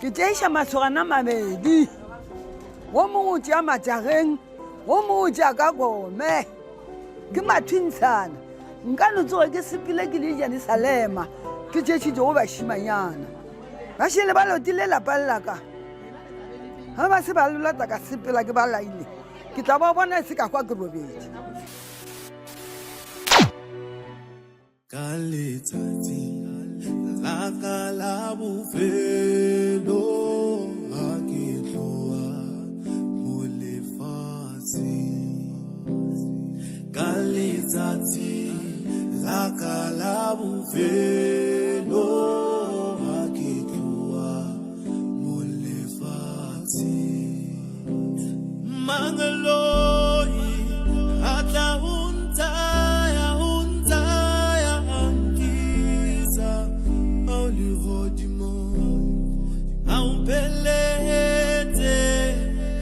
Ke tšeiša masogana mabedi, wo mongwe o tšea matšageng, wo mongwe o tšea ka kome. Ke mathwintshana. Nka no tsoge ke sepele ke le Jerusalema, ke tšešitše go bašimanyana. Ba šele ba lotile lapa le laka. Ge ba se ba lolata ka sepela ke ba laile, ke tla ba bona e se ka hwa ke robetše. Ka letsatsi la ka la bofelo ga ke tloga mo lefatsheng. Ka letsatsi la ka la bofelo ga ke tloga mo lefatsheng. Mangeloi a tla ho ntsaya, ho ntsaya, a nkisa ao lehodimong. A mphelehetse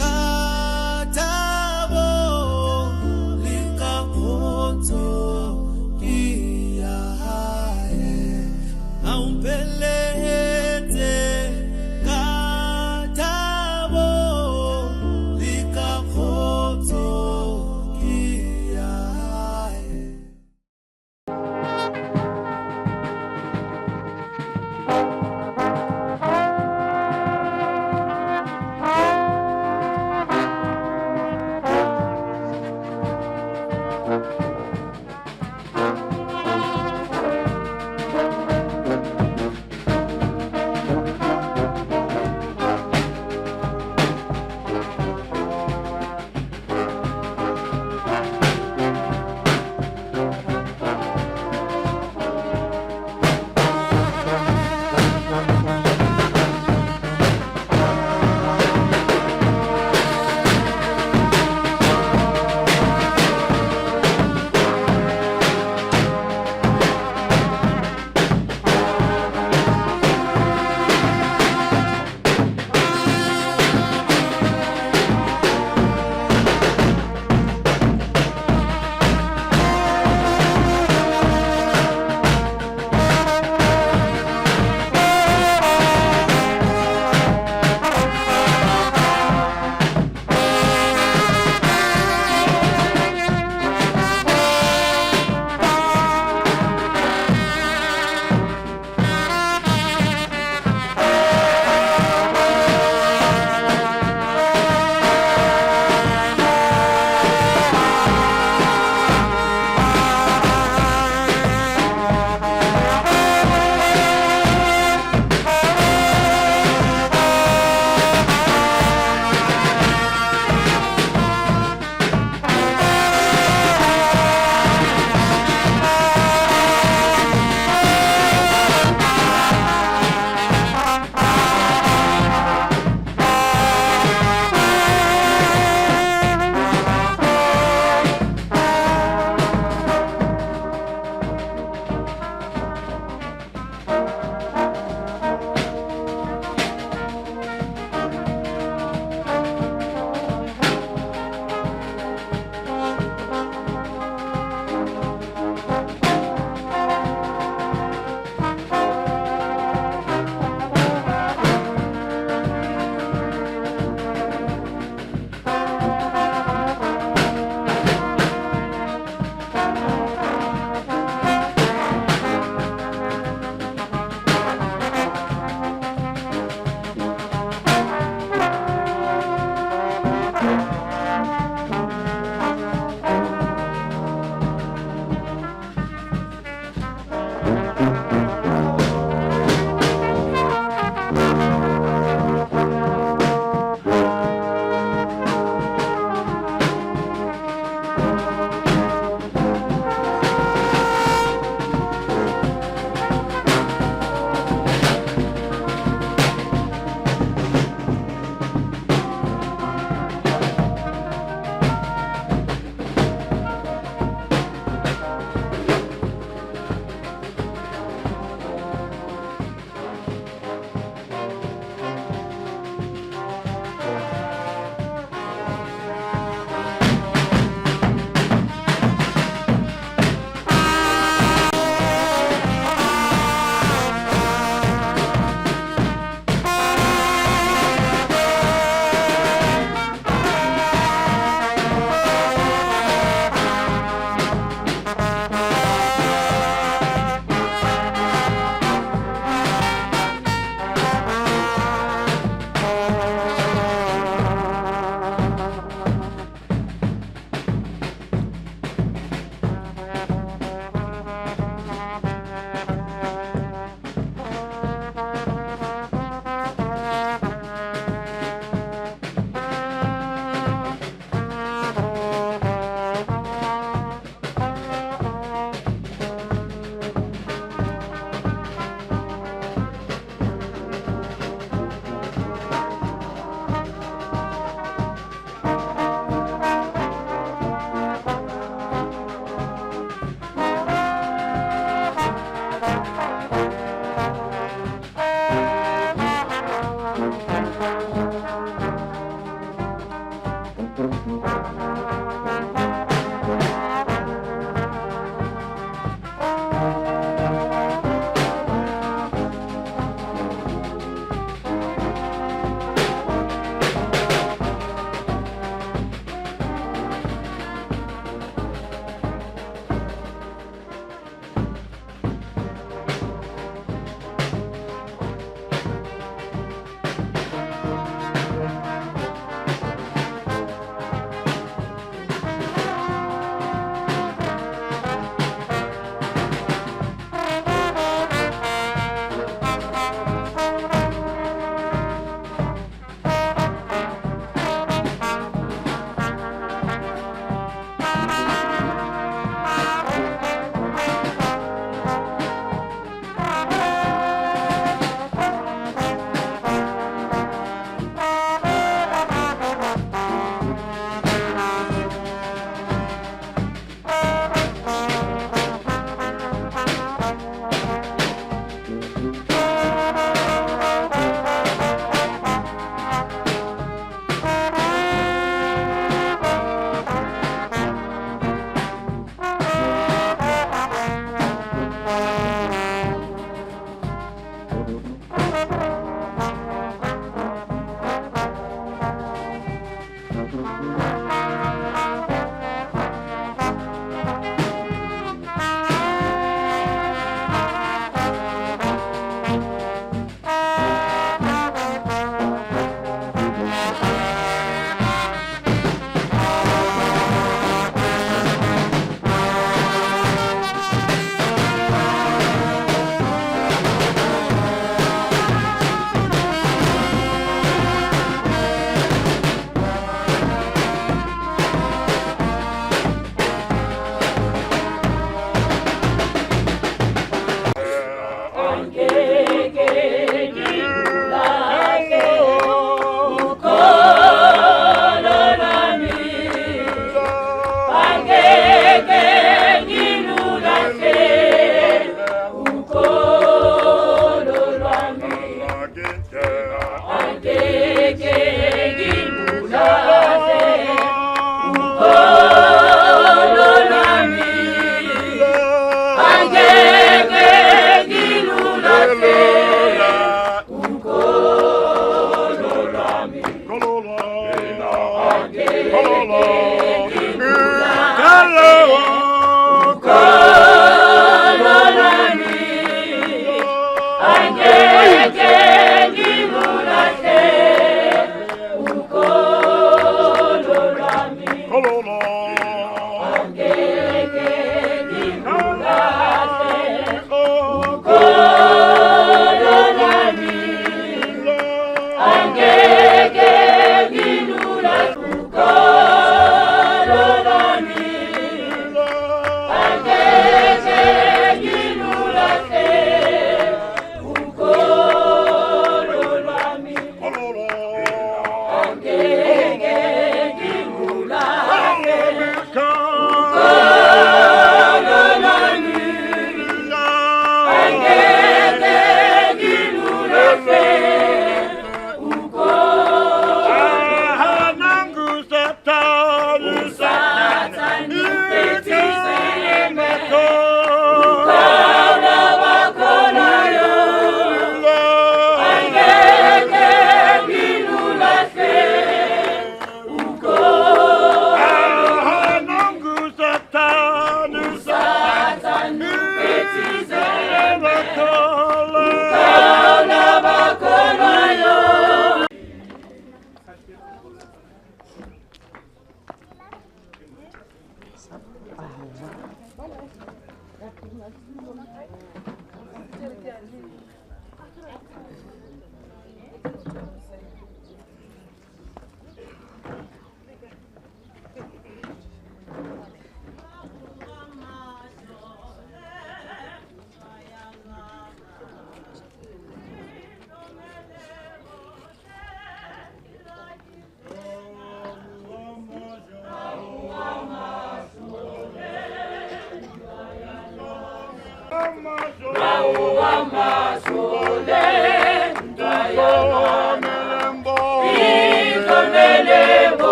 ka thabo le ka kgotso ke ya hae. A mphelehetse ka thabo le ka kgotso.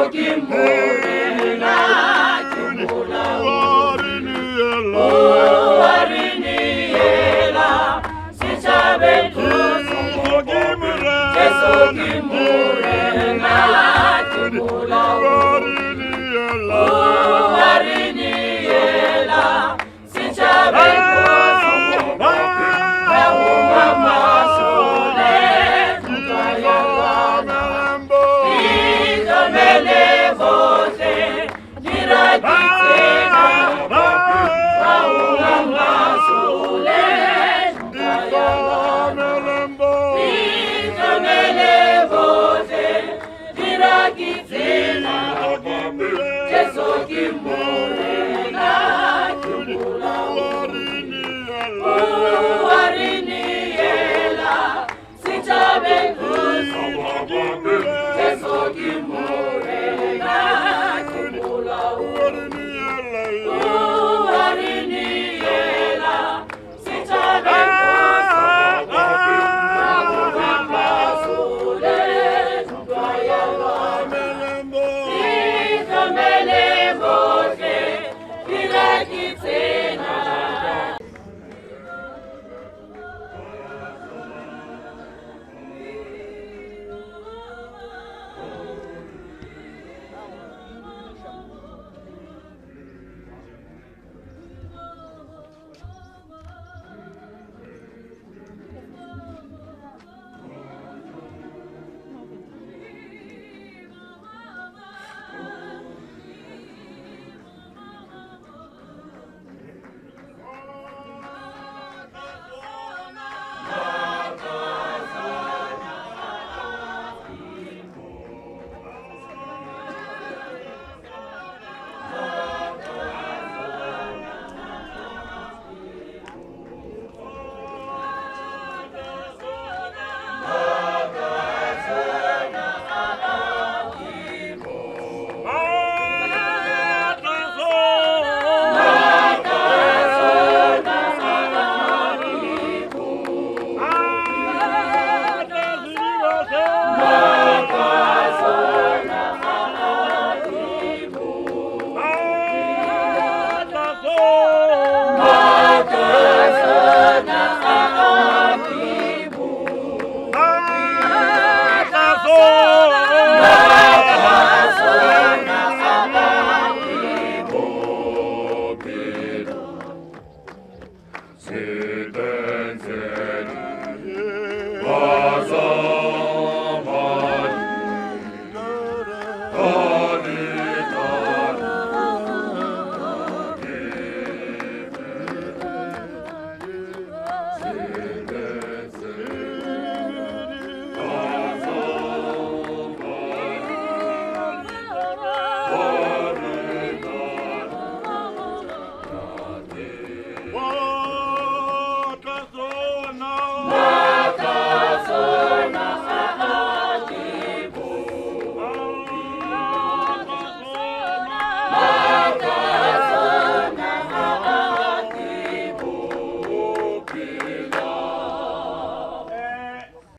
ke Morena ke molaodi. O a re neela setšhabeng Jesu ke Morena ke molaodi. O a re neela setšhabeng Jesu ke Morena ke molaodi. O a re neela setšhabeng Jesu ke Morena ke molaodi. O a re neela setšhabeng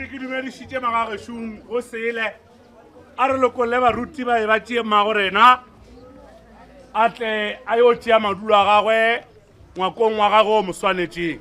Ke dumedišitše magagešong go sele a re lokolle baruti ba e ba tšee mmago rena a tle a yo tšea madulo a gagwe ngwakong wa gagwe o mo swanetšeng.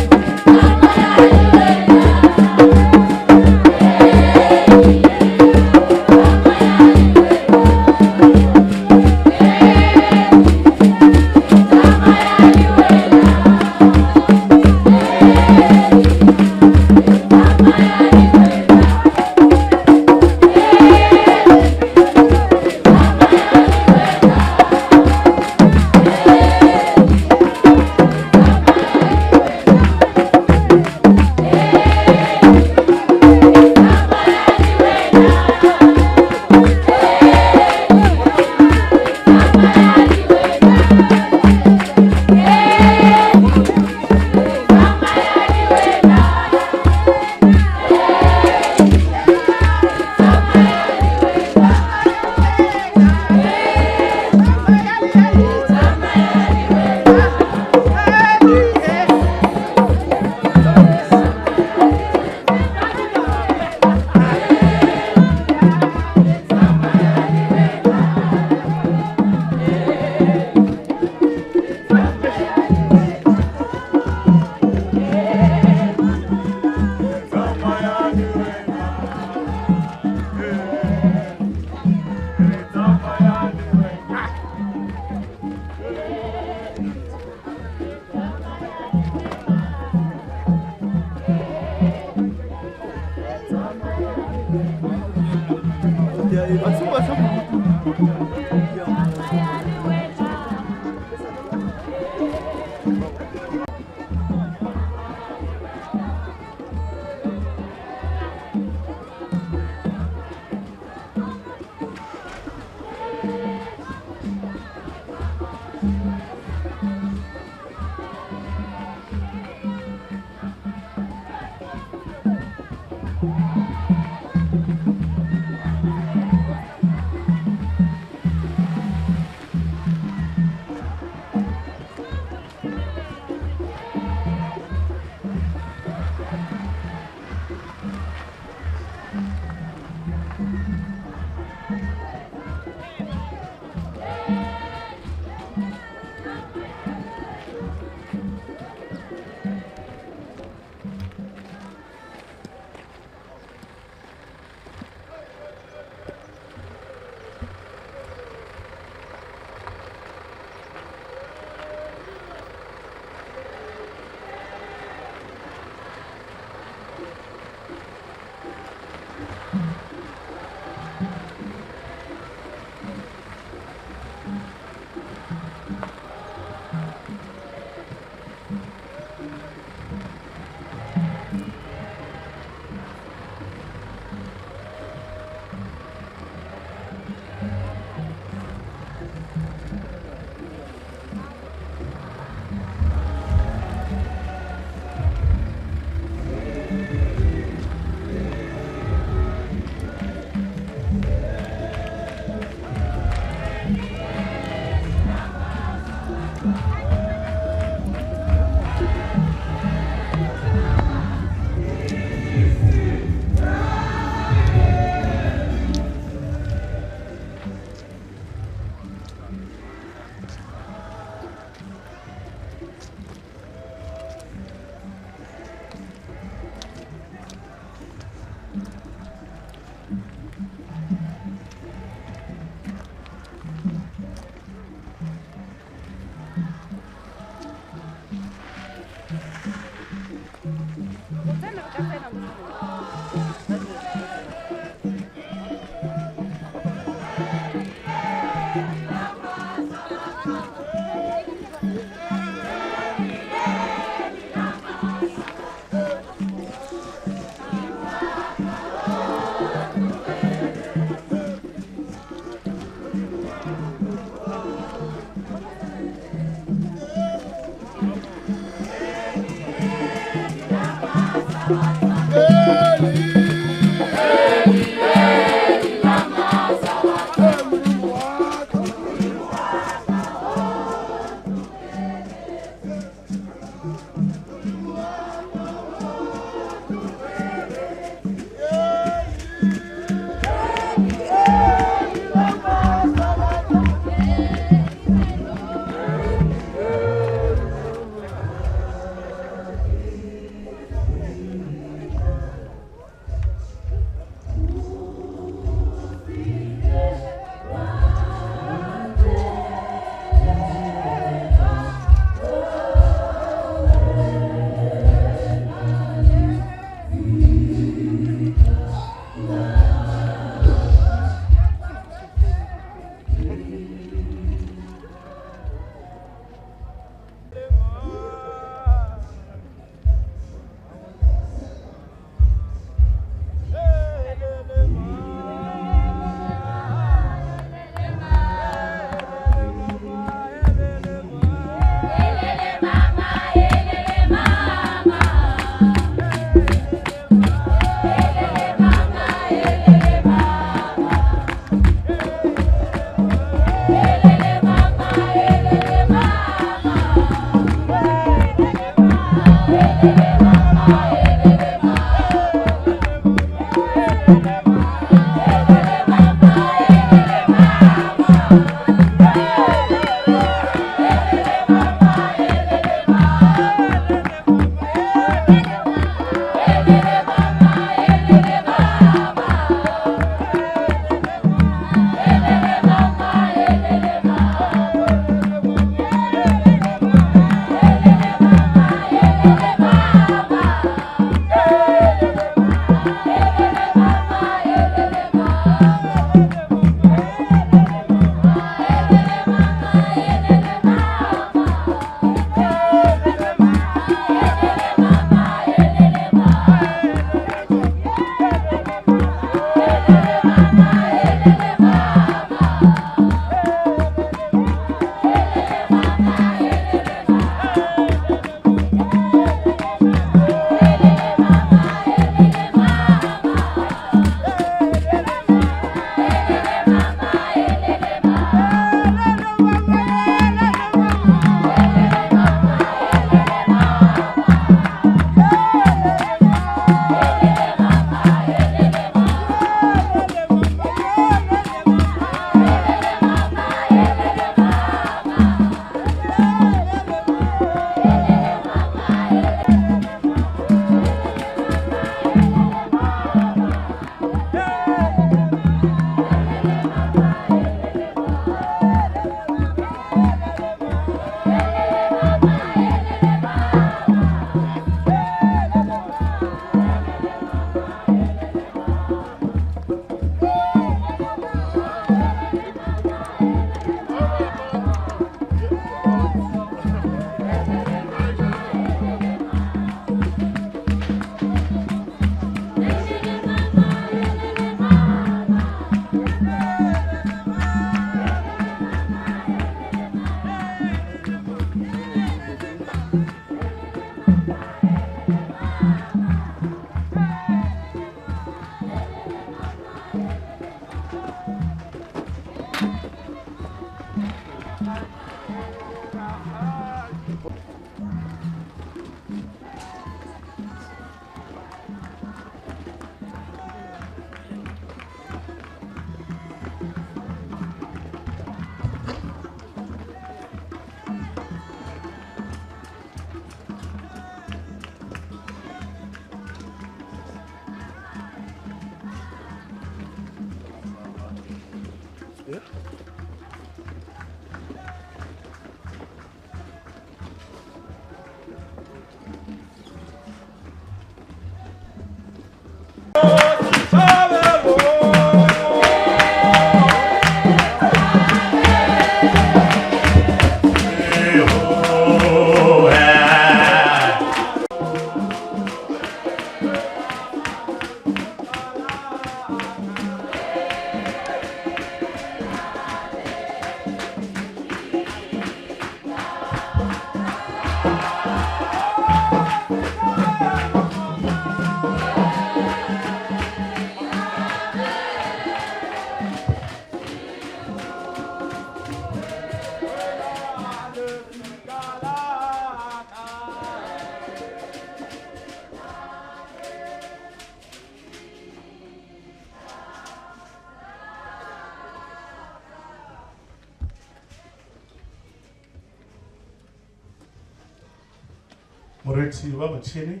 Morethi wa motšhene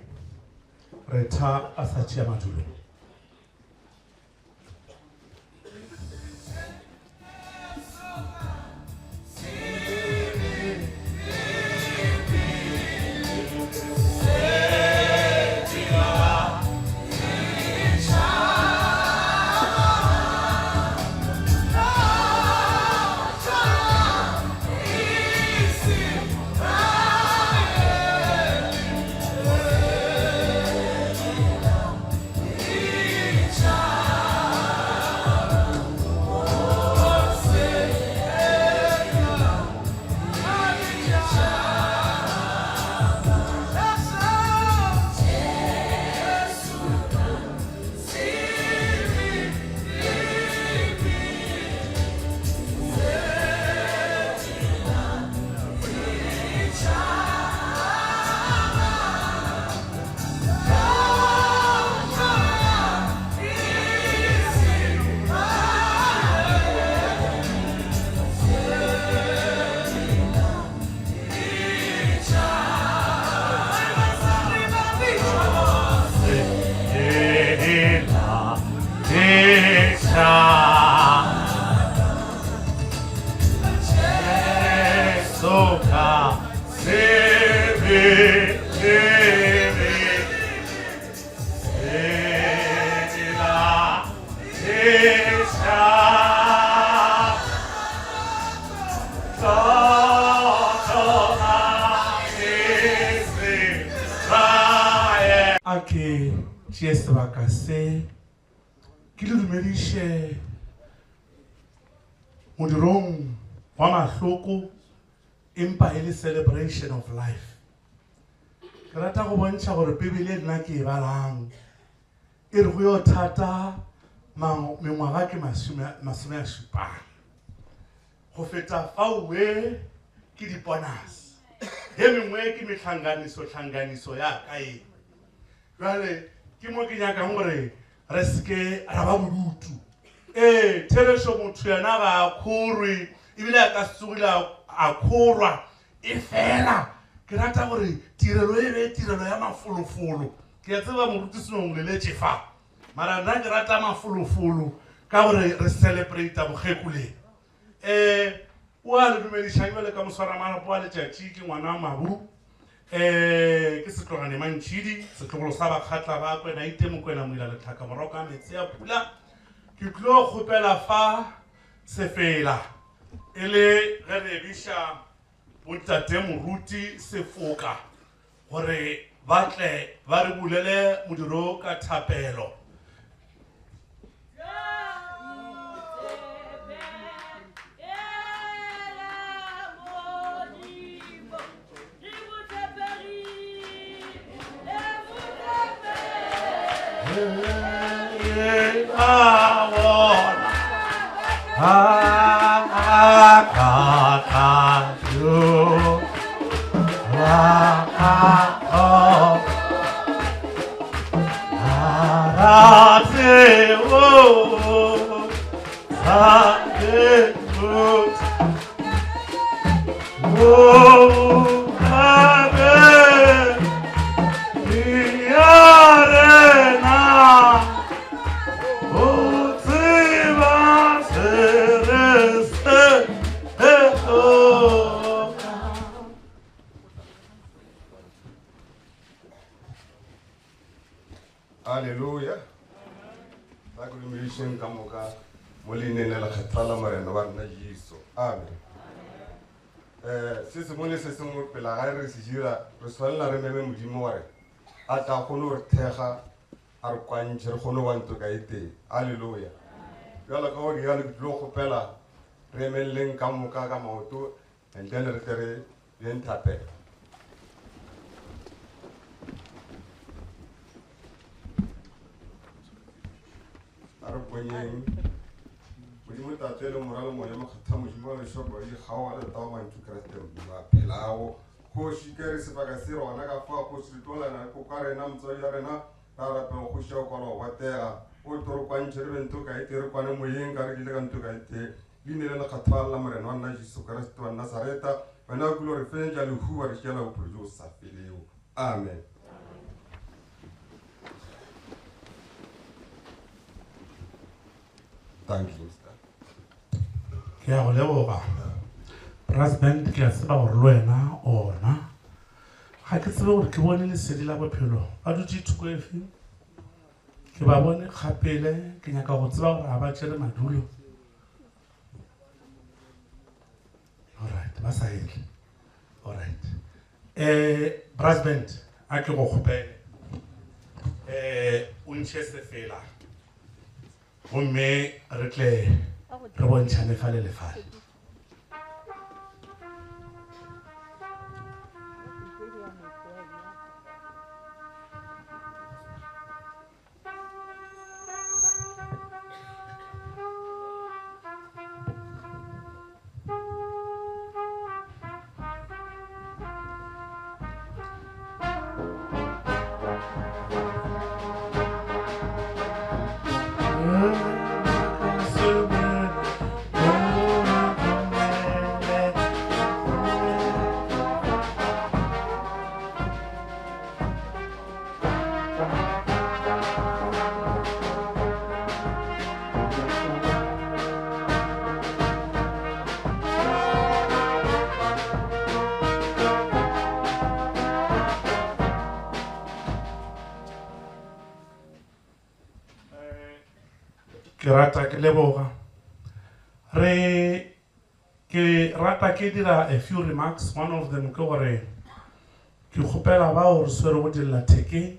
retha a sa tšea madulo. A ke tšee sebaka se ke le dumediše modirong wa mahloko empa e le celebration of life. Ke rata go bontšha gore Bibele nna ke e balang e re go yo thata mengwaga ke masome a šupang. Go feta faowe ke diponase ye mengwe ke mehlanganiso-hlanganiso ya ka ye. Bjale ke mo ke nyakang gore re se ke ra ba bodutu. Ee, therešo motho yena ga a khorwe ebile a ka se tsogile a khorwa, efela ke rata gore tirelo e be tirelo ya mafolofolo. Ke a tseba moruti Senong leletše fa, mara nna ke rata mafolofolo ka gore re celebrata bokgekoleng. Um o a le dumedišang bjale ka moswaramarapo wa letšatši ke ngwana Mabu. Um ke setlogane Mantšhidi, setlogolo sa Bakgatla ba Kwenaite Mokwena Moila Letlhaka Moroka Meetse a Pula. Ke tlo kgopela fa sefela e le ge re ebiša bontate moruti Sefoka gore ba tle ba re bulele modiro ka thapelo. Aleluya. Ba ke dumedišeng ka moka mo leineng le lekgethwa la Morena wa rena Jesu. Amen. Eh, se sengwe le se sengwe pela ga re se dira re swanela re meme Modimo gore a tla kgone go re thekga a re kwantšhe re kgone go ba ntlo ka e tee. Aleluya. Bjalo ka go rialo ke tlilo kgopela re emeleleng ka moka ka maoto and then re tle re yeng thapelo. A re bonyeng Modimo Tate le Morwa le Moya Mokgethwa Modimo wa lešoko le dikgaoga le tatago mantšu Kriste Modimo a phelago. Kgoši ke re sebaka se rona ka fa kgoši re tlolana ko ka rena motswadi ya rena ra rapela kgoši ya go kwala go botega o tlo re kwantšhe re be nto ka e tee re kwane moyeng ka re ke ile ka nto ka e tee Leina le lekgethwa la Morena wa rena Jesu Kriste wa Nasareta, wena o kile wa re fenyetša lehu wa re tšeela bophelo bjo bo sa felego. Amen. Thank you, Mr. Ke a go leboga. President, ke a tseba gore le wena ona. Ga ke tsebe gore ke bone lesedi la bophelo. Ba dutše thoko efe? Ke ba bone kgapele, ke nyaka go tseba gore a ba tšere madulo. Alright, ba sa etle. Alright. Eh, President, a ke go kgopele. Eh, o ntšhe sefela. Gomme re tle re bontšhane fale le fale. Ke rata ke leboga. Re ke rata ke dira a few remarks. One of them ke gore ke kgopela bao re swerego dillathekeng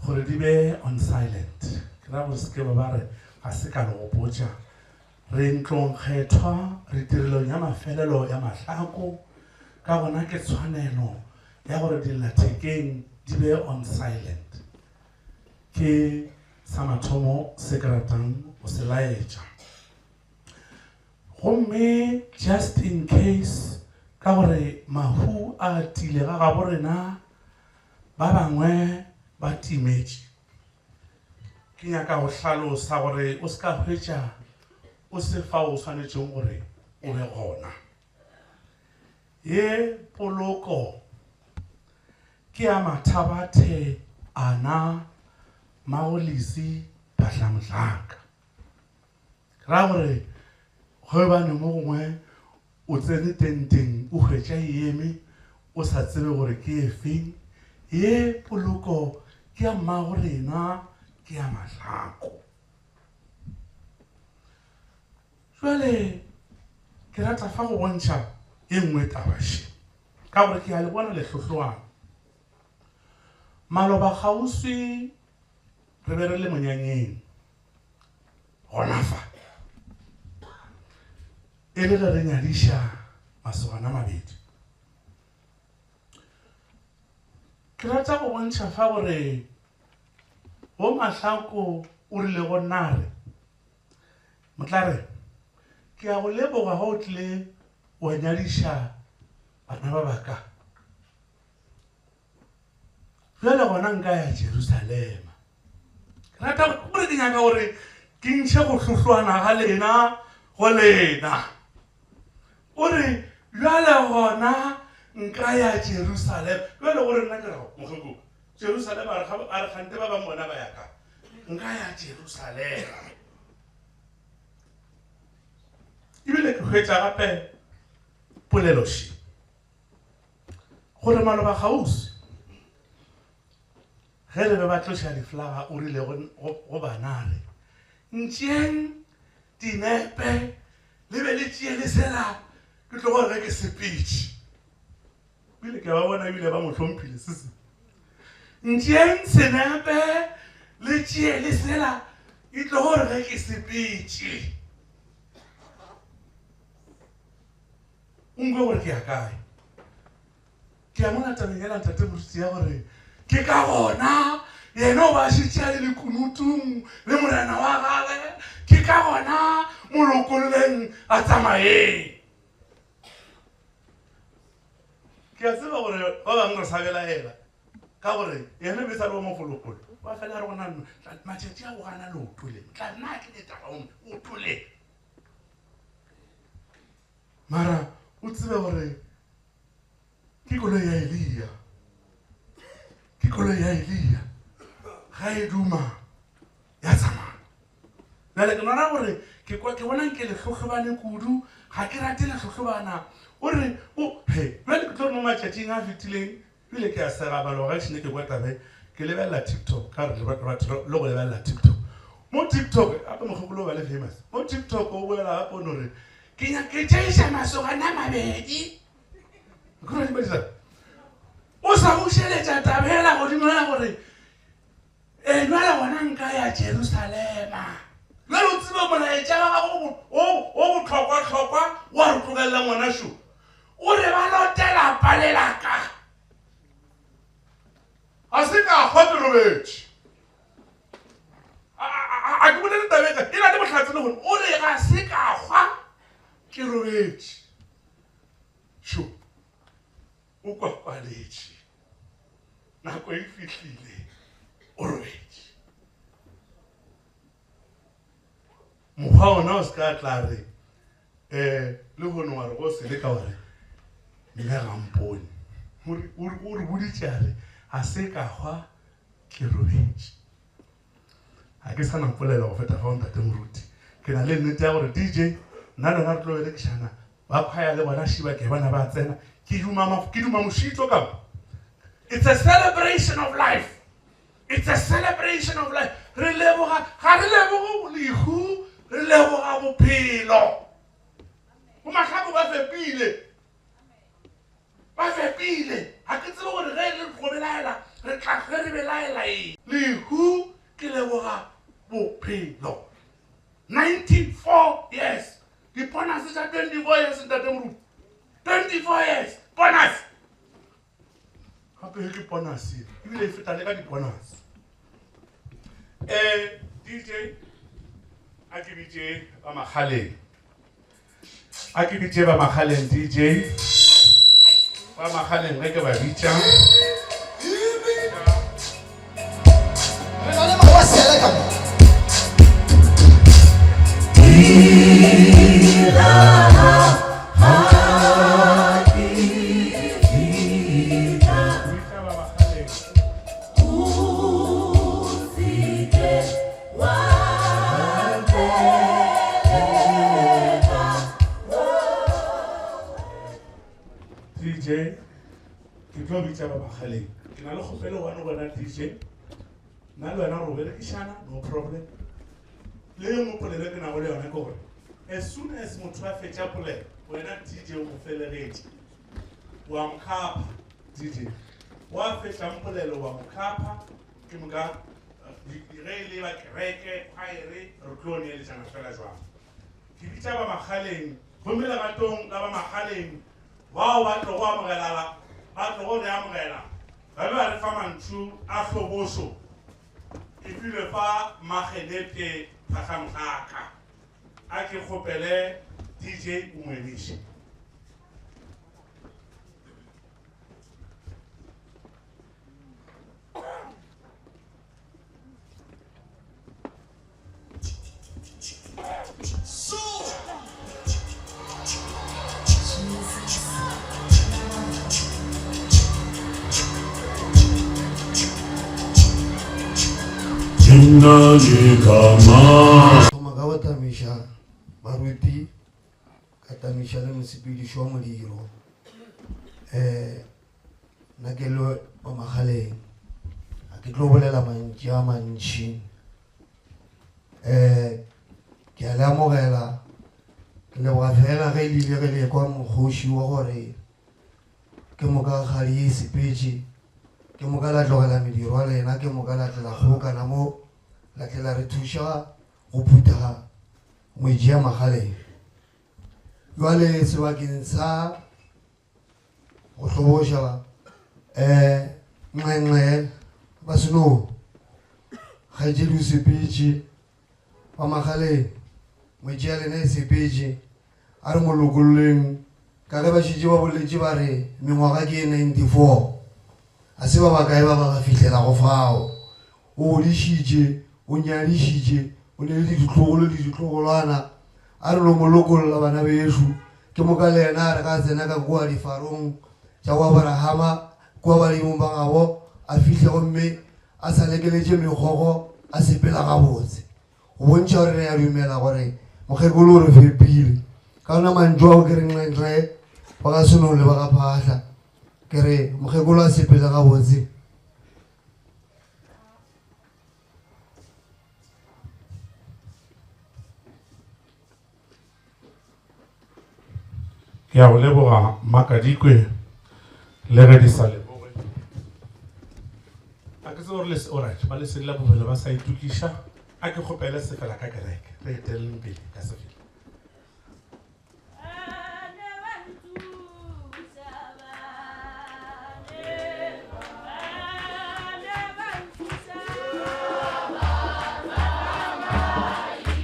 gore di be on silent. Ke ra gore se ke ba ba re ga se ka le gopotša. Re ntlong kgethwa, re tirelong ya mafelelo ya mahlako, ka gona ke tshwanelo ya gore dillathekeng di be on silent. Ke sa mathomo se ke ratang go se laetša. Gomme just in case, ka gore mahu a atile ga gabo rena, ba bangwe ba timetše, ke nyaka go hlalosa gore o se ka hwetša o se fao o swanetšego gore o be gona. Ye poloko ke ya Mathabathe ana Magolisi Phahlamohlaka. Ke ra gore ge bane mo gongwe o tsene tenteng o hwetša e eme o sa tsebe gore ke efeng, ye poloko ke ya mmago rena, ke ya Mahlako. Jwale ke rata fa go bontšha e nngwe taba še, ka gore ke a le bona lehlohloana. Maloba kgauswi re be re le monyanyeng gona fa, e le ge re nyadiša masogana a mabedi. Ke rata go bontšha fa gore wo Mahlako o rile go nna re, Motlare, ke a go leboga ge o tlile wa nyadiša bana ba ba ka. Bjale gona nka ya Jerusalema. Ke rata gore ke nyaka gore ke ntšhe go hlohlwana ga lena go lena. O re bjale gona nka ya Jerusalema. Bjale gore nna ke ra mokgeko Jerusalema a re kgante ba bangwe bona ba ya ka. Nka ya Jerusalema. Ebile ke hwetša gape poleloši gore maloba kgauswi ge re be ba tloša diflaga o rile go bana a re, Ntšeeng dinepe le be le tšee le sela ke tlo gore ge ke sepetše. Bile ke ba bona ebile ba mo hlomphile sese. Ntšeeng senepe le tšee le sela ke tlo gore ge ke sepetše. O nkwe gore ke ya kae. Ke ya mola tabeng yela ntate moruti ya gore ke ka gona yena o ba šetše a le lekunutung le morena wa gagwe, ke ka gona mo lokolleng a tsamayeng. Ke a tseba gore ba bangwe re sa belaela ka gore yena be sa le wa mafolofolo, wa fela a re gona matšatši a go gana leoto le tla nna ke letaba o tole. Mara o tsebe gore ke koloi ya Eliya. Ke koloi ya Eliya. Ga e duma, ya tsamaya. Bjale ke nora gore ke kwa ke bona nke lehlohlobane kudu, ga ke rate lehlohlobana. O re, o, he, bjale ke tlo re mo matšatšing a fetileng, ebile ke a sega balo ga šine ke kwa tabe, ke lebelela TikTok, ka re batho le go lebelela TikTok. Mo TikTok, gape mokgekolo o ba le famous. Mo TikTok o boela gape o no re, ke nyake tšeiša masogana a mabedi. O sa bušeletša tabela godimo ya gore e bjale gona nka ya Jerusalema. Bjale o tsebe molaetša wa gago o bohlokwa-hlokwa wa re tlogelela ngwanašo. O re ba lote lapa le la ka. Ga se ka hwa ke robetše. A ke bolele taba e na le bohlatse le gone. O re ga se ka hwa ke robetše. Šo, o kwakwaletše. Nako e fihlile, o robetše. Mokgwa ona o se ka tla re um le gono wa re go sele ka gore mme ga mpone. O re boditše a re ga se ka hwa ke robetše. Ga ke sa na polelo go feta fao ntate moruti. Ke na le nnete ya gore DJ nna le wena re tlo berekišana ba khwaya le bona šiba ke bona ba tsena. Ke duma ke duma mošito ka mo. It's a celebration of life. It's a celebration of life. Re leboga ga re leboge lehu, re leboga bophelo. Bo mahlako ba fepile. Ba fepile. Ga ke tsebe gore ge e le go belaela re tla hlwe re belaela eng. Lehu ke leboga bophelo. 94 years. Diponase tša 24 years ntate moruti. 24 years bonus. Gape ke bonus ebile e feta le ka di-bonus. Um DJ a ke bitše ba Makgaleng. A ke bitše ba Makgaleng DJ. Ba Makgaleng ge ke ba bitša. Re na le mawasele ka mo. Bitša ba Makgaleng. DJ ke tlo bitša ba Makgaleng. Ke na le kgopelo one gona DJ. Nna le wena ro berekišana no problem. Le ye nngwe polelo e ke nago le yona ke gore as soon as motho a fetša polelo wena DJ o mo felegetše wa mkhapha DJ wa fetšang polelo wa mkhapha ke moka ge e le ba kereke khwaere re tlo neeletšana fela jwang. Ke bitša ba Makgaleng gomme legatong la ba Makgaleng bao ba tlogo amogelala ba tlogo re amogela ba be ba re fa mantšu a hlobošo. Ke filwe fa Mmagenepye Phahlamogaka. A ke kgopele DJ o mo emiše. Thoma ka go tamiša baruti, ka tamiša le mosepediši wa modiro. Um nna ke le wa Makgaleng, ga ke tlo bolela mantši a mantši. Um ke a le amogela, ke leboga fela ge e le ile ge le ekwa mokgoši wa gore ke moka kgadi e sepetše, ke moka la tlogela mediro ya lena, ke moka la tlela kgobokana mo, la tle la re thuša go phutha ngwetši ya Makgaleng. Jwale sebakeng sa go hloboša um nxenxe ba seno kgaetšedi o sepetše wa Makgaleng, ngwetši ya lena e sepetše, a re mo lokolleng ka ge ba šetše ba boletše ba re mengwaga ke e 94 a se ba bakae ba ba ba fihlelago fao. O godišitše, o nyadišitše, o ne le ditlogolo le ditlogolwana, a re lo mo lokolla bana bešo. Ke moka le yena a re ga a tsena ka kua difarong tša go Aborahama kua badimong ba gabo, a fihle gomme a sa lekeletše megogo a sepela gabotse go bontšha gore re a dumela gore mokgekolo o re fepile ka ona mantšu ao ke reng ntle ba ga senong le ba ga phahla ke re mokgekolo a sepele gabotse. Ke a go leboga Makadikwe le ge di sa leboge. A ke tsebe gore le alright ba lesedi la bophelo ba sa itokiša a ke kgopele sefela ka kereke re eteleleng pele ka sefela.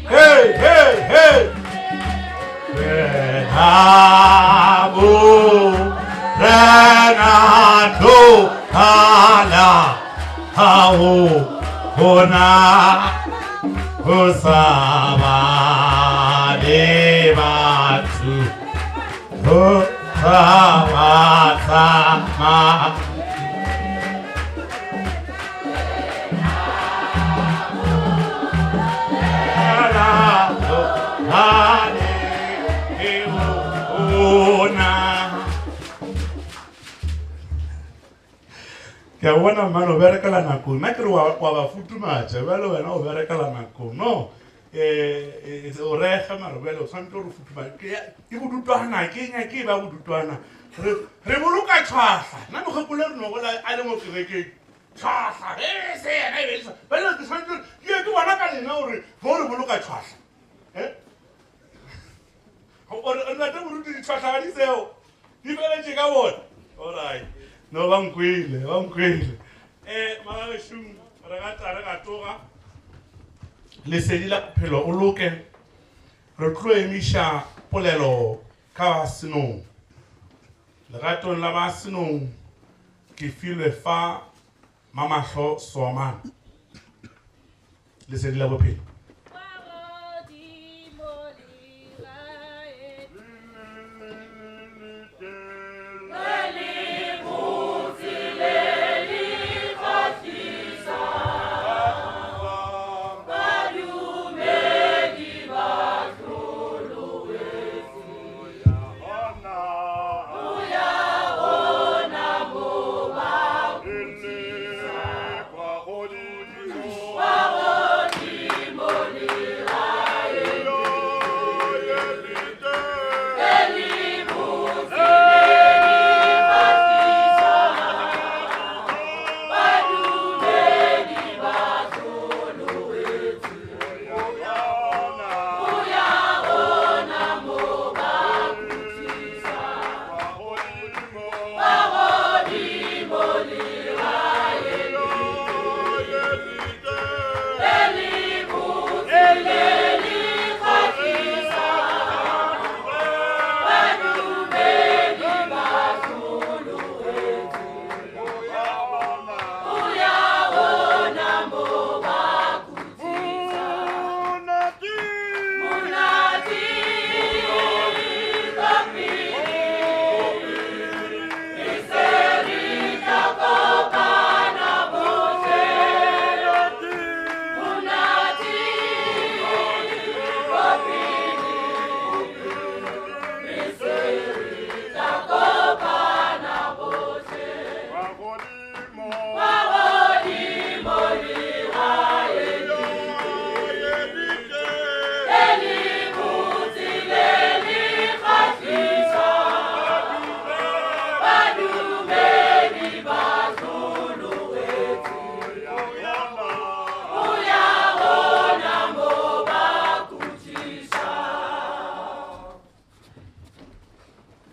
Hey, hey, hey! Renabu, Renato, Hala, Hao, Hona, Ho sa ba le batho, ho sa ba tsamaya. Ke a bona mmane o berekela nakong nna ke re wa ba futumatša bjale wena o berekela nakong no um o rege mare bjale o tshwanetse gore futhumatše ke bodutwana ke nyake e ba bodutwana re boloka tšhwahla nna mokgekolo re no gola a le mo kerekeng tšhwahla e se yena e be bjale ke tshwanetse ke ke bona ka lena gore mo re boloka tšhwahla um ntate moruti ditšhwahla ga di seo di feletše ka bona orit no ba nkwele ba nkwele um magagešong re gata re gatoga lesedi la bophelo o loke re tlo emiša polelo ka ba senong legatong la ba senong ke filwe fa mamahlo somane lesedi la bophelo.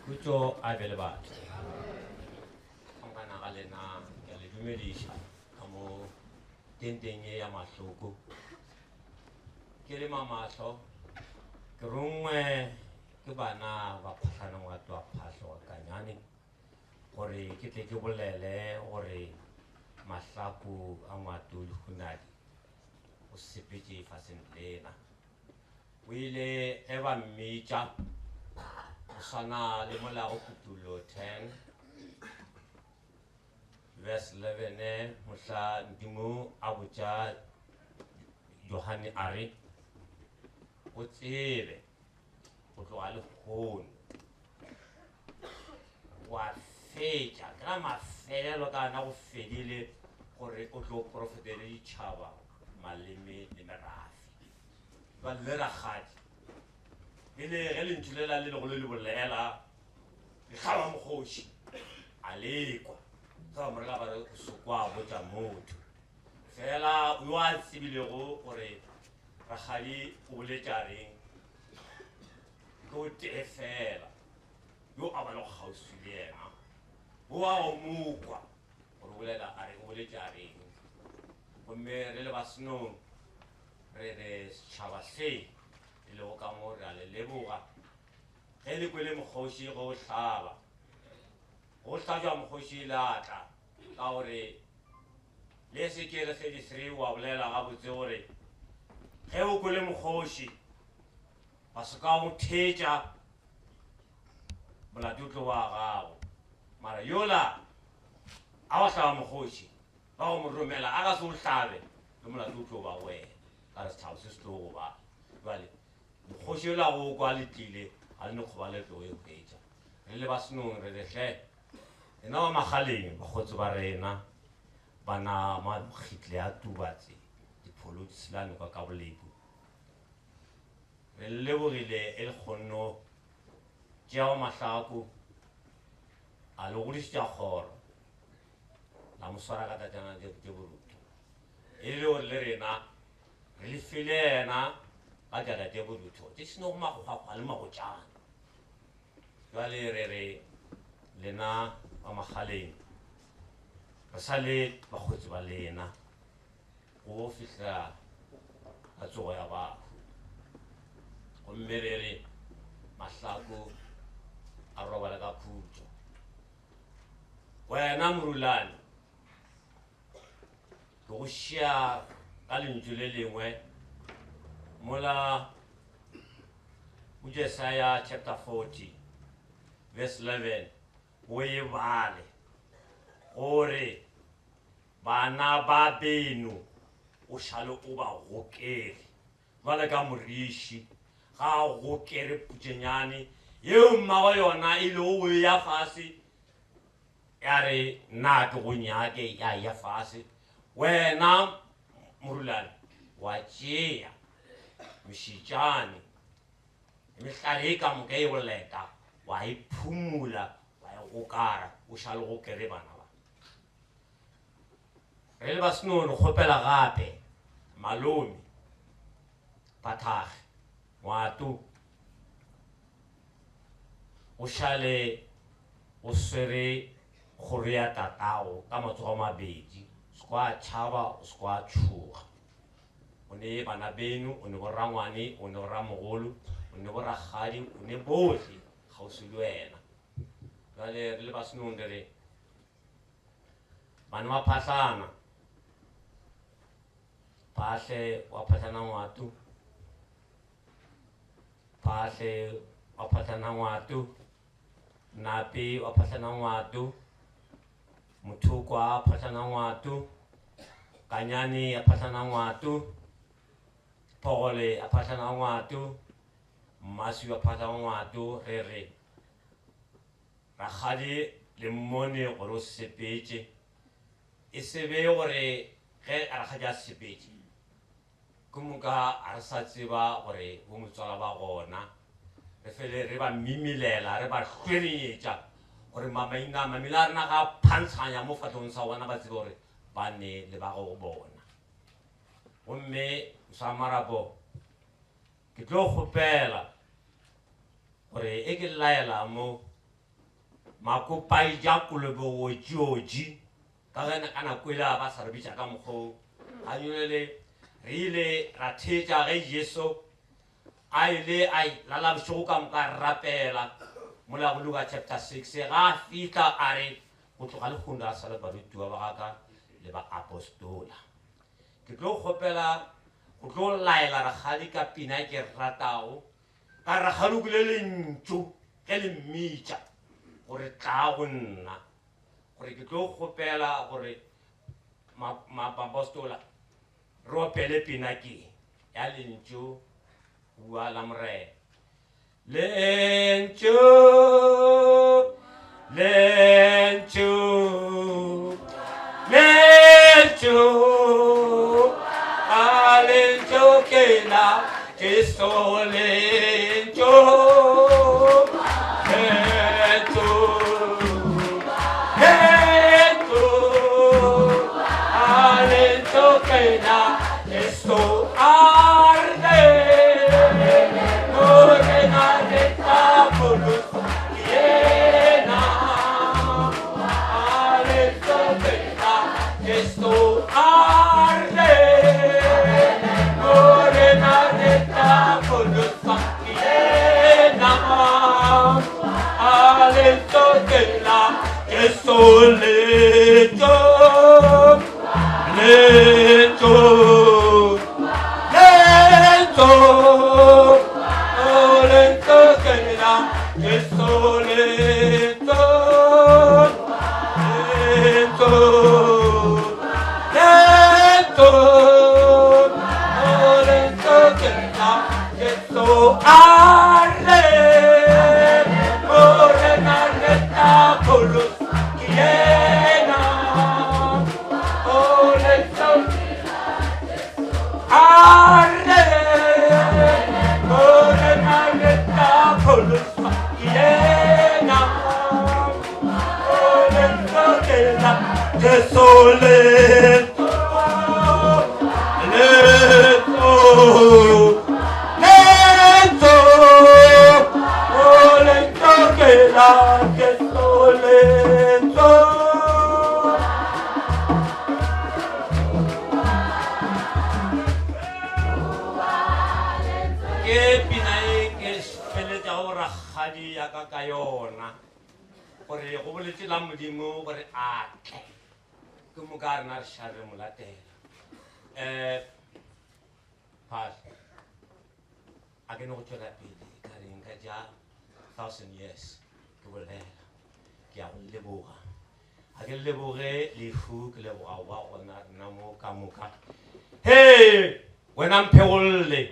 Khutšo a be le batho. Kampana ga lena ke a le dumediša ka mo tenteng ye ya mahloko. Ke le mamahlo ke rongwe ke bana ba Kgohlane Ngwato wa Phahlo wa Kanyane gore ke tle ke bolele gore mahlaku a Ngwato Lehunadi o sepetše faseng lena. O ile ge ba mmitša, go swana le mola go Kutullo 10, verse 11 mohla Modimo a botša Johane a re, O tsebe go tloga lehono wa fetša ke la mafelelo ka na go fedile gore o tlo porofetele ditšhaba maleme le merafe. Ba le rakgadi pele ge lentšu lela le lego le le bolela le hlaba mokgoši a lekwa ge ba morela ba re o sekwa botša motho fela yo a tsebilego gore rakgadi o boletša reng ke o tee fela yo a ba lego kgauswi le yena o a o mokwa gore o bolela a reng o boletša reng gomme re le ba senong re re setšhaba se e lego ka mo re a le leboga ge le kwele mokgoši ge o hlaba go hlajwa mokgoši le atla ka gore le sekele 33 wa bolela gabotse gore ge o kwele mokgoši ba se ka o thetša molato o tlo wa gago mara yola a wa hlaba mokgoši ba go mo romela a ka se o hlabe le molato o tlo ba wena ka re setšhaba se se tlo go ba jale mokgoši yola go kwa le tlile ga le ne kgoba le tlo e hwetša re le ba senong re re hle ena wa magaleng bakgotsi ba rena bana makgitle a tubatse dipholo di selane kwa ka bolepu re lebogile e le kgonno tšea wa mahlako a le godišetša kgoro la mo swara ka tatšana tše boruto e le gore le rena re le file yena ka tšatša tše borutho tše senogo makgwakgwa le magotšana jale re re lena ba magaleng re sa le bakgotsi ba lena go fihla ka tsogo ya bahu gomme re re mahlako a robala ka khutšo wena morulane ke go šia ka lentšu le lengwe mola go jesaya chapter 40 verse 11 o e bale gore bana ba beno o šale o ba gokere jwale ka moriši ga a gokere putšenyane yeo mmago yona e lego go ya fase ya re nna ke go nyake ya ya fase wena morulane wa tšea mešitšane mehlare e ka moka e boleta wa e phumula wa e gokara o šale go kere bana ba re le ba seno re kgopela gape malome phathage ngwato o šale o swere kgoro ya tatago ka matsogo a mabedi o se kwa tšhaba o se kwa tšhoga o ne bana beno o ne borangwane o ne boramogolo o ne borakgadi o ne bohle kgauswi le wena jale re le ba senong re re bana ba phahlana phahle wa phahlana ngwato phahle wa phahlana ngwato nape wa phahlana ngwato mothokwa phahlana ngwato kanyane ya phahlana ngwato phogole ya phahlana ngwato mmaswi wa phahlana ngwato re re Rakgadi le mmone gore o sepetše, e se be gore ge rakgadi a sepetše ke moka a re sa tseba gore bo motswala ba gona re fele re ba mimilela re ba hlwerenyetša gore mamaina mamina a rena ga a phantshanya mo fatlhong sa bona ba tsebe gore ba ne le ba go bona gomme sa marapo ke tlo kgopela gore e ke laela mo makopai ja kolobe wo tšioji ka ge ka nako ile ba sa re bitša ka mokgwa ga nyolele re ile ra theetša ge Jesu a ile a lala bošego ka moka a rapela mola go Luka chapter 6 ga a fihla a re go tloga lehono a sa le barutiwa ba gaka le baapostola ke tlo kgopela go tlo laela rakgadi ka pina e ke ratago Ka rakgadi o kwele lentšu ge le mmitša gore tlaa go nna. gore ke tlo kgopela gore maapostola re opele pina ke ya lentšu bua la morena lentšu lentšu lentšu a lentšu ke la Jesu lentšu lentšu lentšu a lentšu ke la Jesu arde Morena re tla pholosa ke yena a lentšu ke la Jesu arde Morena re tla pholosa ke yena a lentšu ke la Jesu lentšu lentšu lentšu oh lentšu ke la Jesu lentšu lentšu lentšu oh lentšu ke la Jesu a re Morena re tla pholosa ke yena oh lentšu a re Morena re tla pholosa ke yena oh lentšu ke la Jesu lentšu lentšu lentšu oh lentšu ke la Jesu lentšu ke pina e ke feletšago rakgadi ya ka ka yona gore go boletše la modimo gore a tle ke moka a rena re šare re mo latela um phahla a ke ne go tšwela pele ka reng ka ja thousand years ke bolela ke ya go leboga ga ke leboge lefu ke leboga go ba gona rena mo ka moka he wena mphegolle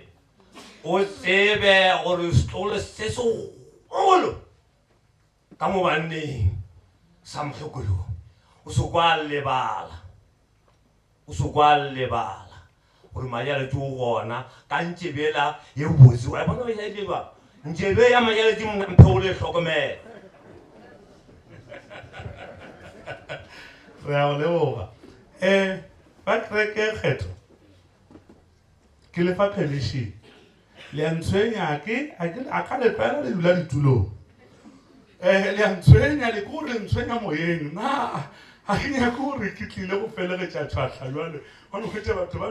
o tsebe gore setlogolo se segolo ka mo banneng sa mokgekolo o se kwa lebala o se kwa lebala gore majaletše o gona ka ntšebela ye botse wa e bona majaletše jwang ntšebe ya majaletše mphegolo e hlokomela re a go leboga um ba kereke kgetho ke le fa permission le a ntshwenya ke a ka le tlwaela le dula ditulong um le a ntshwenya le ke gore le ntshwenya moyeng na ga ke nyake gore ke tlile go felegetša tshwahla jale ba no hwetša batho ba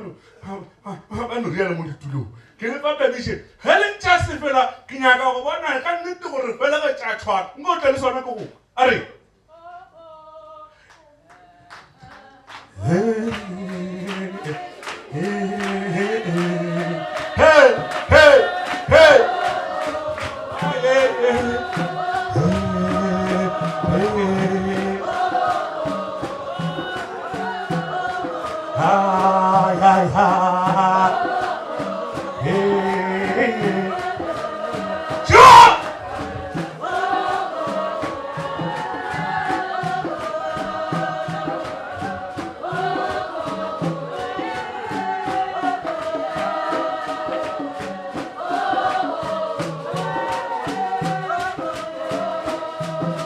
no rialo mo ditulong ke le fa permission ge le ntša sefela ke nyaka go bona ka nnete gore felegetša tshwahla nko o tle le sona ke go a re Hey, hey, hey, hey, hey, hey. Ay, ay, ay. Hey, hey. Jump!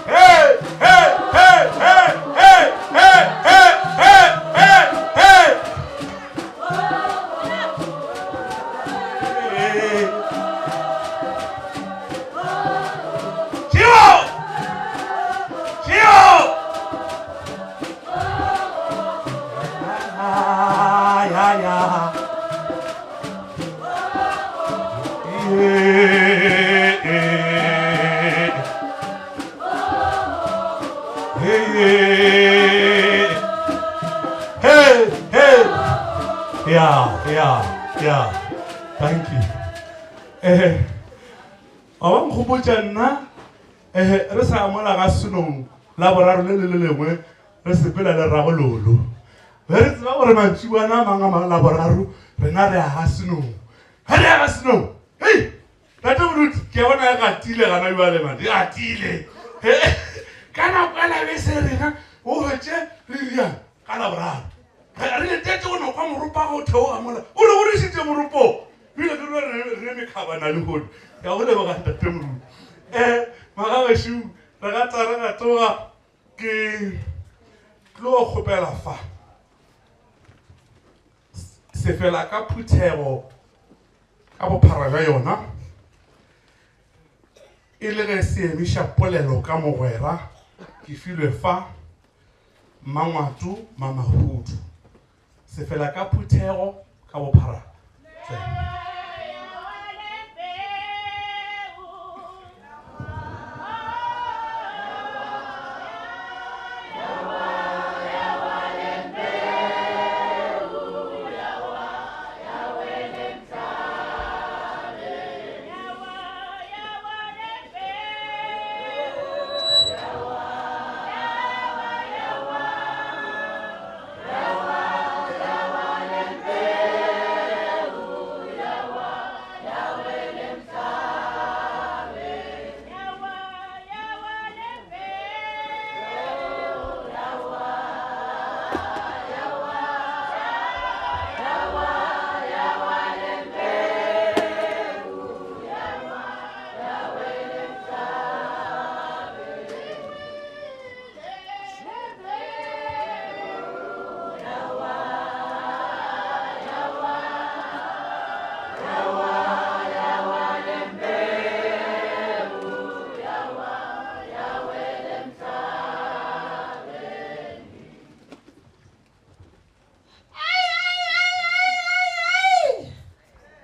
Hey, hey, hey, hey, hey, hey, hey, hey, hey, hey. Hey. Tšeo! Tšeo! Ya, ya. Hey, hey. Hey, hey. Yeah, yeah, yeah. Thank you. Eh, Wa ba nkgopotša nna eh, re sa mola ga senong la boraro le le le lengwe Re sepela le rrago Lolo. Ge re tseba gore mantšiboana a mang a mang Laboraro rena re ya ga Senong. Ge re ya ga Senong, hei, Tate Moruti, ke a bona e gatile gana bjale man, e gatile. Ka nako ela be se rena o hwetše re riang ka Laboraro. Re letetše go no kwa moropa ga o theoga mola. O re godišitše moropong. Bile ke re re mekhabana lehono. Ke a go leboga Ntate Moruti. Um magagešo re gata re gatoga ke tlo kgopela fa sefela ka phuthego ka bophara bja yona e le ge se emiša polelo ka mogwera ke filwe fa Mmangwato Mamahudu sefela ka phuthego ka bophara tsena.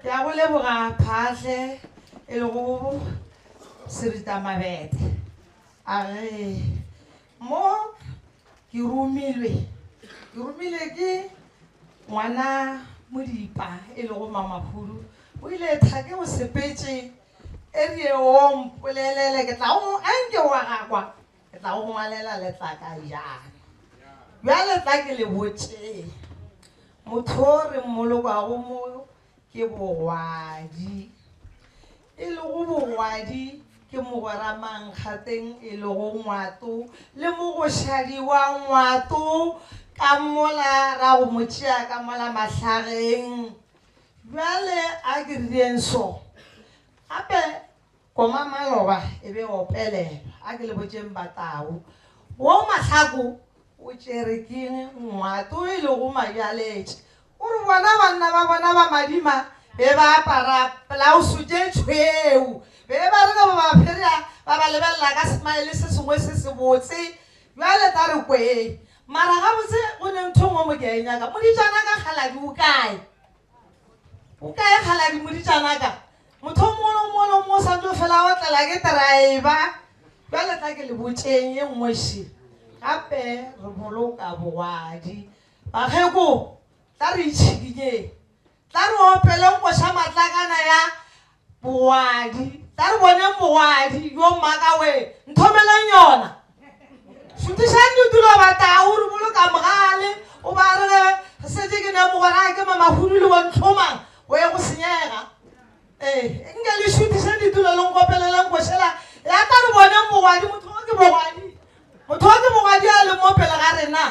Ke a go leboga Phahle e lego Seritamabete. A re mo ke romilwe, ke romile ke ngwana Modipa e lego Mamahulu. O ile thake o sepetše e re o mpolelele ke tla go anke wa gakwa Ke tla go ngwalela letlakajana. Bjale tla ke le botšeng. Motho o re mmolokago mo ke Bogwadi. E lego Bogwadi ke mogwera Mankgateng e lego Ngwato le mogošadi wa Ngwato ka mola ra go mo tšea ka mola mahlageng. Bjale a ke rileng so. Gape Koma maloba e be opelelwa. A ke le botšeng Batau. Wo Mahlako o tšere ke Ngwato e lego Majaletše. O re bona banna ba bona ba Madima be ba apara polauso tše tšhweu. Be ba re ge ba ba pherea ba ba lebelela ka semaele se sengwe se sebotse. Bjale tla re kweng. Mara gabotse go ne ntho e nngwe mo ke a e nyaka. Moditšana ka Kgaladi o kae? O kae Kgaladi moditšanaka? Motho o mongwe le o mongwe le o mongwe o santse o fela o tlela ke driver. Bjale tla ke le botšeng ye nngwe še. Gape re boloka bogwadi. Bakgeko, tla re itšhikinyeng. Tla re opeleng koša matlakana ya Bogwadi. Tla re boneng bogwadi yo mmaka we. Nthomeleng yona. Šutišang ditulo batau re boloka mogale o ba re ge setše ke ne mogwera ke mamahudu le bontlhomang o ye go senyega. Ee, nke le šutišeng ditulo le nkopeleleng košela ya tla re boneng bogwadi motho o ke bogwadi. Motho o ke bogwadi a leng mo pele ga rena.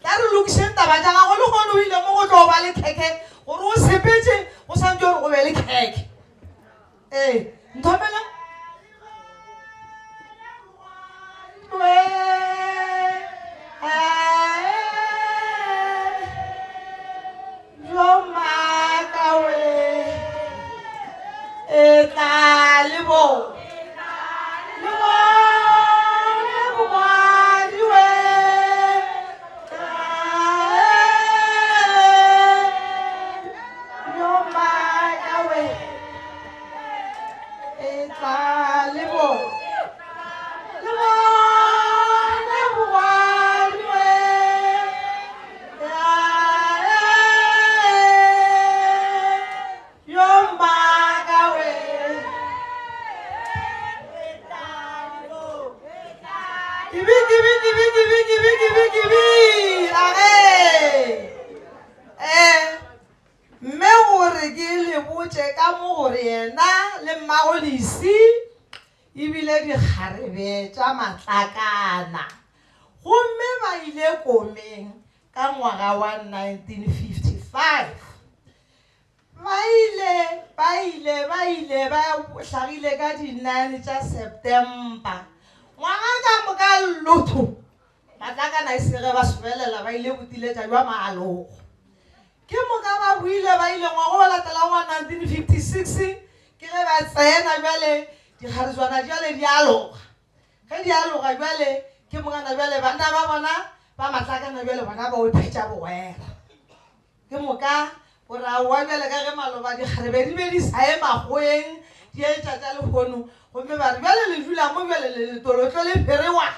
Tla re lokišeng taba tša gago lehono o ile mo go tlo ba le khekhe gore o sepetše go swantše gore go be le khekhe. Ee, nthomele. Jo maaka we e tla le bo le bone bogwadi we yo maaka we e tla le bo le bone bogwadi we Yo maka we gopotše ka mo gore yena le mmago Lisi e bile dikgarebe tša matlakana gomme ba ile komeng ka ngwaga wa 1955. Ba ile, ba ile, ba ile, ba hlagile ka di-nine tša September ngwaga ka moka lotho. Matlakana e se ge ba sobelela ba ile botiletša bja maalogo. Ke moka ba boile ba ile ngwaga o latelago wa 1956 ke ge ba tsena bjale dikgaretswana bjale di aloga. Ge di aloga bjale ke mokana bjale banna ba bona ba matlakana bjale bona ba ophetša bogwera. Ke moka o re aowa bjale ka ge maloba dikgarebe di be di sa ye makgoweng di etša tša lehono gomme ba re bjale le dula mo bjale le letolotlo le pherewa.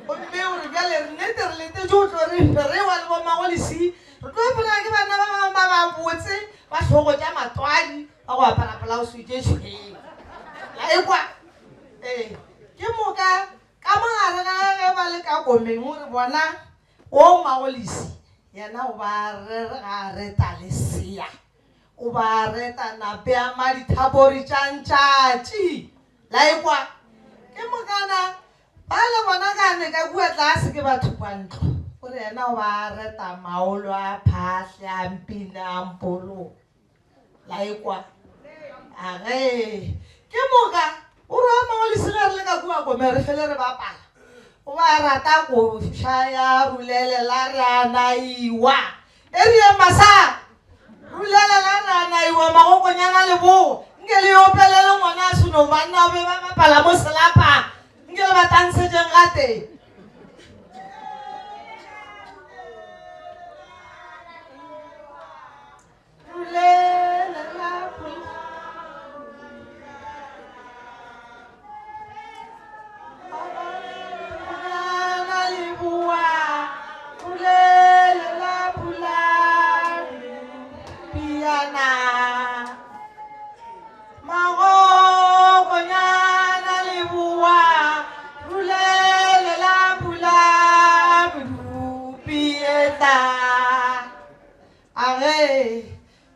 Gomme o re bjale re nnete re letetše go tlo re ferewa le bommago Lesi re tlo ferewa ke banna ba bangwe ba ba botse ba hlogo tša matwadi ba go apara polause tše tšhweu. La ekwa? Ee. Ke moka ka mogare ga ge ba le ka komeng o re bona o mmago Lesi yena o ba re ga reta lesea o ba reta nape a madithapori tša ntšatši. La ekwa? Ke mokana Ba le bona ka ne ka kua tlase ke batho kwa ntlo. O re yena o ba reta maolo a phahle a mpina a mpolo. La ekwa. A ge. Ke moka o re wa mangwe le re le ka kua kome re fele re bapala. O ba rata go šaya rulele la re a naiwa. E re ye masa. Rulele la re a naiwa magokonyana lebogo. Nke le opelele ngwana a seno banna be ba bapala mo selapa. Nke le ba tansetšeng gatee. Rulele la pula.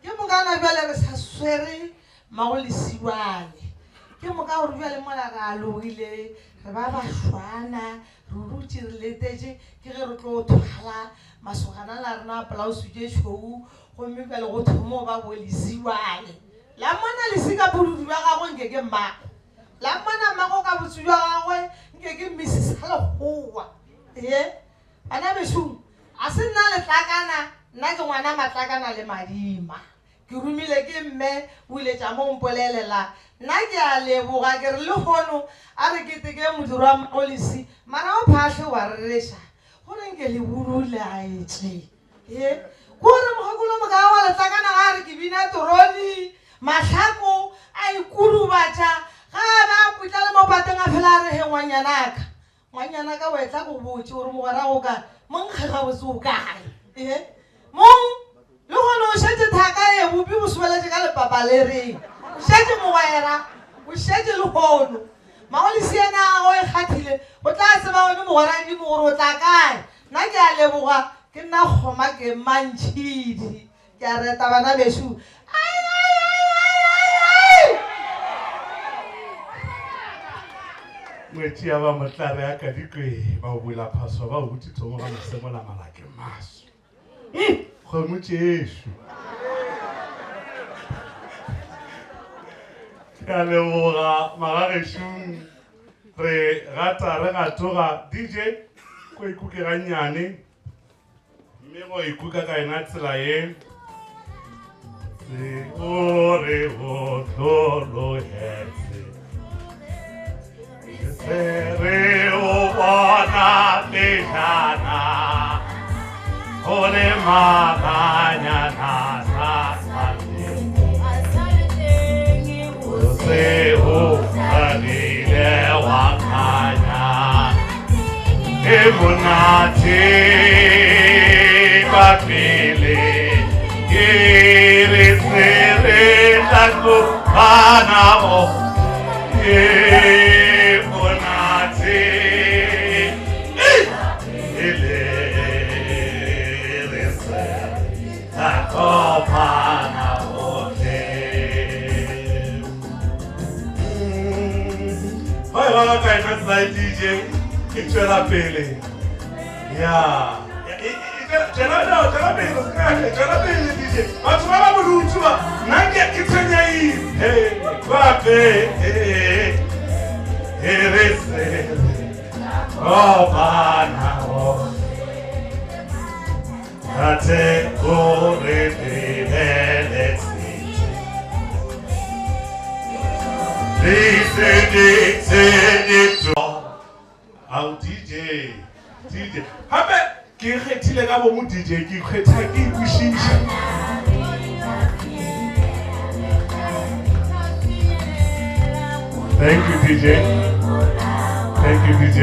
Ke mokana bjale re sa swere magolesiwane ke moka gore bjale mola re alogile re ba bašwana re dutše re letetše ke ge re tlo thwala masogana la rena a polausu tše tšhweu gomme bjale go thomo ba bolesiwane la mmona lesi ka bodudu bja gagwe nke ke mmago la mmona mmago ka botse bja gagwe nke ke mrs sa lekgowa ee bana bešong a se nna letlakana nna ke ngwana matlakana le madima Ke romile ke mme o ile tša mo mpolelela. Nna ke a leboga ke re lehono a re keteke modiro wa Mmaolesi mara o phahle wa rereša gore nke le budule a etše. He ko re mokgekolo moka wa letlakana ga a re ke bina toroni mahlako a ikurubatša ga a ba a putla le mo pateng a fela a re he ngwanyanaka Ngwanyana ka wetla go botše gore mogwera go ka monkge gabotse o kae. Ee, mong le gona o šetše thaka e bopi bo sobeletše ka lepapa le reng. O šetše mogwera, o šetše lehono. Magolisi yena a o e kgathile, o tla tseba one mogwera dimo gore o tla kae. Nna ke a leboga, ke nna kgoma ke mantšhidi. Ke a reta bana bešo. Ai, ai, ai, ai, ai, ai! Ngwetši ya ba motlare ya kadikwe ba o bula phaso ba o butše thomo ga masemola malake maso. Kgomo tšešo. Ke a leboga magagešong re gata re gatoga DJ ko ikuke gannyane. Mme go ikuka ka yena tsela ye se o re o hlologetse se re o bona pejana go le mabanyana sa o se o thabile wa kganya e monate ka pele ke re se re tla kopana mo e monate e le re se tla kopana bohle. leboga ka ena tsela DJ e tšwela pele ya tšwela pele tšwela pele DJ batho ba ba bodutu ba nna ke ke tshwenyaile kwape e re se kopana Tate o re lebeletse Ao DJ DJ gape ke kgethile ka bomo DJ ke kgetha ke ikwešiša Thank you DJ Thank you DJ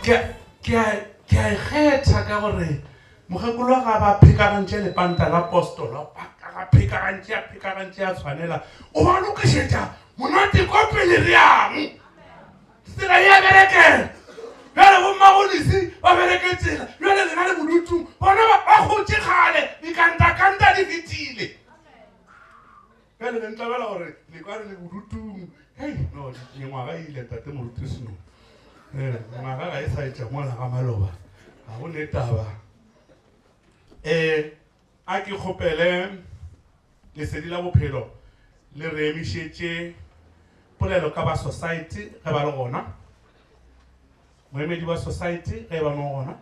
Ke ke a ke a e kgetha ka gore mokgekolo ga ba phekagantše lepanta la postolo ga phekagantše a phekagantše a tshwanela o ba lokišetša monate kwa pele re yang tsela ya berekela bjale bommagolisi ba bereke tsela bjale lena le bodutung bona ba kgotše kgale dikantakanta di fetile bjale le ntlabela gore le kwa re le bodutung hei no mengwaga e ile ntate moruti seno ee ngwaga ga e sa etša mola ga maloba ga go ne taba um a ke kgopele lesedi la bophelo le re emišetše polelo ka ba society ge ba le gona moemedi wa society ge ba mo gona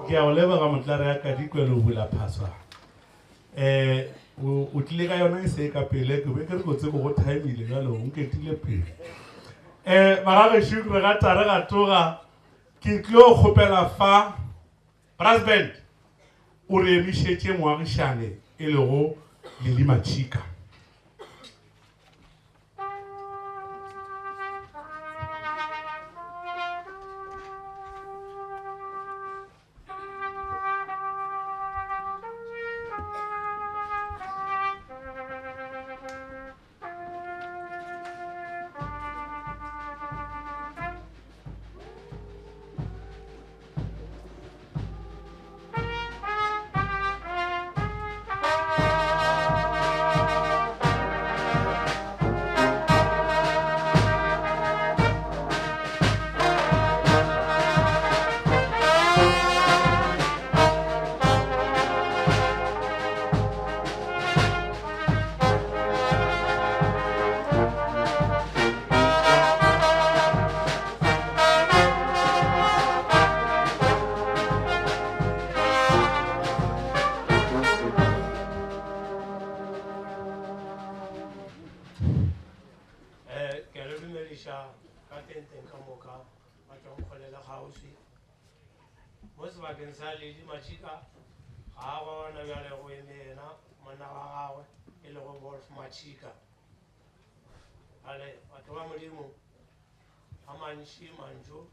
Ke a o leboga motlare ya kadikwelo o bula phaswa um o tlile ka yona e se e ka pele ke be ke re kotse ko go timile jalo o nketile pele um magagešo re gata re gatoga ke tlo kgopela fa brass band o re emišetše moagišane e lego Lili Matšhika. dumediša ka tenteng ka moka ba tšwang kgole le kgauswi. Mo sebakeng sa Ledi Matšhika ga a gona bjale go eme yena monna wa gagwe e lego Wolf Matšhika. Bjale batho ba Modimo a mantši mantšu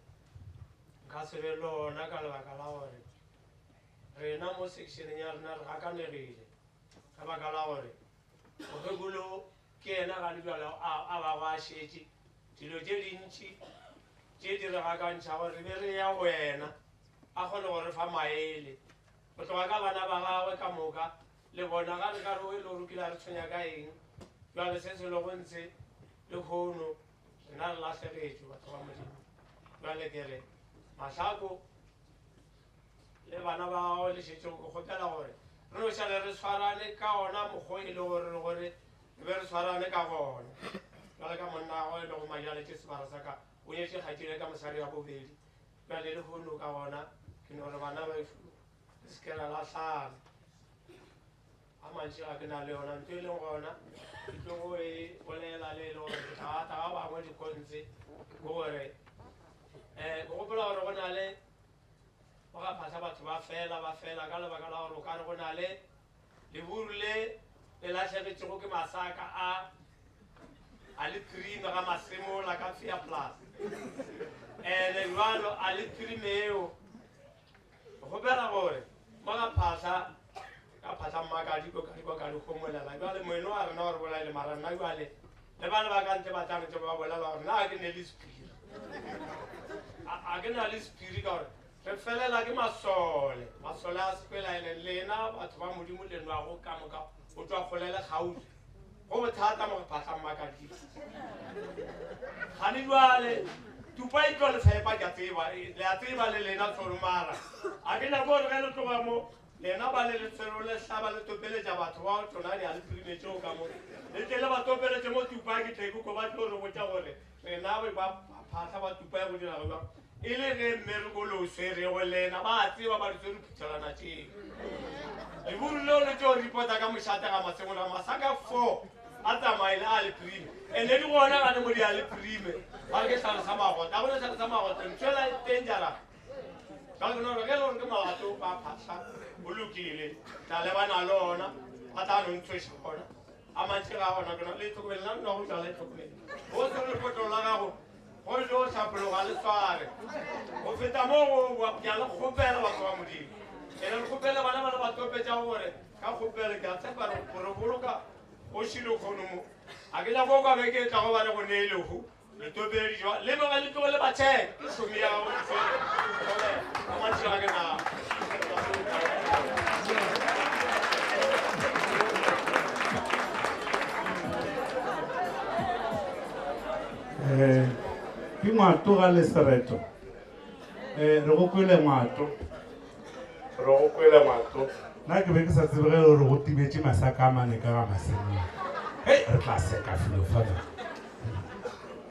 nka se be le ona ka lebaka la gore rena mo sectioneng ya rena re gakanegile ka baka la gore mokgekolo ke yena gane bjale a bago a šetše dilo tše dintši tše di re gakantšhago re be re ya go yena a kgone go re fa maele go tloga ka bana ba gagwe ka moka le bona ga re ka re o e le gore o kile a re tshwenya ka eng jwale se se lego ntshe lehono rena re lahlegetšwe batho ba modimo jwale ke re mahlako le bana ba gagwe le šetšego ke kgopela gore re no šale re tshwarane ka ona mokgwa e le gore re gore re be re tshwarane ka gona jale ka monna gagwe e lego majaletše sebara sa ka o nyetše kgatšile ka mosadi wa bobedi jale le hono ka gona ke no re bana baešu re se ke ra lahlana a mantši ga ke na le yona ntho e leng gona ke tlo go e bolela le e le gore ke tla gata ba bangwe dikontse ke gore um ke gopola gore go na le Go ga phahla batho ba fela ba fela ka lebaka la gore o ka re go na le leburu le le lahlegetšego ke masaka a a le phirime ga masemola ka fia plus ene jalo a le phirime eo kgopela gore mo ga phahla ka phahla mmakadiko ka dikwa ka dikgomolela jale moeno wa rena gore bolaele mara nna jale le bana ba ka ntle ba tla ntse ba bolela gore na ke ne le sephiri a ke na le sephiri ka gore re felela ke masole masole a sepela ene lena batho ba modimo le nwago ka moka o tswa kgole le kgauswi go bothata mo go phatlha mmakadiko gane jale tupa e tlo le fepa ke a tseba le a tseba le lena tsholo mara a ke nyako gore ge le tloga mo Lena ba le letshwero le hlaba le topeletša batho bao tšona di a le phirimetšego ka mo. Le tle le ba topeletše mo Tupai ke tle ke ko ba tlo re botša gore rena ba ba phahla ba Tupai go dira bjang. E le ge mmereko le o swerego lena ba a tseba ba di swere phuthelwana tšeo. Leburu leo le tlo ripota ka mošate ga Masemola masaka 4 a tsamaile a le phirime. Ene di gona gane mo di a le phirime. Ba re ke hlare sa magotla. A gona hlare sa magotla ntho ela e dangerous. Ka lona gore ge e le gore ke molato ba phahla o lokile tla lebana le ona ba tla no ntshweša gona a mantši ga gona kona le tlhokomele nna nna go jala e tlhokomele go se lepotlo la gago go jo hlapologa le sware go feta mo go ke a le kgopela batho ba modimo ene le kgopele bana ba le ba topetša gore ka kgopele ke a tshepa gore boloka go šile kgono mo a ke nyako kwa beke e tlago ba re go nee lehu Le topedišwa le noge le tloge le ba check ke šomi ya gago ka mantši ga ke na Eh, ke ngwato ga le sereto eh re go kwele ngwato re go kwele ngwato nna ke be ke sa tsebe ge gore go timetše masaka a mane ka ga masemong hei re tla seka felo fana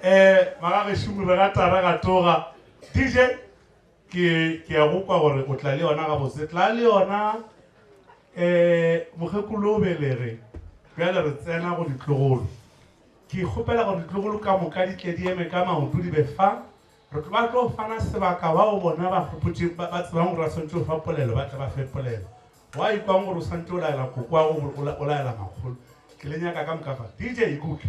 um magagešimo re ga tara ga toga dj ke ke ya go kwa gore o tla le yona gabotse tla le yona um mokgekolo o belege bjale re tsena go ditlogolo ke kgopela gore ditlogolo ka moka di tle di eme ka maoto di be fa Re tlo ba tlo fana sebaka bao bona ba gopotše ba tsebang gore ba swantše go fa polelo ba tle ba fe polelo. Wa ikwang gore o swantše o laela koko wa go o laela makgolo. Ke le nyaka ka moka fa. DJ Ikuke.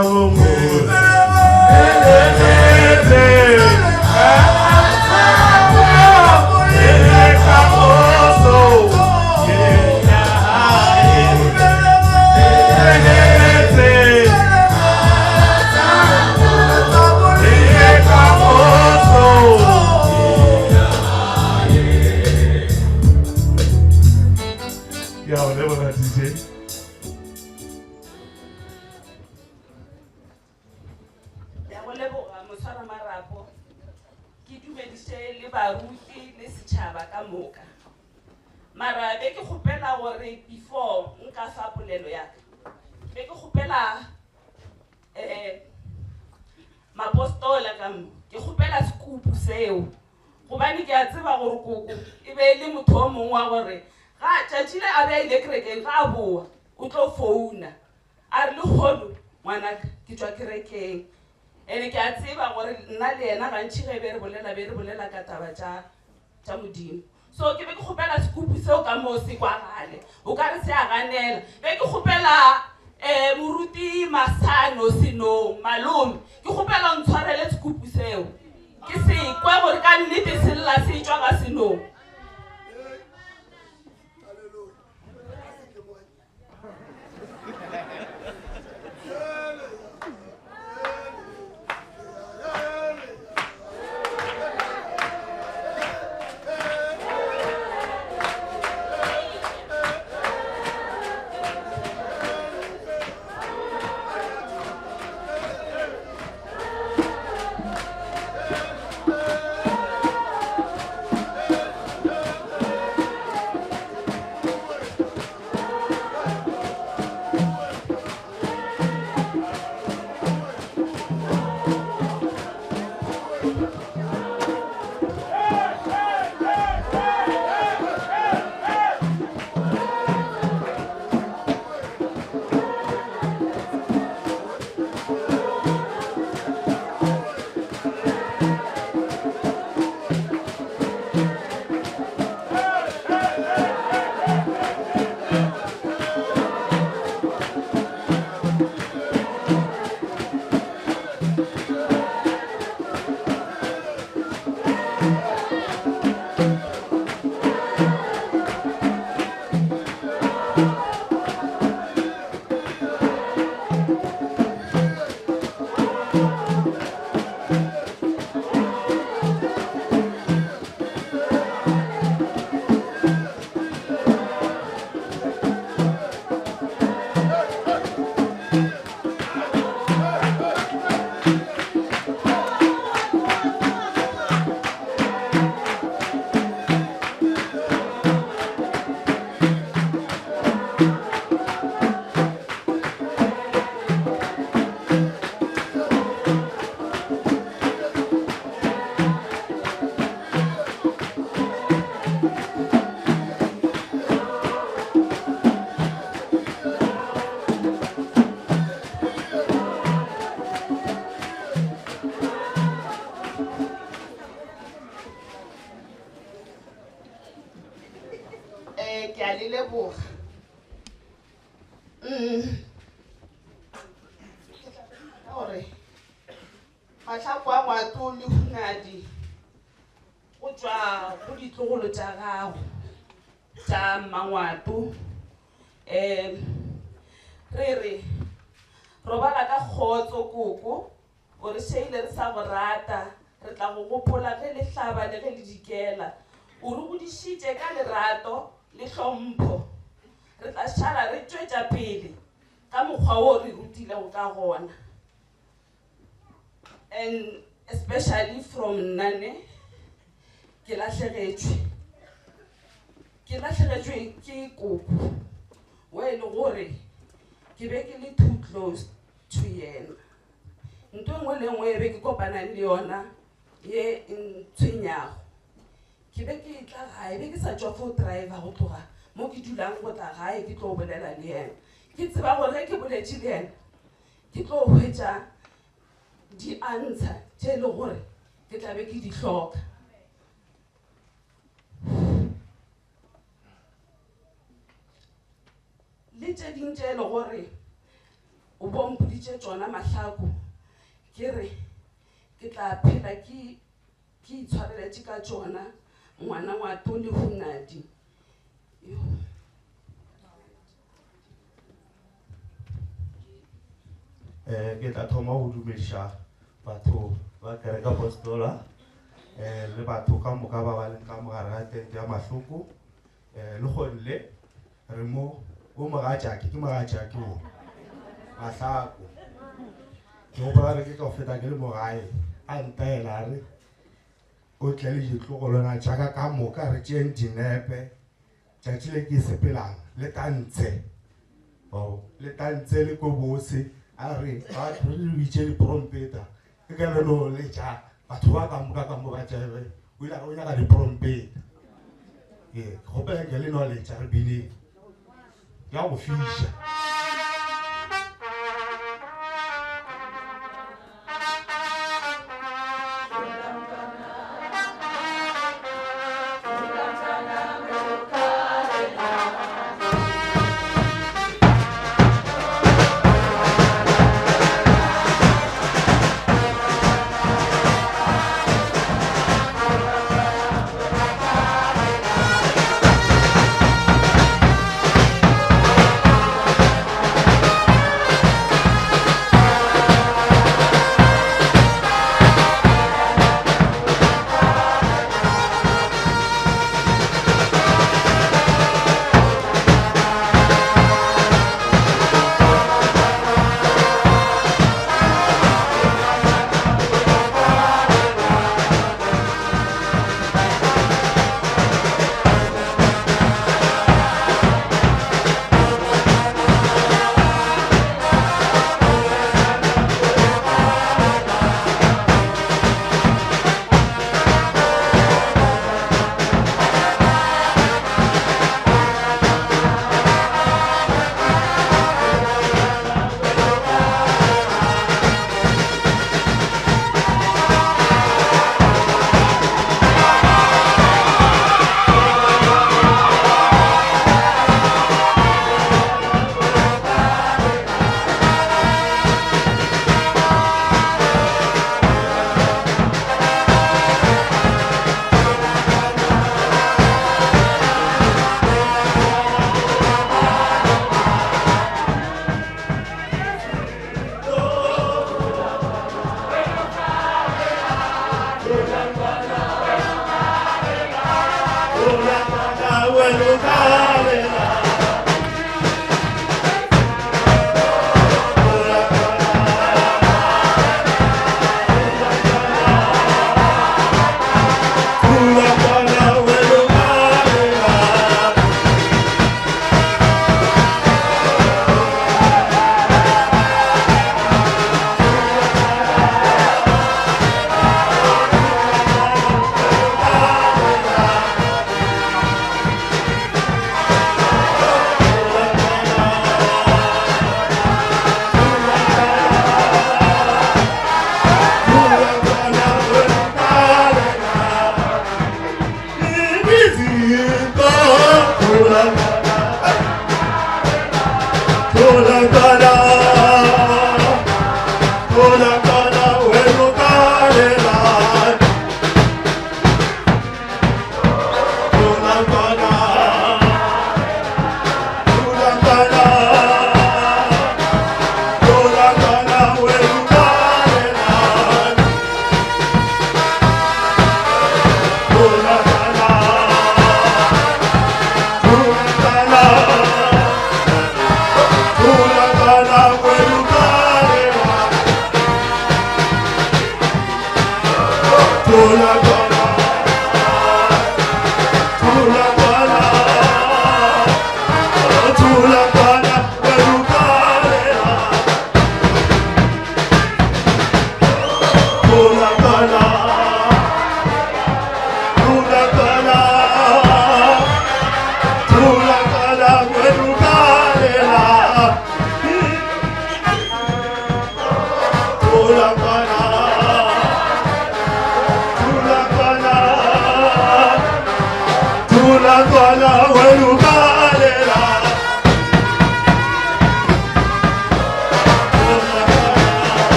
Ke a go leboga DJ. Ke a go leboga moswara marapo. Ke dumediše le baruti le setšhaba ka moka. Mara be ke kgopela gore before nka fa polelo ya ka, be ke kgopela um mapostola ka mo, ke kgopela sekupu seo. Gobane ke a tseba gore koko e be e le motho o mongwe wa gore ga tšatši le a be a ile kerekeng ga a boa o tlo founa a re lehono ngwanaka ke tšwa kerekeng. Ene ke a tseba gore nna le yena gantši ge be re bolela be re bolela ka taba tša tša Modimo. So ke be ke kgopela sekupu seo ka moo se kwagale o ka re se a ganela. Be ke kgopela um moruti Masano Senong malome ke kgopela o ntshwarele sekupu seo ke se kwe gore ka nnete se lla se tšwa ga Senong. Eh, ke a le leboga. Mm. Ka gore mahlako a ngwato le hunadi go tšwa go ditlogolo tša gago tša mmangwato. Um re re robala ka kgotso koko, o re šeile re sa go rata, re tla go gopola ge le hlaba le ge le dikela. O re godišitše ka lerato le hlompho, re tla šala re tšwetša pele ka mokgwa wo re rutilego ka gona. And especially from nna ne ke lahlegetšwe, ke lahlegetšwe ke koko wa e le gore ke be ke le too close to yena. Ntho e nngwe le nngwe e be ke kopanang le yona ye e ntshwenyago, ke be ke tla gae, be ke sa tšwa fo driver go tloga mo ke dulang go tla gae ke tlo bolela le yena. Ke tseba gore ge ke boletše le yena ke tlo hwetša di-answer tše e le gore ke tla be ke di hloka. Le tše ding tše e le gore O bo mpoditše tšona mahlako, ke re ke tla phela ke ke itshwareletše ka tšona ngwana ngwato le hunadi. Yo. Eh, ke tla thoma go dumediša batho ba kereke apostola eh, le batho ka moka ba ba leng ka mogare ga tente ya mahloko eh, le kgone le re mo o mogatšake ke mogatšake o mahlako ke gopola re ke ka go feta ke le mo gae a ntaela a re o tle le ditlogolwana jaaka ka moka re tšeeng dinepe tšatši le ke sepelang le tantshe oh, le tantshe le ko bose a re batho re le bitše diprompeta ke ka le no letša batho ba ka moka ka mo ba tšebe o ile a re o nyaka diprompeta ee ke kgopela ke le no letša re bineng ya go fiša.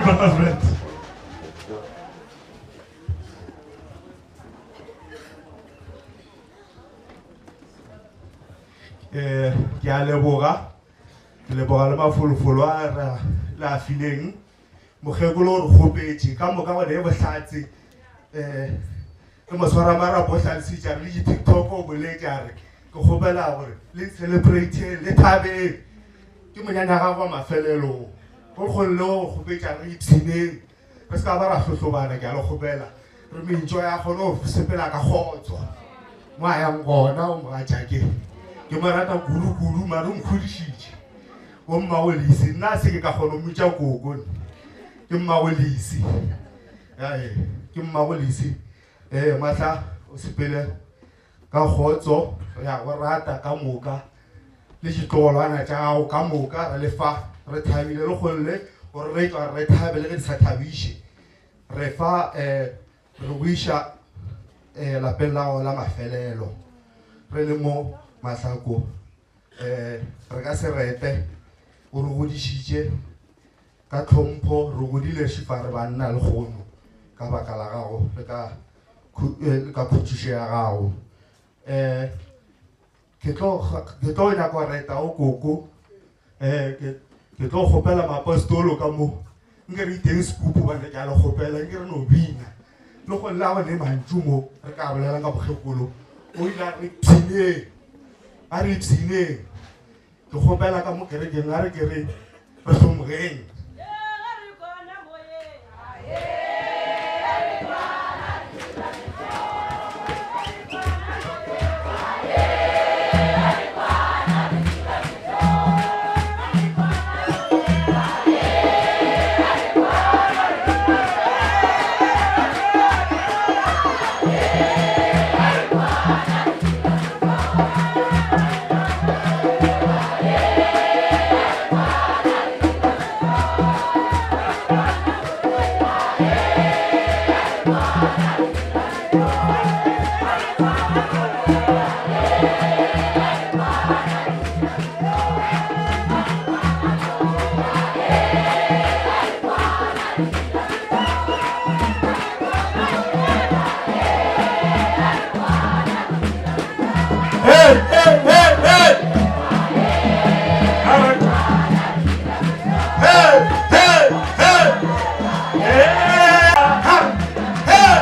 Brothers Band. Eh, ke a leboga ke leboga le mafolofolo a ra le a fileng mokgekolo o re kgopetše ka moka gone e bohlatse um le moswaramarapo o hlalositše a re le di-tiktok o boletše a re ke kgopela gore le celebrate le thabeng ke monyanya gago wa mafelelo o kgonne go kgopetša re ipshineng re se ka ba ra hlohlobana ke a le kgopela re mentšo ya kgone go sepela ka kgotso mo a yang gona o mogatšake ke mo rata kudu-kudu mare o nkgodišitše o mmagolisi nna a se ke ka kgona go mmitša koko ke mmagolisi ae ke mmagolisi ee mahla o sepele ka kgotso re ya go rata ka moka le ditlogolwana tša gago ka moka re le fa re thabile le kgonne gore re tšwa re thabe le ge di sa thabiše re fa um re go iša um lapeng la gago la mafelelo re le mo mahlako um re ka se rete o re godišitše ka tlhompho re godile šifa re banna le kgono ka baka la gago le ka eh, ka khutšišo ya gago um ke tlo ke tlo nyaka go reta o koko um ke tlo kgopela maapostolo ka mo nke re iteng sekupu bane ke a le kgopela nke re no bina le go lla gone mantšu mo re ka bolelang ka bokgekolo o ile a re pshineng a re ipshineng ke kgopela ka mo kerekeng a re ke re re hlomogeng. Hey, hey, hey, hey! Hey, hey, hey! Hey, hey!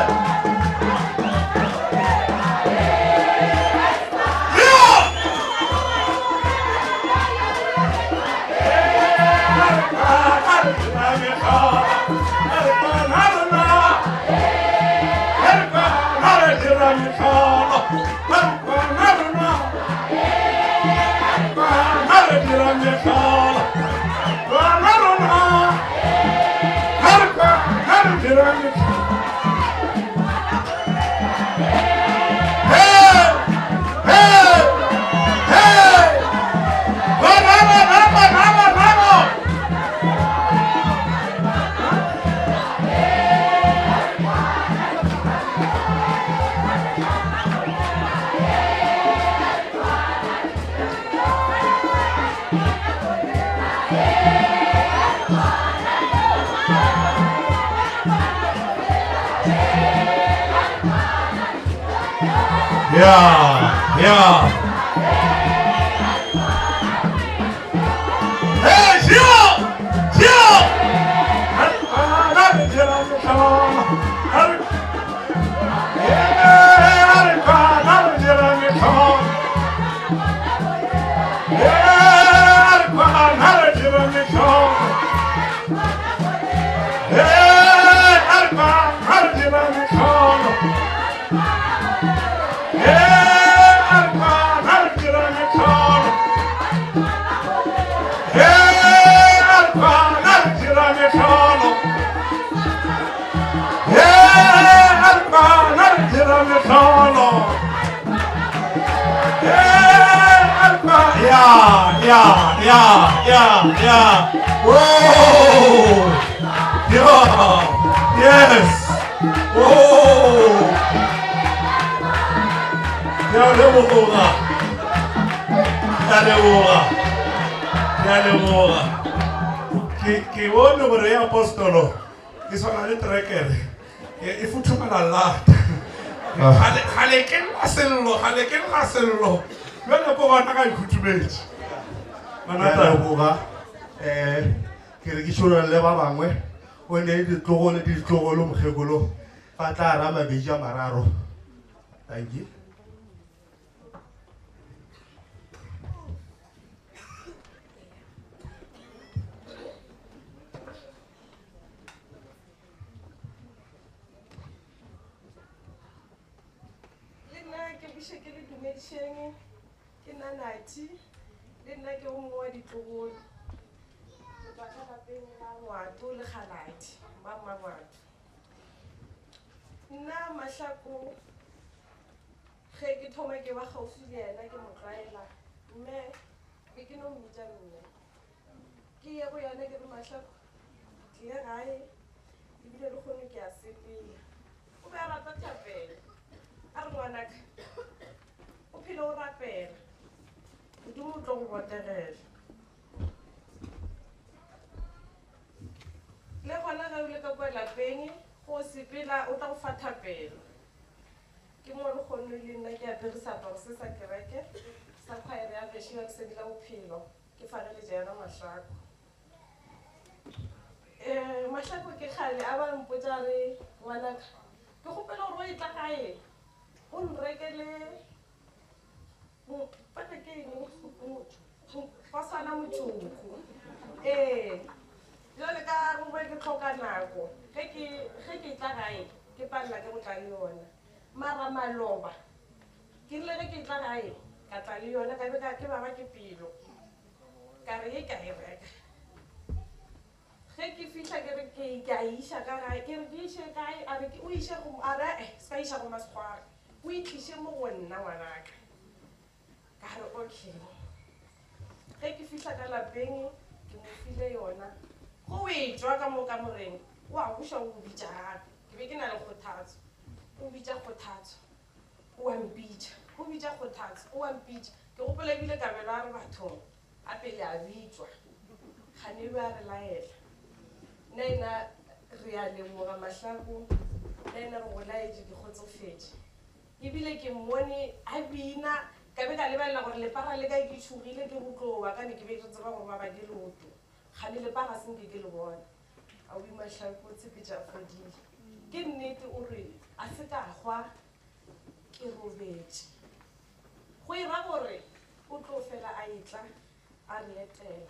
Yeah, yeah. Hey, Jio! Jio! Yeah, yeah, yeah, yeah, yeah. Oh, yeah, yes. Oh. Ke a leboga. Ke a leboga. Ke a leboga. Ke ke bone gore ya apostolo e swana le trekere e e futhumela lata. Gale gale ke lla sello, gale ke lla sello. Bjale ko gona ga e futhumetše. Ke a leboga um ke re ke šolole ba bangwe o ne le ditlogolo le ditlogolo mokgekolo ba tla ra mabedi a mararo thank you Le nna ke buše ke le dumedišeng ke nna Nathi le nna ke o mongwe wa ditlogolo ke tswa ka lapeng la Ngwato le Kgaladi ba Mmangwato nna Mahlako ge ke thoma ke ba kgauswi le yena ke mo tlwaela mme be ke no mmitša mme ke ye go yena ke re Mahlako ke tlile gae ebile le kgono ke a sepela o be a rata thapelo a re ngwanaka o phele o rapela modimo o tlo go botegela le gona ge o le ka kwa lapeng go sepela o tla go fa thapelo ke mo re kgonne le nna ke apere seaparo se sa kereke sa khwaere ya gešo ya lesedi la bophelo ke fareletša yona mahlako um mahlako ke kgale a ba mpotsa re ngwanaka ke kgopela gore o e tla gae o nrekele paka ke eng ba swana motšoko ee jale ka gongwe ke tlhoka nako ge ke ge ke tla gae ke palela ke go tla le yona mara maloba ke rile ge ke tla gae ka tla le yona ka be ka ke baba ke pelo ka re ye ka e reka Ge ke fihla ke re ke ke a e iša ka gae, ke re ke iše kae? A re ke o iše go a re eh se ka iša go Masegware, o e tliše mo go nna ngwanaka. Ka re okay. Ge ke fihla ka lapeng ke mo file yona. Go o e tšwa ka mo kamoreng o a buša o bitša gape. Ke be ke na le kgothatso. O bitša kgothatso, o a mpitša. O bitša kgothatso, o a mpitša. Ke gopola ebile Kabelo a re bathong A pele a bitšwa, Kganelu a re laela. Nnaena re a leboga Mahlako, nnaena re go laetše ke kgotsofetše. Ebile ke mmone a bina, ka be ka lebelela gore lepara le kae ke tšhogile ke go tlo wa ka ne ke be ke tseba gore ba ba ke leoto. Kgane lepara se nke ke le bona. Aowi Mahlako tshepetša a fodile. Ke nnete o re a se ka hwa ke robetše. Go e ra gore o tlo fela a etla a re etela,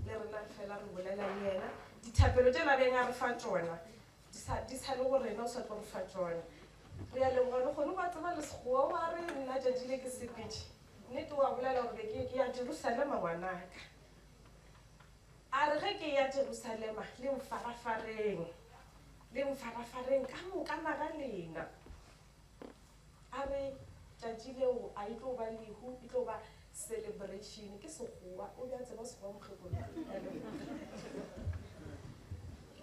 le rena re fela re bolela le yena. Dithapelo tše la beng a re fa tšona di sa, di sa le go rena, o sa tlo re fa tšona. Re a leboga le kgone wa tseba le Sekgowa wa re nna tšatši le ke sepetše. Nnete wa bolela gore be ke, ke ya Jerusalema ngwanaka. A re ge ke ya Jerusalema le mfarafareng, le mfarafareng ka moka naga lena. A re, Tšatši leo a e tlo ba lehu, e tlo ba celebration. Ke Sekgowa, o be a tseba Sekgowa mokgekolo. Ke a leboga.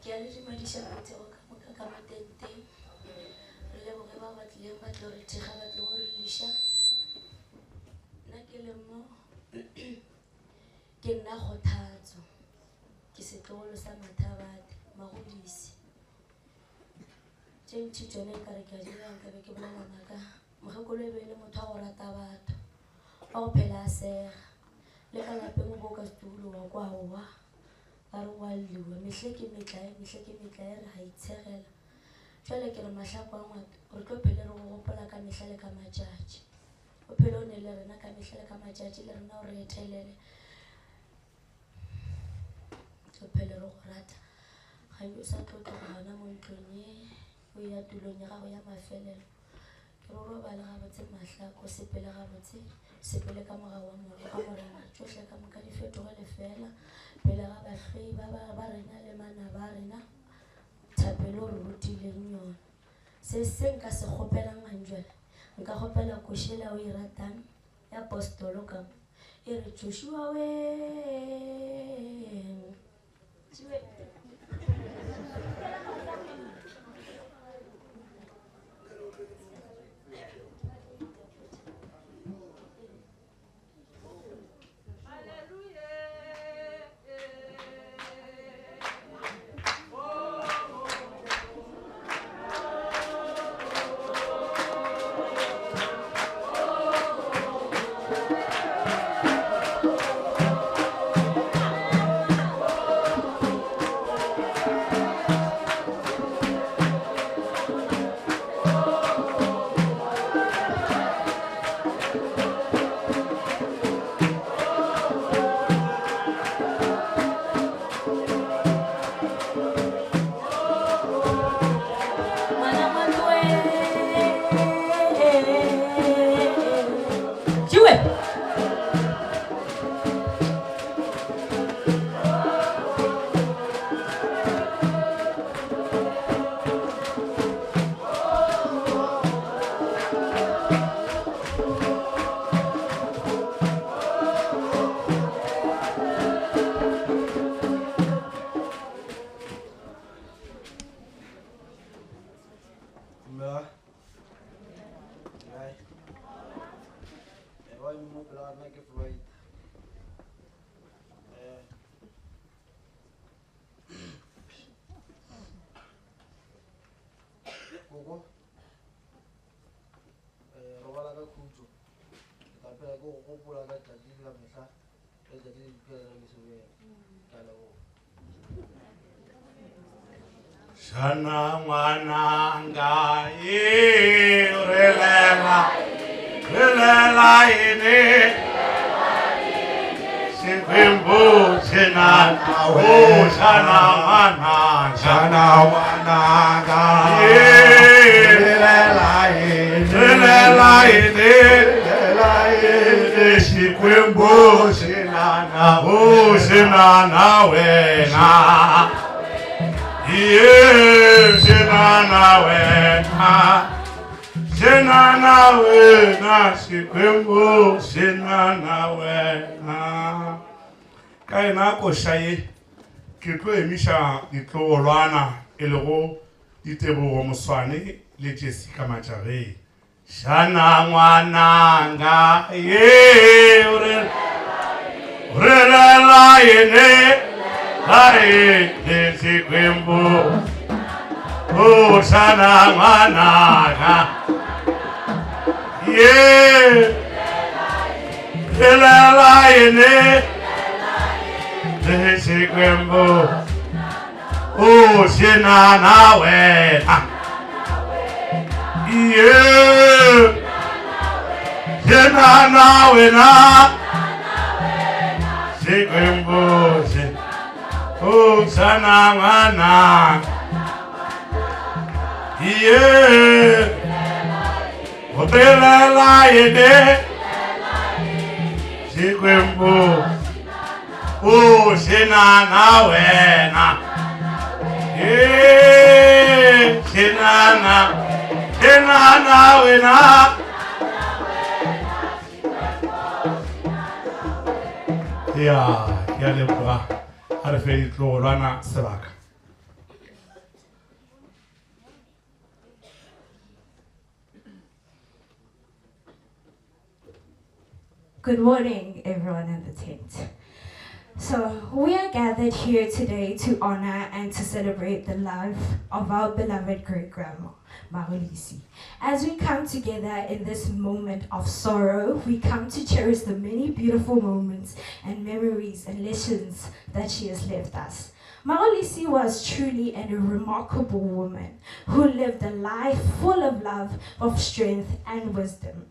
Ke a le dumediša phuthego ka moka ka mo tenteng. Re leboge bao ba tlileng ba tlo re thekga, ba tlo re liša. Nna ke le mo ke nna Kgothatso, ke setlogolo sa Mathabate, Magodise. Tše ntši tšona e kare ke a di bea nka be ke bolela maaka. Mokgekolo e be e le motho wa go rata batho, wa go phela a sega. Le ka lapeng o bo o ka se tubule wa kwa aowa ba re go a lliwa. Mehle ke metlae, mehle ke metlae re a itshegela. Jwale ke re Mahlako a Ngwato, re tlo phele re go gopola ka mehla le ka matšatši. O phele o ne le rena ka mehla le ka matšatši, le rena o re etelele. Tlo phele re go rata. Ga o sa tlo tloga gona mo ntlong ye o ya tulong ya gago ya mafelelo. Ke re o robale gabotse Mahlako, o sepele gabotse, o sepele ka mogau wa Morena. Tšohle ka moka di fetoge lefeela pele ga bahloi ba ba rena le manaba a rena. Thapelo o re rutileng yona. Se se nka se kgopelang ganjwale, nka kgopela koši yela o e ratang ya Postolo ka mo e re Joshua wee. pele ga nna ke Floyd. Eh, Koko, eh, robala ka khutšo. Ke tla phela ke go gopola ka tšatši la mehla le letšatši le diphela le se wena. Ke a leboga. Xana n'wananga yi rilela rilela yini Xikwembu xi na o xana n'wananga Xana n'wananga yi rilela yini rilela yini rilela yini Xikwembu xi na na o xi na na wena Iye xi na na wena xi na na wena Xikwembu xi na na wena ka yena koša ye ke tlo emiša ditlogolwana e lego ditebogo moswane le jessica matšageng xana n'wananga ye u ri u rilela yini la yini xikwembu u xana n'wananga ye rilela yini le xikwembu u xi na na wena iye xi na na wena xikwembu xi u xana n'wana iye u rilela yini xikwembu u xi na na wena ye xi na na xi na na wena ya ke a leboga a re fe ditlogolwana sebaka Good morning, everyone in the tent. So, we are gathered here today to honor and to celebrate the life of our beloved great grandma, Marulisi. As we come together in this moment of sorrow, we come to cherish the many beautiful moments and memories and lessons that she has left us. Marulisi was truly a remarkable woman who lived a life full of love, of strength, and wisdom.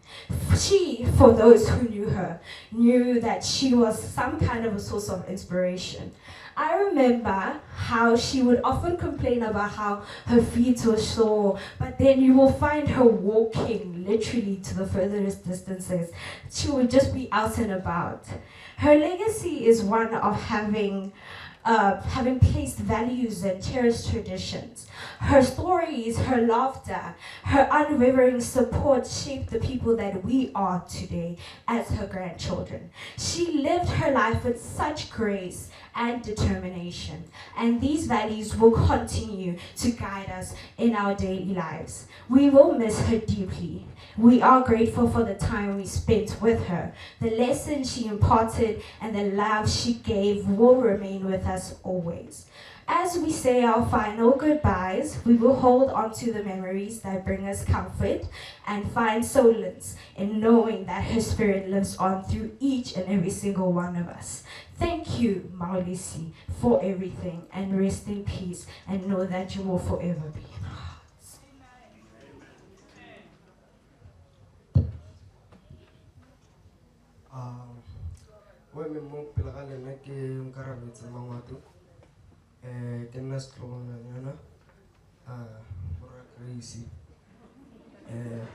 She, for those who knew her, knew that she was some kind of a source of inspiration. I remember how she would often complain about how her feet were sore, but then you will find her walking literally to the furthest distances. She would just be out and about. Her legacy is one of having uh, having placed values and cherished traditions. Her stories, her laughter, her unwavering support shaped the people that we are today as her grandchildren. She lived her life with such grace and determination, and these values will continue to guide us in our daily lives. We will miss her deeply. We are grateful for the time we spent with her. The lessons she imparted and the love she gave will remain with us always. As we say our final goodbyes, we will hold on to the memories that bring us comfort and find solace in knowing that her spirit lives on through each and every single one of us. Thank you, Maulisi, for everything, and rest in peace and know that you will forever be in our hearts. Um, o eme mo pele ga lena ke nkarabetse mangwato um ke nna setlogolonyana uh, morwa Grace um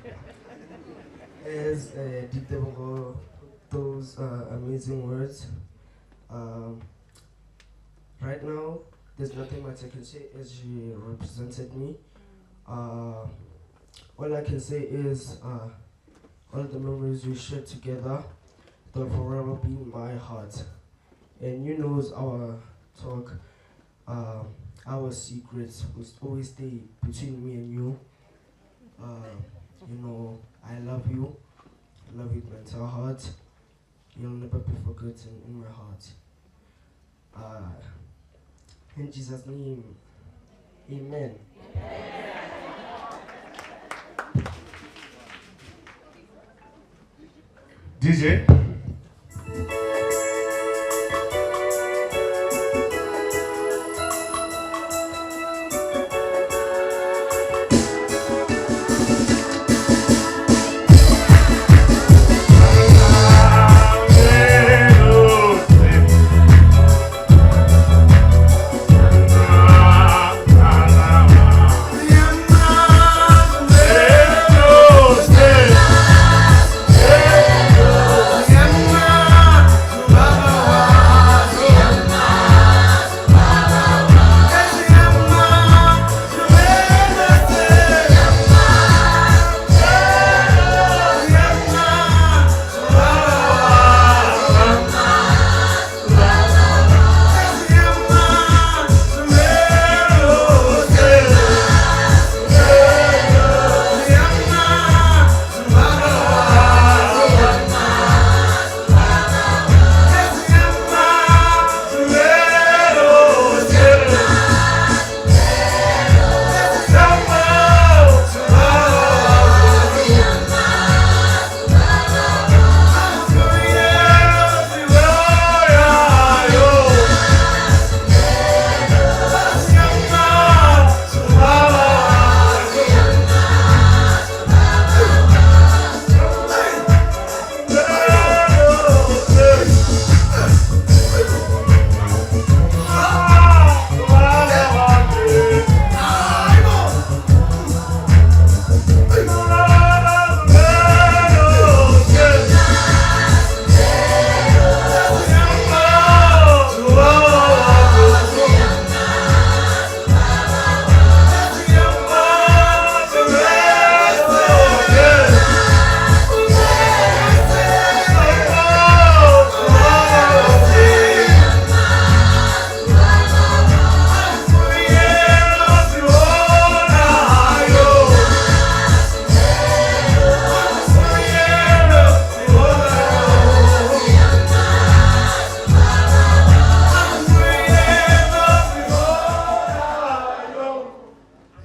as uh, Ditebogo put those uh, amazing words right now there's nothing much I can say as she represented me. All I can say is all the memories we shared together, they'll forever be in my heart. And you knows our talk, our secrets will always stay between me and you. I love you. I love you with my entire heart. You'll never be forgotten in my heart. Uh, in Jesus' name, amen. DJ.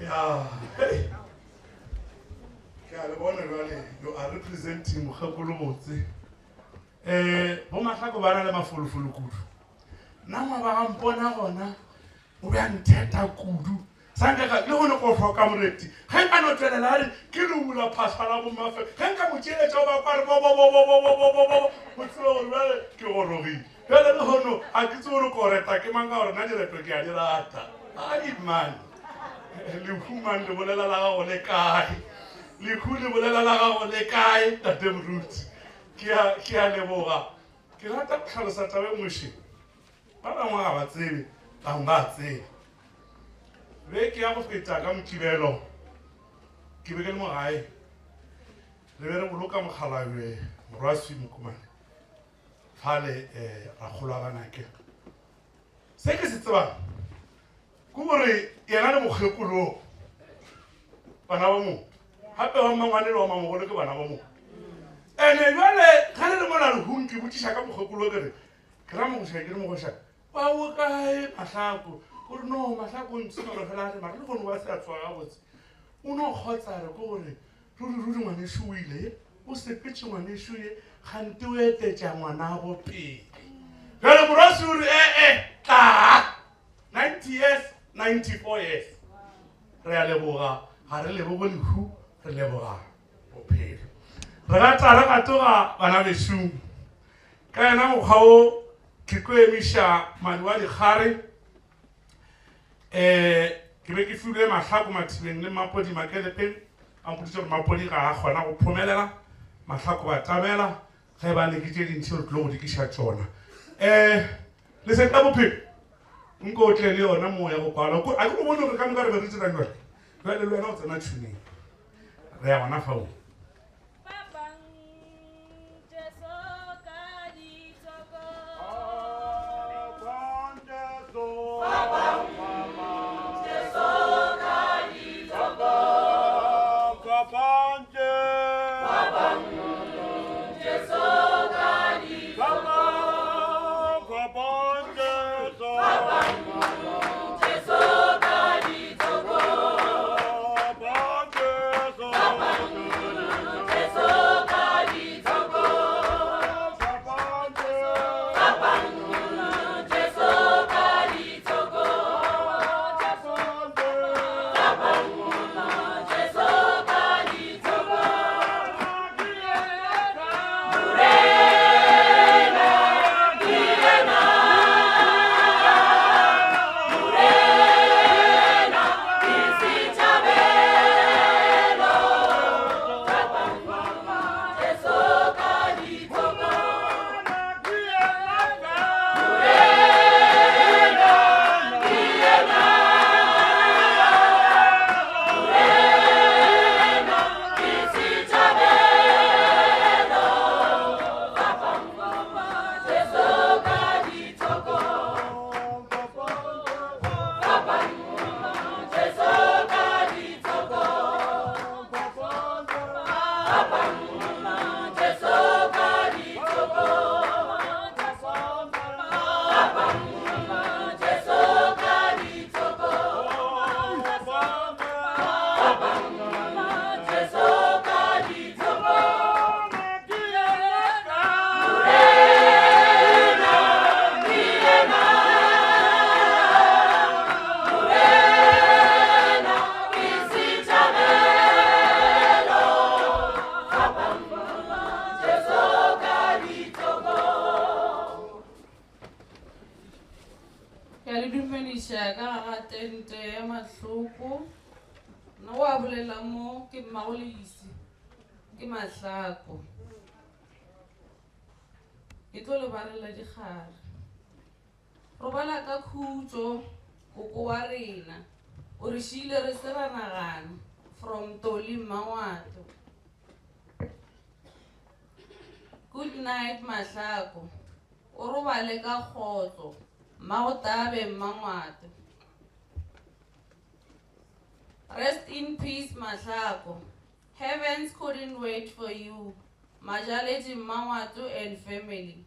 Ya, hey. Ke a le bona jwale, you are representing mokgekolo botse. Bo Mahlako ba na le mafolofolo kudu. Nna ngwa ba ga mpona gona, o be a ntheta kudu. Sanka ka le gone go hloka moreti. Ge nka no tswelela a re ke le bula phahla la bommafe. Ge nka mo tšeletša o ba kwa re bo bo bo bo bo bo bo bo bo. O tsebe gore bjale ke gorogile. Bjale le hono a ke tsebe gore ko reta ke mang ka gore nna direto ke a di rata. Ai man. Lehu man le bolela la gago le kae? Lehu le bolela la gago le kae, tate moruti? Ke a ke a leboga. Ke rata go hlalosa taba e nngwe še. Ba bangwe ga ba tsebe, bangwe ba tseba. Beke ya go feta ka Mokibelo, ke be ke le mo gae. Re be re boloka mokgalabje Morwaswi Mokomane. Fale rakgolo wa banake. Se ke se tsebang ke gore yena le mokgekolo bana ba mo gape wa mmangwane le wa mamogolo ke bana ba mo. Ene jwale ga le le mola lehung ke botšiša ka mokgekolo ke re ke ra mogoša ke re mogoša wa o kae Mahlako? O re no Mahlako o ntshimalo fela a re mara le gone wa se a tsoga gabotse. O no kgotsa re ke gore ruri ruri ngwanešu o ile ye o sepetše ngwanešu ye kgante o etetša ngwanabo pele. Jwale Morwasi o re ee tlaa 90 years 94 years. Re a leboga ga re leboge lehu re leboga bophelo. Re gata re gatoga bana bešung. Ka yena mokgwa wo ke tlo emiša madi wa dikgare. Ke be ke filwe Mahlako Mathibeng le Mapodi Makelepeng. A mpoditše gore Mapodi ga a kgona go phomelela, Mahlako ba tabela ge ba ne ke tše dintši re tlo go dikiša tšona. Lesedi la bophelo nko o tle le yona mo ya go kwala. A ke go bone gore ka moka re be re dirang jwale. Jwale le wena o tsena tšhuneng. Re ya gona fao. ga tente ya mahloko nna wa bolela mo ke mmagoleisi ke mahlako ke tlo le barela dikgare robala ka khutšo koko wa rena o re šiile re se ra nagana from toli mmangwato good night mahlako o robale ka kgotso mmagotabe mmangwato rest in peace mahlako heavens couldn't wait for you majaledi mmangwato and family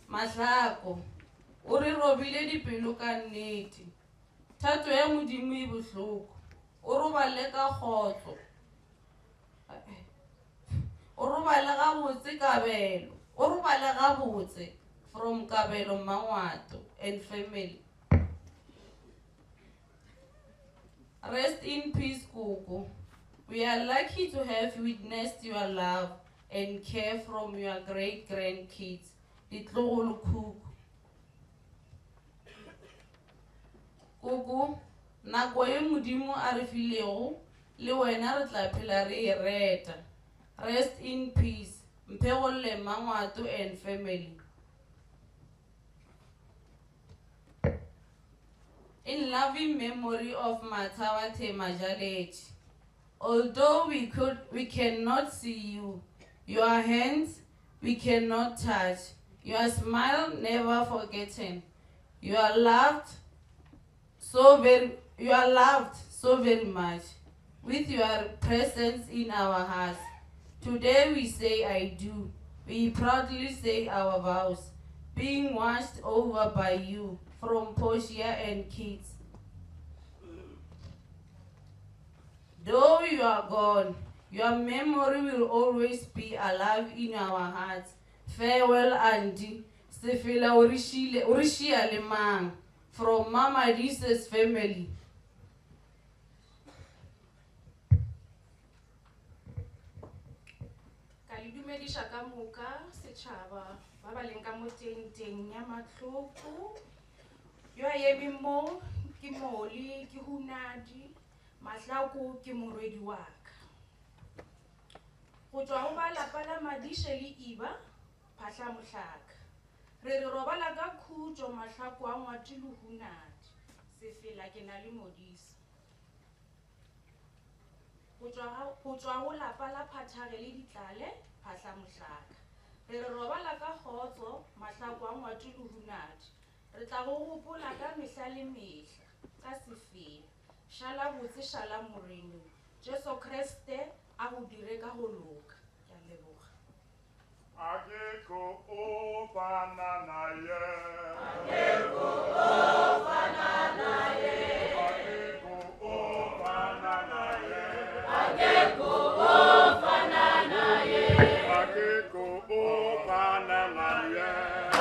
mahlako o re robile dipelo ka nnete thato ya modimo e bohloko o robale ka kgotso o robale gabotse kabelo o robale gabotse from kabelo mmangwato and family rest in peace koko we are lucky to have witnessed your love and care from your great grandkids ditlogolokhukhu koko nako ye modimo a re filego le wena re tla phela re e reta rest in peace mphegolle mmangwato and family in loving memory of Matawate Majalech. Although we could we cannot see you, your hands we cannot touch, your smile never forgotten. You are loved so very you are loved so very much with your presence in our hearts. Today we say I do. We proudly say our vows, being watched over by you from Portia and kids. Though you are gone, your memory will always be alive in our hearts. Farewell, Auntie. Sefela o re šile- o re šia le mang? From Mama Lisa's family. Ka le dumediša ka moka setšhaba ba ba leng ka mo tenteng ya mahloko yo a emeng mo ke mole ke hunadi mahlako ke morwedi wa ka go tšwa go ba lapa la madiše le iba phahla mohlaka re re robala ka khutšo mahlako a ngwati le hunadi sefela ke na le modisa go tšwa ga- go tšwa go lapa la phathage le ditlale phahla mohlaka re re robala ka kgotso mahlako a ngwati le hunadi re tla go gopola ka mehla le mehla ka sefela šala botse šala moreneng jesu kriste a go dire ka go loka ke a leboga Akekho ofana naye. Akekho ofana naye. Akekho ofana naye. Akekho ofana naye. Akekho ofana naye.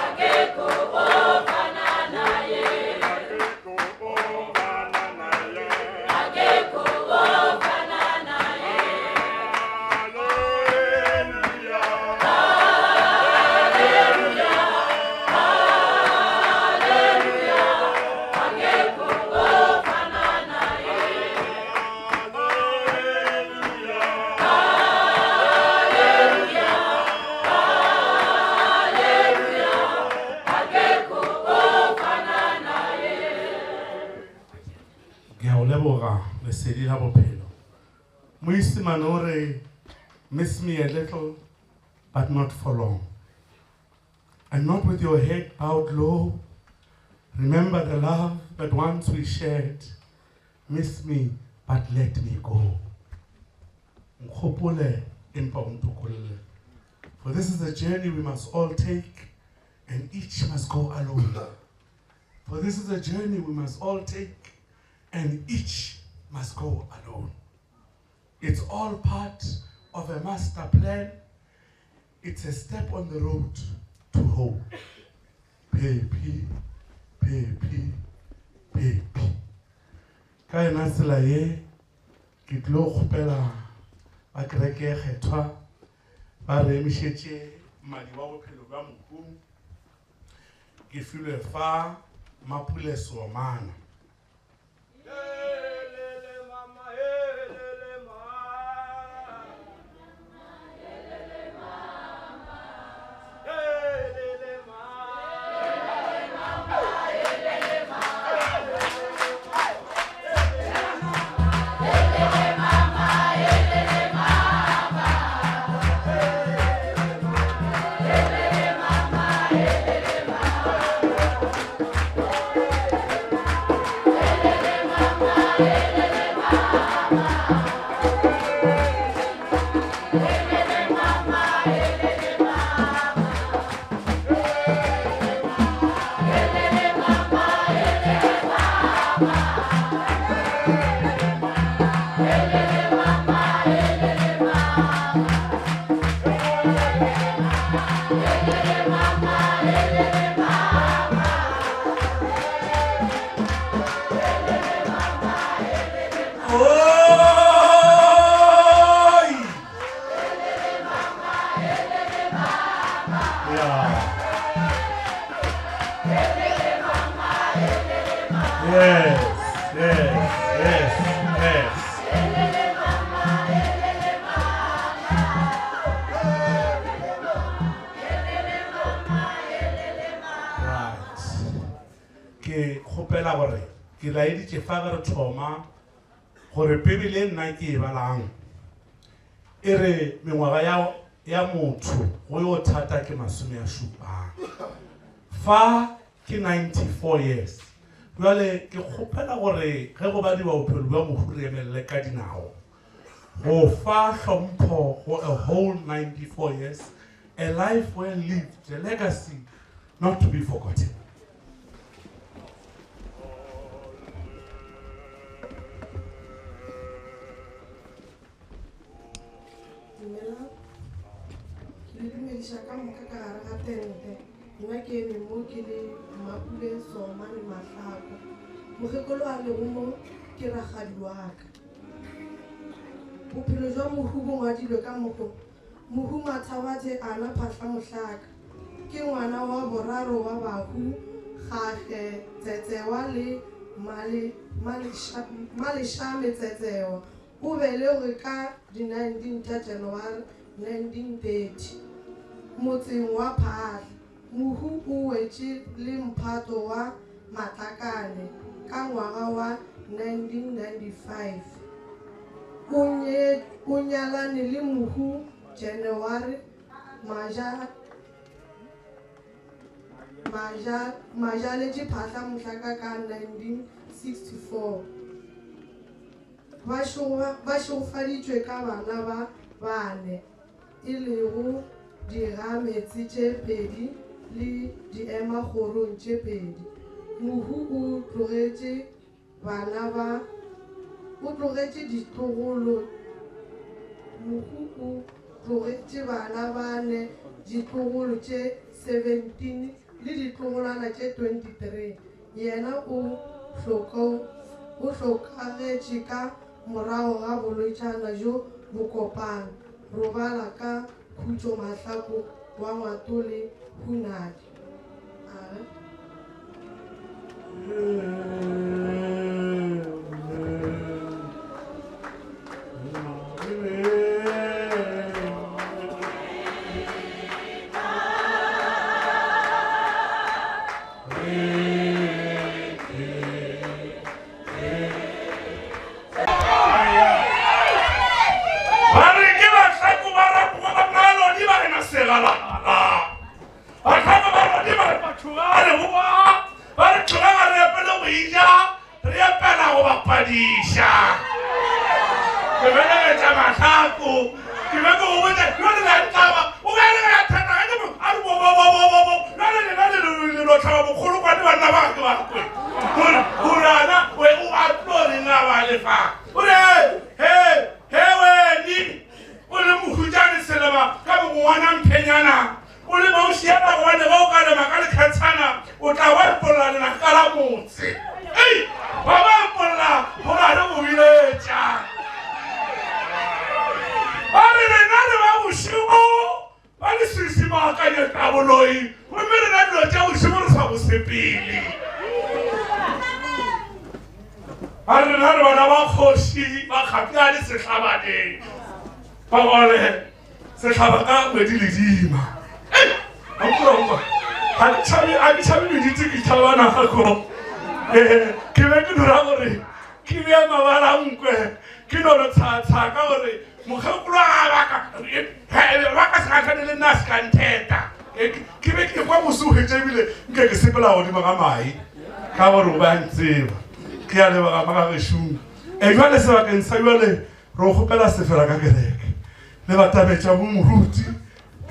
Akekho ofana naye. Akekho ofana naye. Akekho ofana naye. Hallelujah. Hallelujah. Hallelujah. Akekho ofana naye. Hallelujah. Hallelujah. Hallelujah. Akekho ofana naye. Ke a o leboga lesedi la bophelo. Moisimane o re miss me a little but not for long. And not with your head bowed low. Remember the love that once we shared. Miss me, but let me go. Nkgopole empa o ntokolle. For this is a journey we must all take, and each must go alone. For this is a journey we must all take, and each must go alone. It's all part of a master plan. It's a step on the road to hope. P P P P P. Ka yona tsela ye ke tlo kgopela ba kereke e kgethwa ba re emišetše madi wa bophelo bja mohu ke filwe fa Mapule Somana. Oi! Yeah. Yes, yes, yes, yes. Right. Ke kgopela gore ke laeditše fa ge re thoma gore Bibele nna ke e balang e re mengwaga ya ya motho go yo thata ke masome a šupang fa ke 94 years bjale ke kgopela gore ge go badiwa bophelo bja mohu re emelele ka dinao go fa hlompho go a whole 94 years a life well lived a legacy not to be forgotten. Dumelang. Ke le dumediša ka moka ka gare ga tente. Nna ke eme mo ke le Mmapule Somane Mahlako. Mokgekolo a lego mo ke rakgadi wa ka. Bophelo jwa mohu bo ngwadilwe ka mokgo. Mohu Mathabathe Ana Phahla Mohlaka ke ngwana wa boraro wa bahu Gage Tsetsewa le Male, Malesha, Maleshame Tsetsewa. O belegwe ka di 19 tša Janaware 1930 motseng wa Phaahla. Mohu o wetše le mphato wa Matlakane ka ngwaga wa 1995. O nye, o nyalane le mohu Janaware Maja, Maja, Majaletše Phahla Mohlaka ka 1964. Ba šego, ba šegofaditšwe ka bana ba bane, e lego digametse tše pedi le diemakgorong tše pedi. Mohu o tlogetše bana ba, o tlogetše ditlogolo, mohu o tlogetše bana bane, ditlogolo tše 17 le ditlogolwana tše 23. Yena o hloko, o hlokagetše ka morago ga bolwetšana bjo bokopana. Robala ka khutšo Mahlako wa Ngwato le Hunadi. A re. Ba re ke bahlako ba rapoga ba Malodi ba rena segalagala. Bahlako ba Lodi ba re batho ba re boa ba re tloga ga re epele go ija re epela go bapadiša. Ke belegetša mahlako ke be ke go botša jale la ntlaba o be a le ga thata ga ke mo a re bo bo bo bo bo bo jale lena le le lo tlhaba bokgolokwane banna ba ke ba kwe gore gore ana o o a tlo reng a ba le fa o re he he weni o le mohutšane selema ka bongwana mphenyana o le maušiana gobane ge o ka lema ka lekhatshana o tla wa epolla lenaka la motse ei ba ba epolla go ba re go biletša ba re rena re ba bošego ba leswiswi baakanyetsa boloi gomme rena dilo tša bošego re sa bosepele. Ba re rena re bana ba kgoši ba kgapjane sehlabaneng. Ba gole sehlaba ka kgwedi ledima. Ei, ankwa, ga ke tšhabe, ga ke tšhabe mediti ke tšhaba nako. Eh, ke be ke dira gore ke bee mabala nkwe ke no re tshatsha ka gore mokgekolo a baka ba ka se gahlane le nna a se ka ntheta. Ke be ke kwa bose o hwetša ebile nke ke sepela godimo ga mae ka gore o be a ntseba. Ke a leboga magagešong. E jwale sebakeng sa jwale re o kgopela sefela ka kereke le batabetša bo moruti.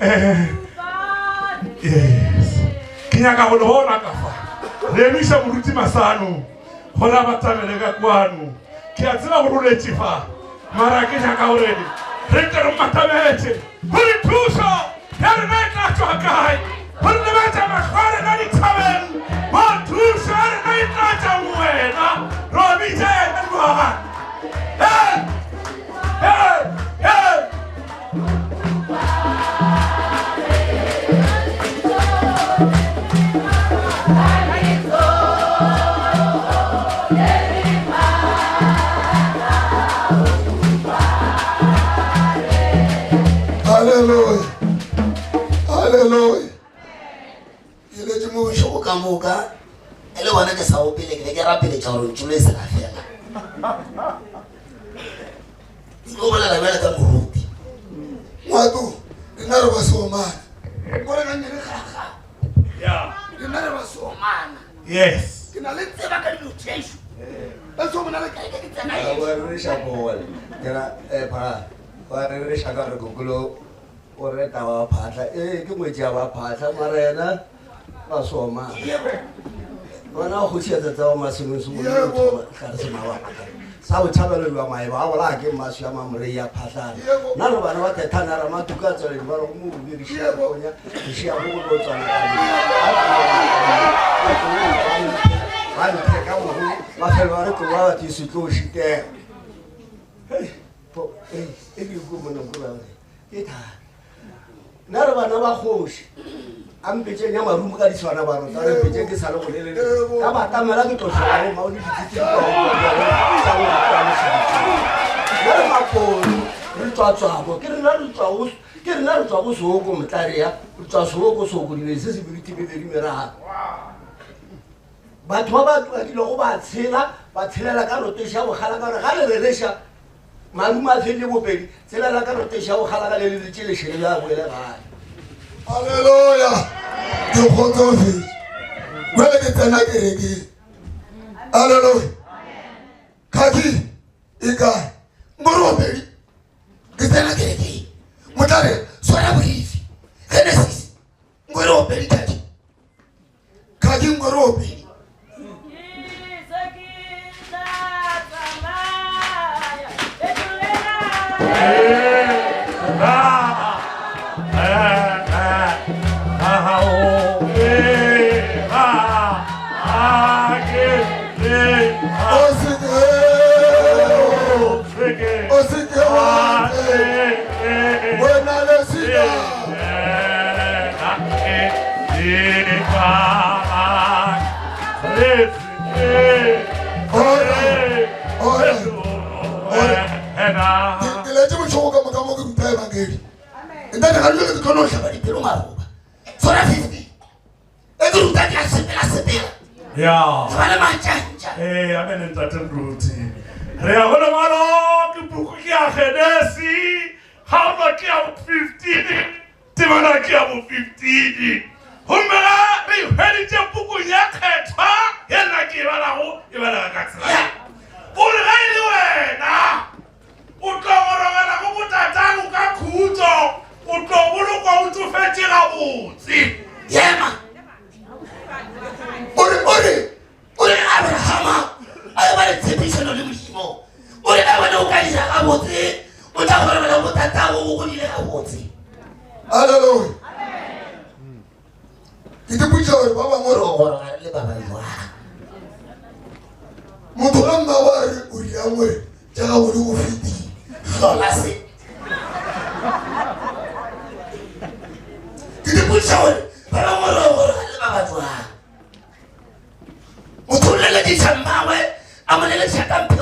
Eh, yes. Ke nyaka go le bona ka fa. Re emiša moruti Masano gore a batamele ka kwano. Ke a tseba gore o letše fa, mara ke nyaka gore re tle re mmatametse gore thušo ya rena e tla tšwa kae, gore lebetša mahlo a rena dithabeng, mo thušo ya rena e tla tšwa go wena. Ro bitša yena jwang? Hey! Hey! Hey! Hallelujah. Hallelujah. Ke letse mo bošego ka moka e le gona ke sa opele ke be ke rapeletša gore ntšolo e se ka fela. Ke tlo bolela bjale ka moruti. Ngwato, rena re ba seomana. Ko re gannyane gaga. Yeah. Rena re ba seomana. Yes. Ke na le tseba ka dilo tšešo. Ba seomana le kae ke tsena ešo. Wa rereša bole. Ke ra eh pha. Wa rereša ka re kokolo o reta wa phatla. Eh ke ngwetši ya ba phatla mara yena ba soma. Bona go tšhetsa tsa wa masimong se mo tla re se mabaka. Sa botšhabelo jwa maeba a bolaya ke mmaswi a mamorei ya phatlana. Nna re bana ba thethana ra matuka a tsweledi ba re go mo bobe re šia konya re šia go go tlo tswana ka ba nthe ka mogo ba fela ba re tloga batho e se tlo šitega. Hei, po, ei, e ke ko mona ko ba re ke thata. Nna re bana ba kgoši a mpetseng ya marumo ka ditshwana ba rota re mpetseng ke sa le golelele ka batamela ke tlotlhela le mao le ditsitse nna re mapolo re tswatswabo ke rena re tswago ke rena re tswago sooko motlarea re tswa sooko sooko dibedi se se beriti bebedi merago batho ba ba bakilego ba tshela ba tshelela ka roteša bogala ka gore ga le rereša Marumo a fedile bopedi, tsela la ka roteša go galaga le le letše lešele bja boele gae. Haleluya! Ke kgotsofetše. Bjale ke tsena kerekeng. Haleluya! Khaki e kae? Morobedi. Ke tsena kerekeng. Motlare swara borifi. Genesis. Ngorobedi khaki. Khaki ngorobedi. O se ke wa wena le sika. Ke letse bošego ka moka mo ke ruta ebangedi. Ntate ga dilo ke tlo no hlaba dipelo maroba. Tshwara 50. E ke ruta ke a sepela sepela. Ya. Ke ba le mantšantša. Ee, amen ntate moruti. Re ya go lengwalo ke puku ke ya Genesi, kgaolo ke ya bo 15, temana ke ya bo 15. Gomme ga re e hweditše pukung ya kgethwa ye nna ke e balago, e balega ka tsela ye. O re ge e le wena o tlo gorogela go botatago ka khutšo, o tlo bolokwa o tšofetše gabotse. Yema. O re, o re, o re Abrahama a e ba le tshepišano le Modimo. O re ge wena o ka dira gabotse, o tla gorogela go tatago o godile gabotse. Hallelujah. Ke te potša gore ba bangwe re goroga re le ba ba jwang. Motho ga mma wa re o riang gore tša gago di go fetile. Hlola se. Ke te potša gore ba bangwe re goroga re le ba ba jwang. Motho o lelediša mmagwe a mo lelediša ka mphe.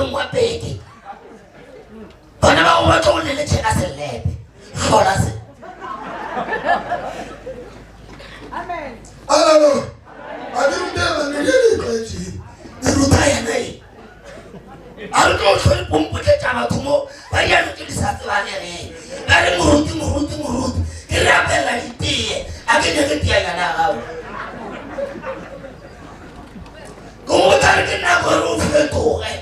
Sehlola se. Alleluia. A di rute ebangedi e le e tlwaetšeng. Di ruta yena e. A re tlo hlwe le pompotletša batho mo ba rialo tše di sa tsebalegeng. Ba re moruti moruti moruti ke re apelela ditee a ke nyake teanyana ya gago. Ke go botsa re ke nako gore o fetoge.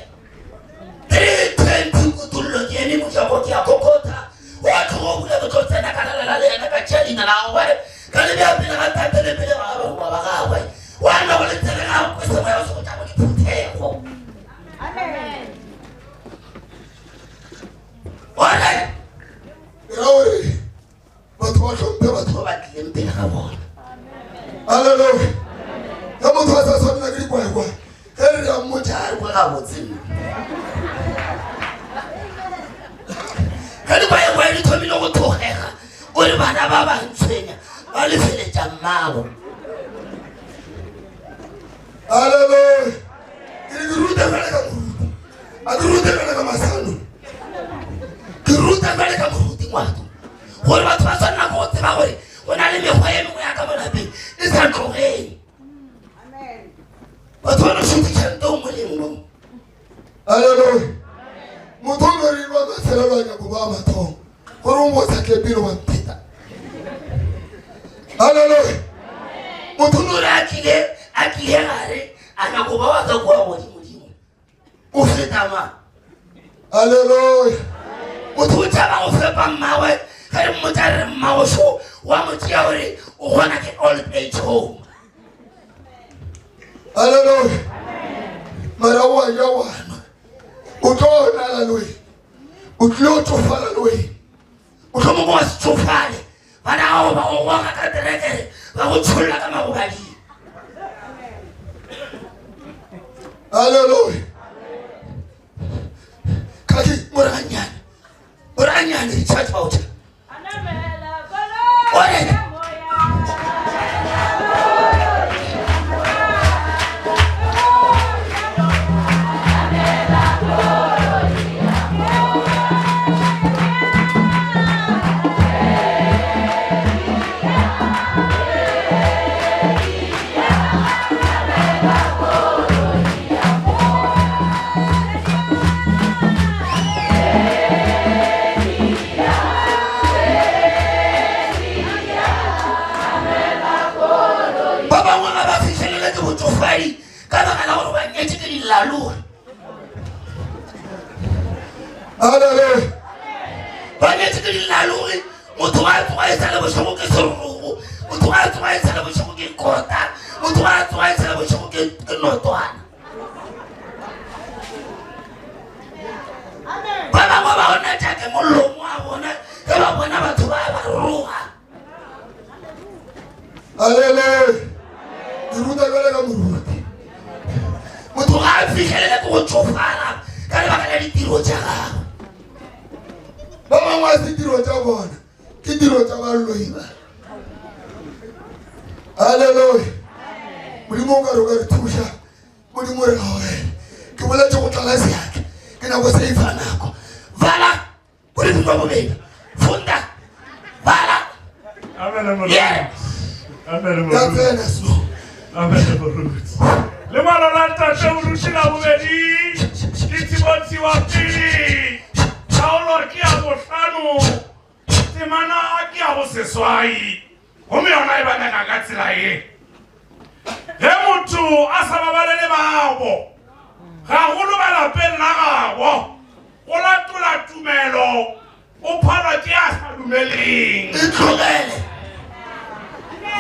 3:20 Kutollo ke eme mojako ke a kokotha wa tlogo bula ke tlo tsena ka lalela le yena ka tšea leina la gagwe ka le bea pele ga tate le pele ga barongwa ba gagwe wa nna go le tsebe ga kwe se moya o se go tla go diphuthego Alright. Ke ra gore batho ba hlomphe batho ba ba tlileng pele ga bona. Alleluia. Ge motho a sa swanela ke dikwaekwae, ge re ya mmotša a re kwe gabotse nna. Ge dikwaekwae di thomile go thogega, o re bana ba ba ntshwenya ba lefeletša mmabo. Alleluia. Ke re ke ruta bjale ka moruti. A ke rute bjale ka masano. Ke ruta bjale ka moruti ngwato. Gore batho ba tshwanela go tseba gore go na le mekgwa e mengwe ya ka mo lapeng e sa tlogeng. Batho ba no šuthiša nto nngwe le nngwe. Alleluia. Motho o no re ba mafelelo a nyako ba mathomo. Gore o mo sa tle pele wa mpheta. Alleluia. Motho o no re a tlile a tlile gare a nyako ba wa ka kua godimodimo. O feta mang? Alleluia. Motho o tšhaba go fepa mmagwe ge re mmotsa re re mmago šo wa mo tšea gore o gona ke old age home. Alleluia. Mara wa ja wa nwa. O tlo onala le wena. O tlile o tsofala le wena. Mohlomongwe wa se tsofale bana gago ba go goga ka terekere ba go tšholla ka magobading. Alleluia. Kaki moraganyane moraganyane recharge voucher. Alright. Ba bangwe ga ba fihlelele ke botšofadi ka baka la gore ba nyetše ke dilalogi. Hallelujah. Ba nyetše ke dilalogi, motho wa tsoga e sa le bošego ke serugo, motho wa tsoga e sa le bošego ke kota, motho wa tsoga e sa le bošego ke notwana. Ba bangwe ba ona jaaka molomo wa bona ge ba bona batho ba ba roga. Alleluia. Ke ruta bjale ka moruti. Motho ga a fihlelele ke go tšofala ka lebaka la ditiro tša gagwe. Ba bangwe a se tiro tša bona, ke tiro tša baloi ba. Alleluia. Modimo o ka re o ka re thuša. Modimo re gaogele. Ke boletše go tlala seatla. Ke nako se e fa nako. Vala borifing bwa bobedi. Funda. Vala. Amen moruti. Yeah. Amen Ya moruti. tsena selo. Amen moruti. Lengwalo la tate moruti la bobedi ke Timothy wa pele. Kgaolo ke ya bohlano. Temana ke ya boseswai. Gomme yona e balega ka tsela ye. Ge motho a sa babalele babo, gagolo ba lapeng la gabo, o latola tumelo, o phalwa ke a sa dumeleng. Itlogele.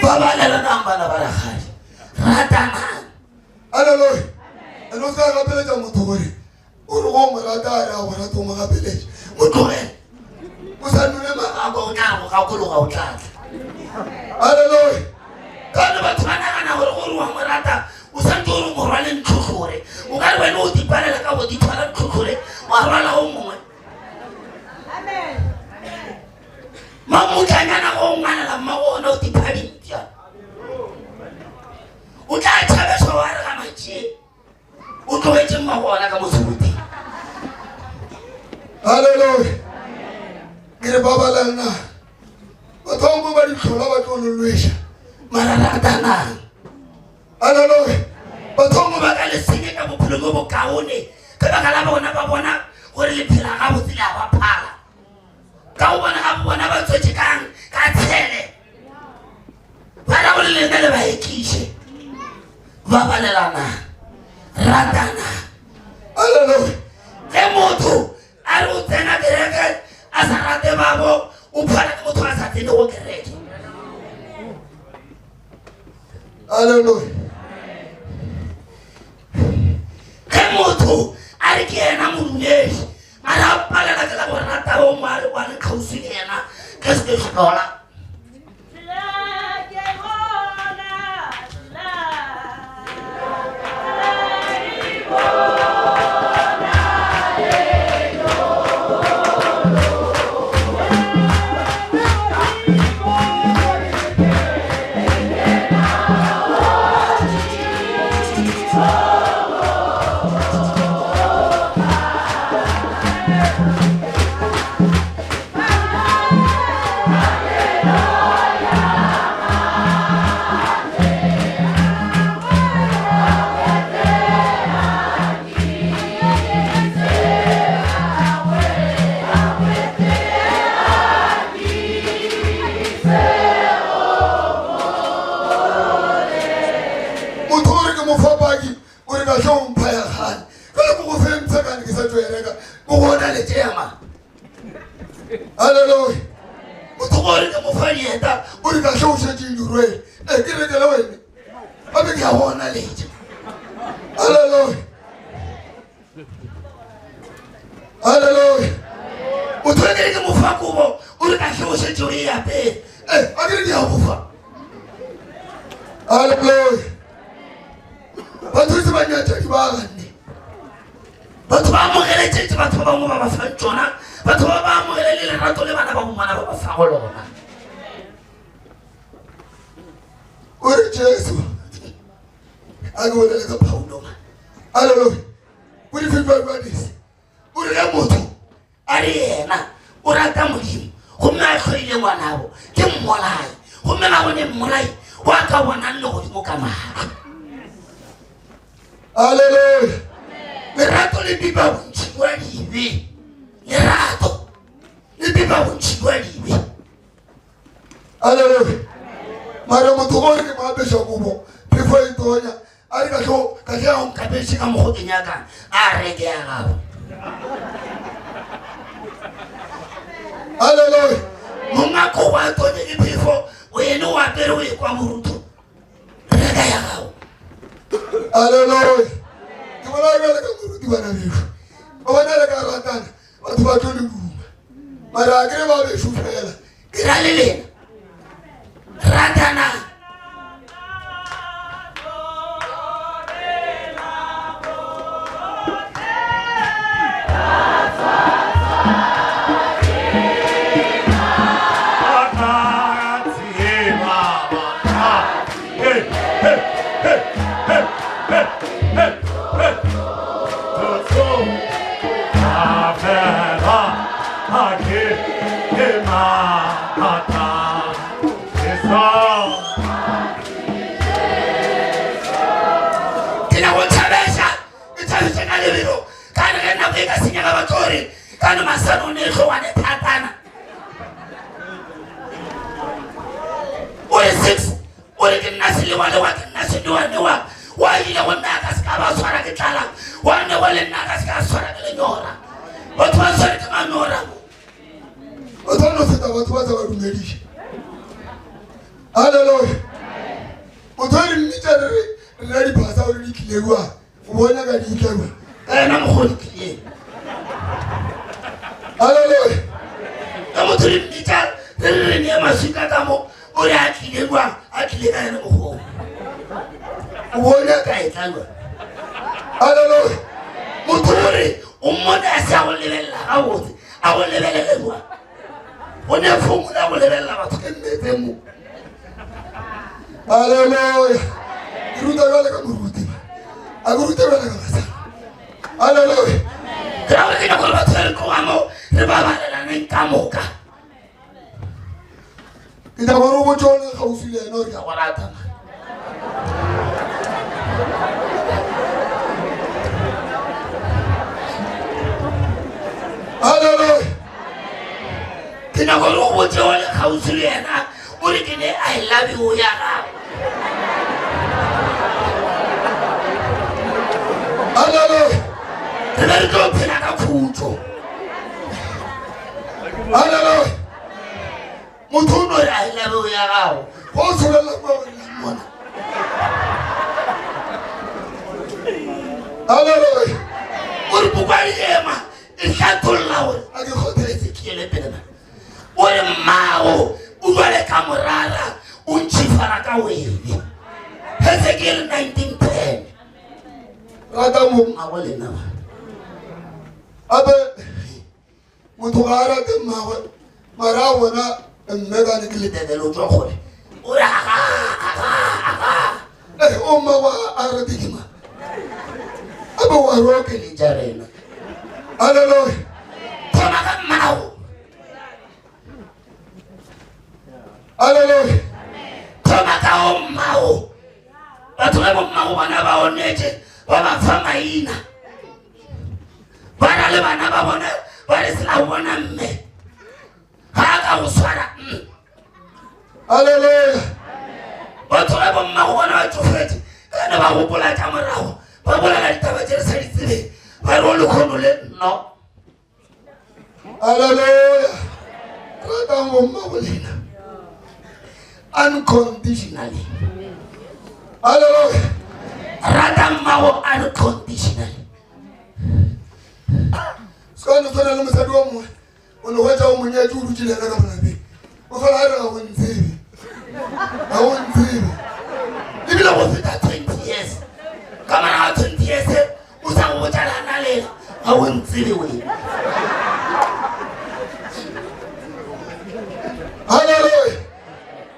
Babalelanang bana ba rakgadi. Ratanang. Alleluia. And o se ka gapeletša motho gore o re go mo rata a re a go rata o mo gapeletše. Mo tlogele. O sa nole marago o tla go gakologa o tla tla. Alleluia. Ka gobane batho ba nagana gore gore wa mo rata o santse o re mo rwale ntlhotlhore. O ka re wena o dipalela ka go di thwala ntlhotlhore wa rwala o mongwe. Mamutlanyana go ngwanela mmago ona o tipha dintša. O tla tšhabešwa wa re ga matšie. O tlogetše mmago ona ka motshodi. Alleluia. Ke re babalelana. ba ditlhola ba tlo lolweša mara ratanang. Aleluya. Batho bangwe ba ka le senya ka bophelo bo bokaone ka baka la bona ba bona gore le phela gabotse le a ba phala ka go bona ga bona ba tswetše kang ka tshele ba ra gore lena le ba ekiše ba balelanang ratanang. Aleluya. Ge motho a re o tsena kereke a sa rate babo o phala ke motho a sa tsene go kereke. Aleluya. Ge motho a re ke yena modumedi mara a palela ke la go rata bo moare wa le kgauswi le yena ke se ke hlola. Motho o re ke mo fa paki o re ka tlo mpha ya kgale ka le ko go fe mpha kane ke sa tlo e reka o gona le tšema. Aleluya. Motho o re ke mo fa dieta o re ka tlo o šetše di rwele e ke rekele wene gape ke a bona letša. Aleluya. Aleluya. Motho o ke re ke mo fa kobo o re ka tlo o šetše o e apere e a ke re ke a go fa. Aleluya. Batho se ba nyatša di ba ganne. Batho ba amogeletše batho ba bangwe ba ba fang tšona batho ba ba amogele le lerato le bana ba bomana ba ba fago lona. O re Jesu a ke bolele ka Paulo ma. Aleluya. O re fifadise. O re ge motho a re yena o rata Modimo gomme a hloile ngwanabo ke mmolai gomme ga gone mmolai wa ka bonang legodimo ka maatla. Aleluya. Lerato le bipa bontši bja dibe. Lerato le bipa bontši bja dibe. Aleluya. Mara motho o re ke mo apeša kobo phefo e tonya a re ka tlo ka tlo ya nkapeše ka mokgo ke nyakang a reke ya gago. Aleluya. Monga kobo a tonye ke phefo o ene o apere o e kwa borutho reka ya gago. Aleluya. Ke bona bjale ka moruti bana bešo ba bona le ka ratana batho ba tlo le duma mara a kere ba bešo fela ke ra le lena ratanang. Ke nyaka go tšhabeša ke tšhabeše ka lebelo ka re ge nako e ka senyega ba tlo re ka no masano ne tlogwane thatana o re six o re ke nna selewalewa ke nna senewanewa wa ile go nna ka se ka ba tshwara ke tlala wa newa le nna ka se ka tshwara ke lenyora batho ba tshware ke manyora o tshwanela go feta batho ba tsa ba dumediša. Aleluya. Motho e re mmitša re re re na diphasa gore di tlile jwang o bona ka di tla jwang ka yena mokgwa di tlileng. Aleluya. Ka motho re mmitša re re re nea maswika ka mo o re a tlile jwang a tlile ka yena mokgwa o bona ka e tla jwang. Aleluya. Motho o re o mmone a se a go lebelela gabotse a go lebelele jwang o ne fomula go lebelela batho ke mmetse mo. Aleluya. Ke ruta bjale ka moruti a ke rute bjale ka basadi. Aleluya. Ke ra gore ke nyaka gore batho re tloga mo re babalelaneng ka moka. Ke nyaka gore o botse o le kgauswi le ena gore ke a go rata. Hallelujah. Ke nyaka gore o botse o le kgauswi le yena o re ke ne I love you ya gago. Hallelujah. Re be re tlo phela ka khutšo. Hallelujah. Motho o no re I love you ya gago. Go tsholela kwa gore la mmona. Hallelujah. O re pokwane ema e hlatholla gore a ke kgotheletse ke ele pele ma. O re mmago o jwale ka morara o ntšhifala ka wele. Hesekiel 19:10. Rata mo mmago lena ba. Abe motho ga a rate mmagwe mara a bona mme ka ne ke le Lebelo tswa kgole. O re aga aga aga. Eh, o mmagwe a rate ke mang? Abe wa roke le tša rena. Hallelujah. Thoma ka mmago. Hallelujah. Thoma ka o mmago. Batho ge bommago bona ba onetše ba ba fa maina. Ba na le bana ba bona ba re se la bona mme. Ga a ka go swara. Hallelujah. Batho ge bommago bona ba tsofetse ka ne ba gopola tša morago ba bolela ditaba tše re sa di tsebeng ba re o lekgono le nno. Hallelujah. Ratang bommago lena. Unconditionally. Hallelujah. Rata mmago unconditionally. Se ka no tshwana le mosadi wa mongwe o ne hwetša o monyetše o dutše le yena ka molapeng o fela a re ga o ntsebe ga o ntsebe ebile go feta 20 years ka morago ga 20 years o sa go botša lana lela ga o ntsebe wena. Hallelujah.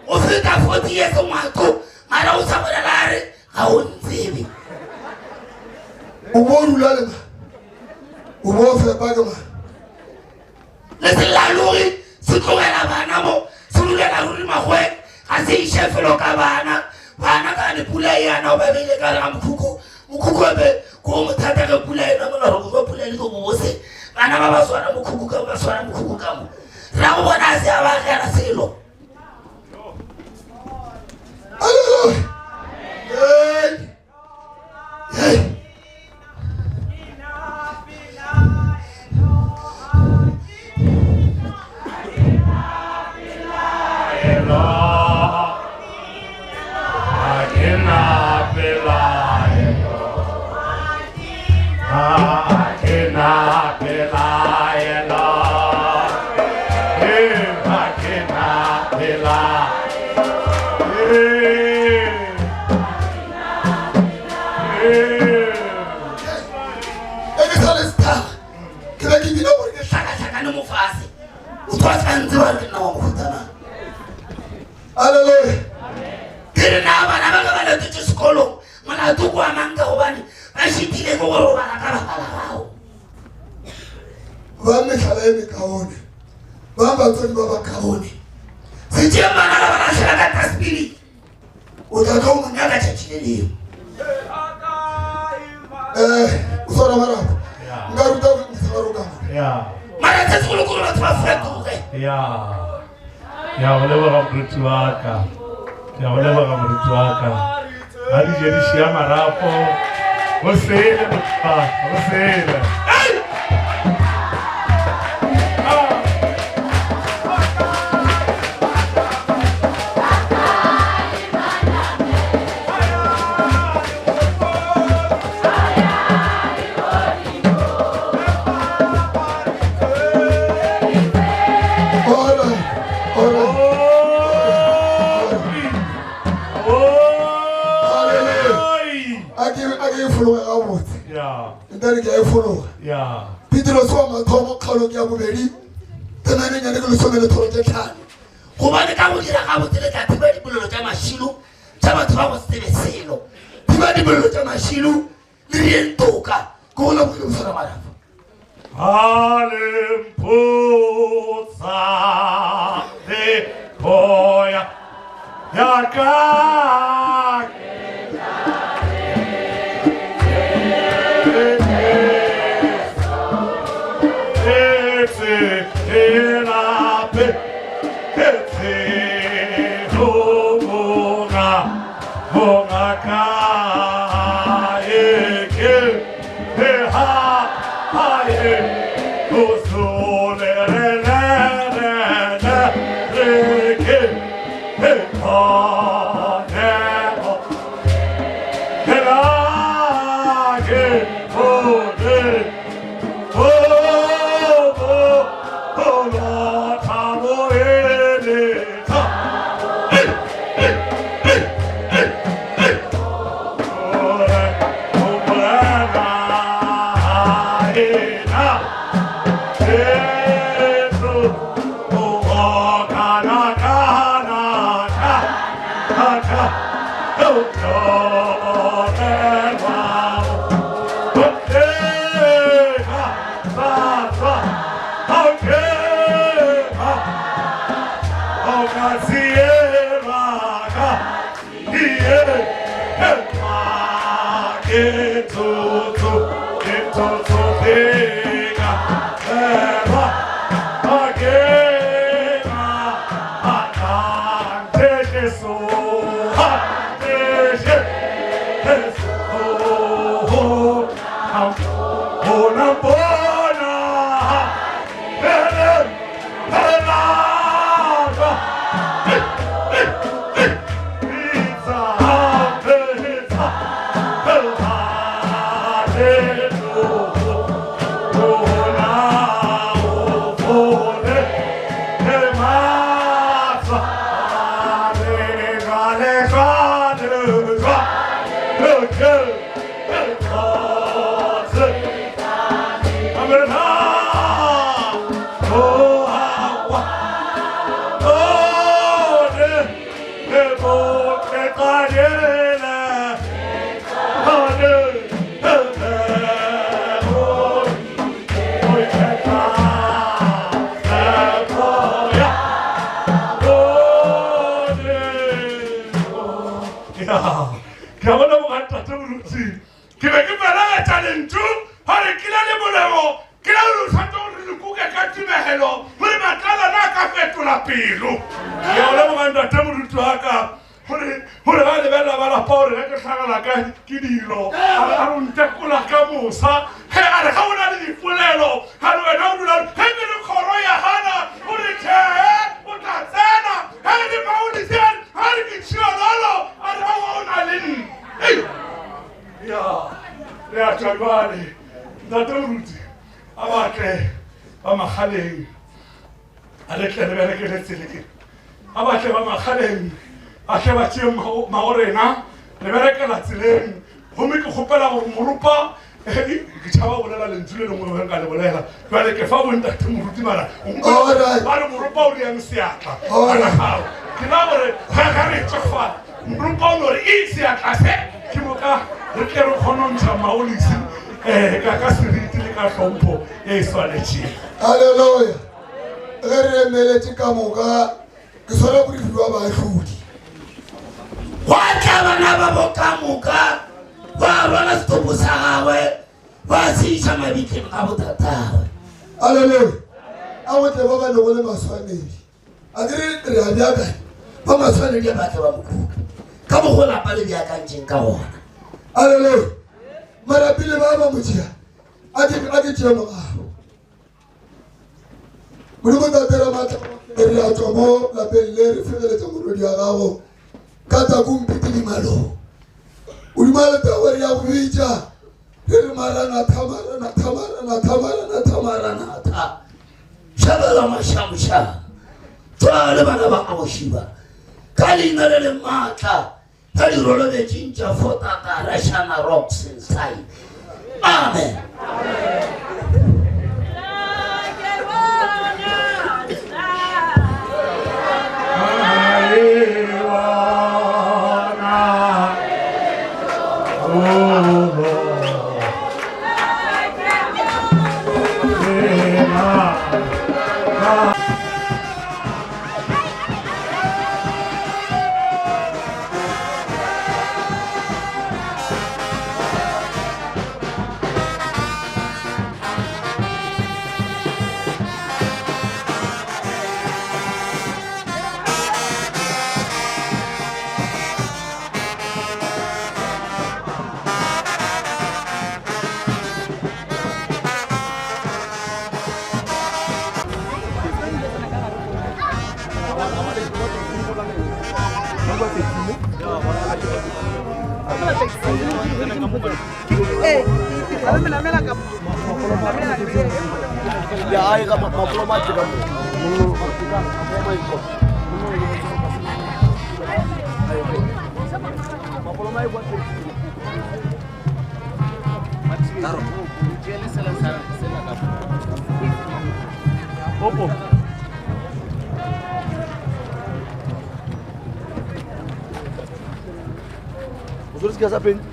O feta 40 years ngwato mara o sa bolela a re ga o ntsebe. O bo dula le ma o bo fepa ke ma. Le selalogi se tlogela bana mo se dulela ruri magweng ga se iše felo ka bana bana ka ne pula e yana o ba beile ka re ga mokhukhu mokhukhu ape ko mothata ge pula ena mona gore go pula le go bose bana ba ba swara mokhukhu ka ba swara mokhukhu ka mo ra go bona se a ba gela selo. Hallelujah. Hey. Hey. Hallelujah. Ke re na bana ba ka ba latotše sekolong molato ko amang ka gobane ba šitile ke go robala ka baka la gago. Ba mehlala e mekaone ba batswadi ba bakaone se tšee bana la ba lahlela ka tasbini o tla tlo mo nyaka tšatši le lengwe. O swara marapo nka ruta mosegare o ka mo. Mara se segolokolo batho ba fetoge. Ke a go leboga moruti wa ka. Ke a go leboga moruti wa ka. Ga di je di šia marapo. Go sele moruti wa ka, go sele. Ntate ke a e fologa. Petros wa mathomo kgaolong ya bobedi temaneng ya ke lesome le thoro tše tlhano. Gobane ka go dira gabotse le tla thiba dipolelo tša mašilo tša batho ba go se tsebe selo. Thiba dipolelo tša mašilo le dieng toka. Ke go lebogile moswana marapo. Alempotsa le koya. ka. Ke a bona bogantate moruti ke be ke felegetša lentšu gore ke le le molemo ke le le tshwanetse gore le kuke ka tumegelo gore matlalana a ka fetola pelo. Ke a bona bogantate moruti wa ka gore gore ba lebelela ba lapa gore ge ke tlhagela ka ke dilo a re o ntekola ka mosa ge a re ga o na le dipolelo a re wena o dula ge ke re kgoro ya gana o re tšhee o tla tsena ge re le maolise a re ke tšhiololo a re aowa o na le nna. Ei! Ya re a tšwa jwale ntate moruti a batle ba magaleng a re tle re berekele tseleng a batle ba magaleng a tle ba tšee mago rena re berekela tseleng gomme ke kgopela gore moropa ke tšhaba go bolela lentšu le lengwe ge nka le bolela jale ke fa bontate moruti mara ba re moropa o riang seatla bana gago ke na gore ga ga re tšwa fa moropa o no re e seatla se ke moka re tle re kgone go ntšha maolisi um ka ka seriti le ka hlompho e e swanetšego. Haleluya! Ge re emeletše ka moka, ke swara borifi bja baahlodi. Gwa tla bana babo ka moka, ba rwala setopo sa gagwe, ba se iša mabitleng a botatagwe. Haleluya! A go tle ba ba lego le maswanedi. A ke re re a beakanya ba maswanedi a ba tle ba mo kuka ka mokgwa lapa le beakantšeng ka gona. Haleluya! Mara pele ba ba mo tšea, a ke a ke tšee morago. Modimo Tate Ramaatla, re a tšwa mo lapeng le re fegeletša morwedi wa gago ka takumpitidimalong. Modimo a letago re a go bitša re re maranatha maranatha maranatha maranatha maranatha. Šabela mašamošamo jwale bana ba Aoshiba ka leina le le maatla la dirolobetšing tša fotaka rashana rocks inside. Amen. Opo. O swere sekea sa pente?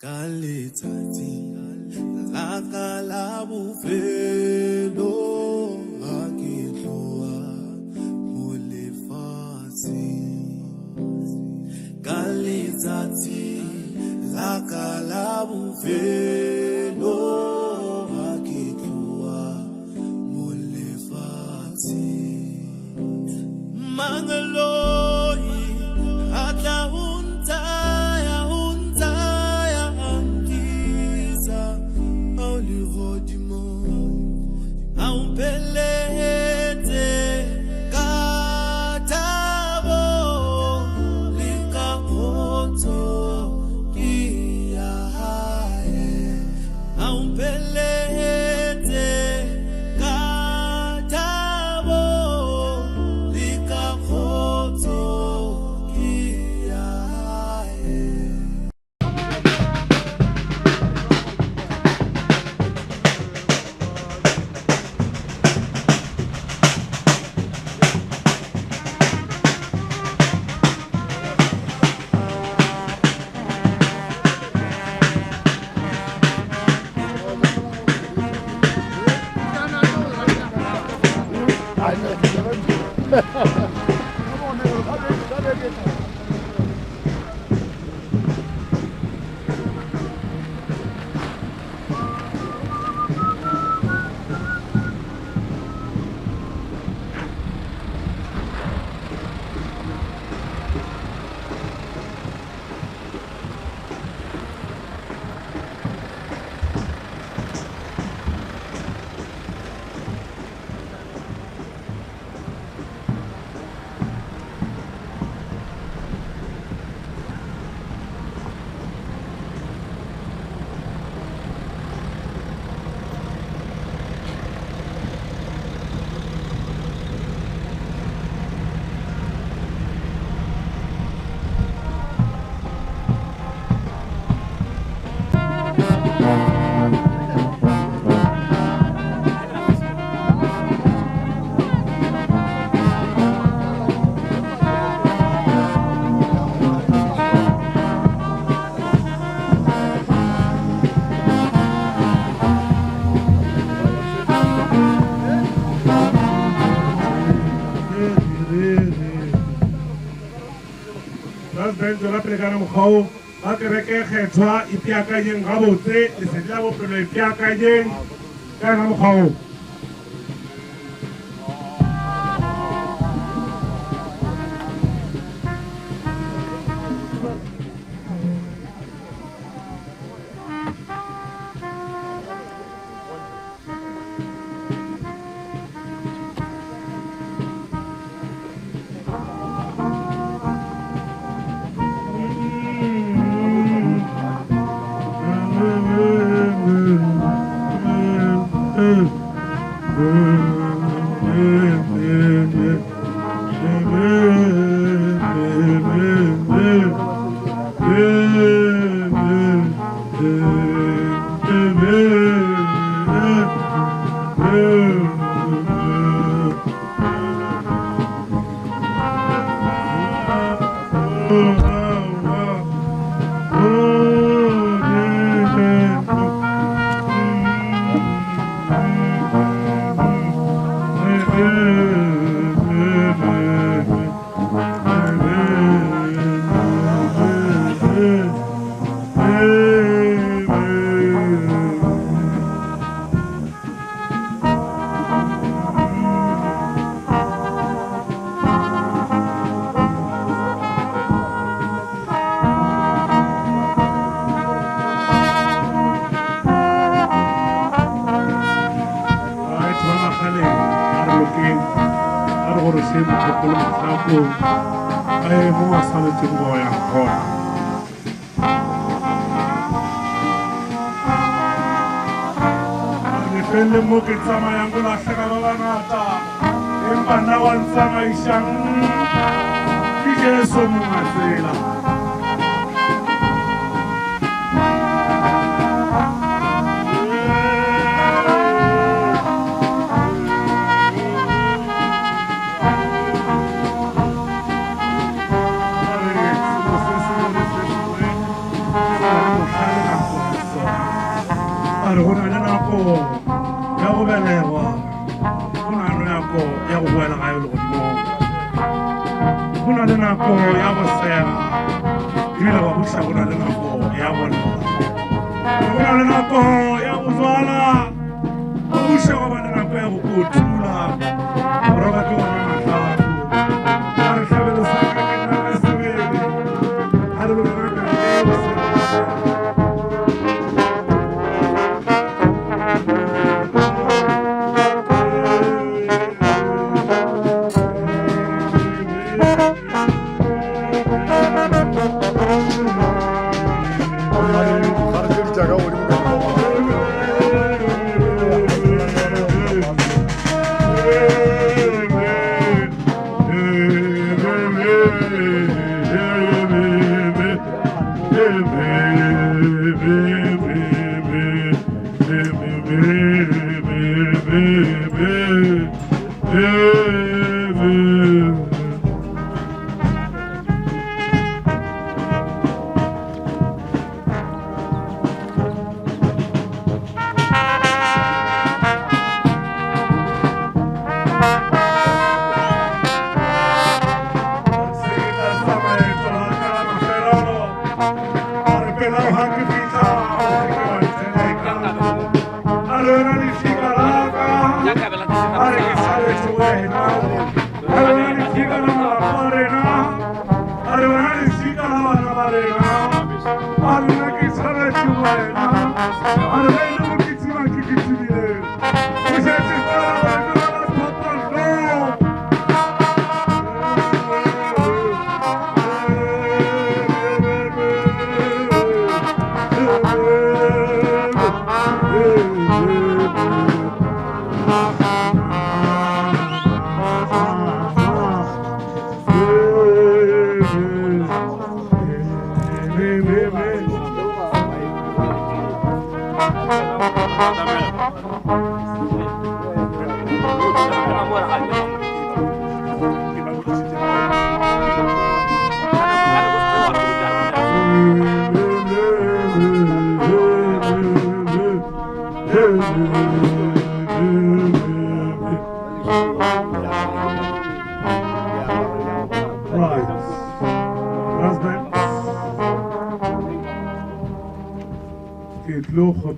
Ka letsatsi la ka la bofelo ha ke tloha mo lefatsheng. Ka letsatsi la ka la bofelo ha ke tloha mo lefatsheng. Mangeloi a tla ho ntsaya, ho ntsaya, a nkisa ao lehodimong. A mphelehetse ka thabo le ka kgotso ke ya hae. A mphelehetse ka thabo le ka kgotso ke ya hae. Last band tswela pele ka mokgwa o ba kereke e kgethwa ipeakanyeng gabotse lesedi la bophelo ipeakanyeng ka yona mokgwa o. Right, ba magaleng a re lokeng a re gore se mothekolo mahlakong a ye mo a swanetšeng go ya gona. A re lefeng mo ke tsamayang go lahlega ba bangata empa nna wa ntsamaišang ke Jesu monga tsela. A re go na le nako ya go belegwa, go na le nako ya go boela gae legodimong, go na le nako ya go sega ebile ba buša, go na le nako ya go lla, go na le nako ya go jwala, go buša go ba le nako ya go kotula. Go roba ke ona mahlako. A re hlabelo sa ka ke nna ka sebele, a re lona ka leo se.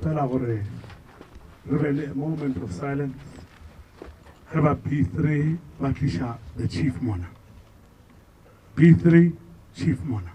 kgopela gore re be le a moment of silence ge ba B3 ba tliša the chief mona. B3 chief mona.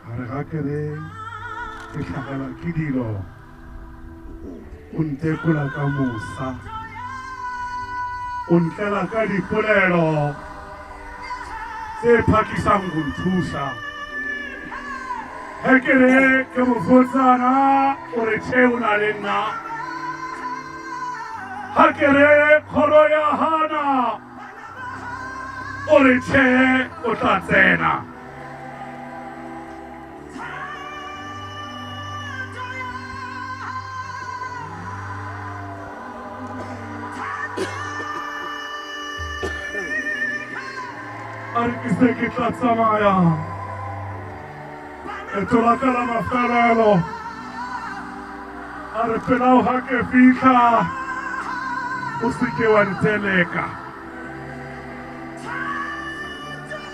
A re ga ke re ke hlagelwa ke dilo o ntekola ka mosa o ntlela ka dipolelo tse phakisang go nthuša ge ke re ke mofotsana o re tšhe o na le nna ga ke re kgoro ya hana o re tšhe o tla tsena a re ke se ke tla tsamaya leeto la ka la mafelelo a re pelao ga ke fitlha o se ke wa nteleka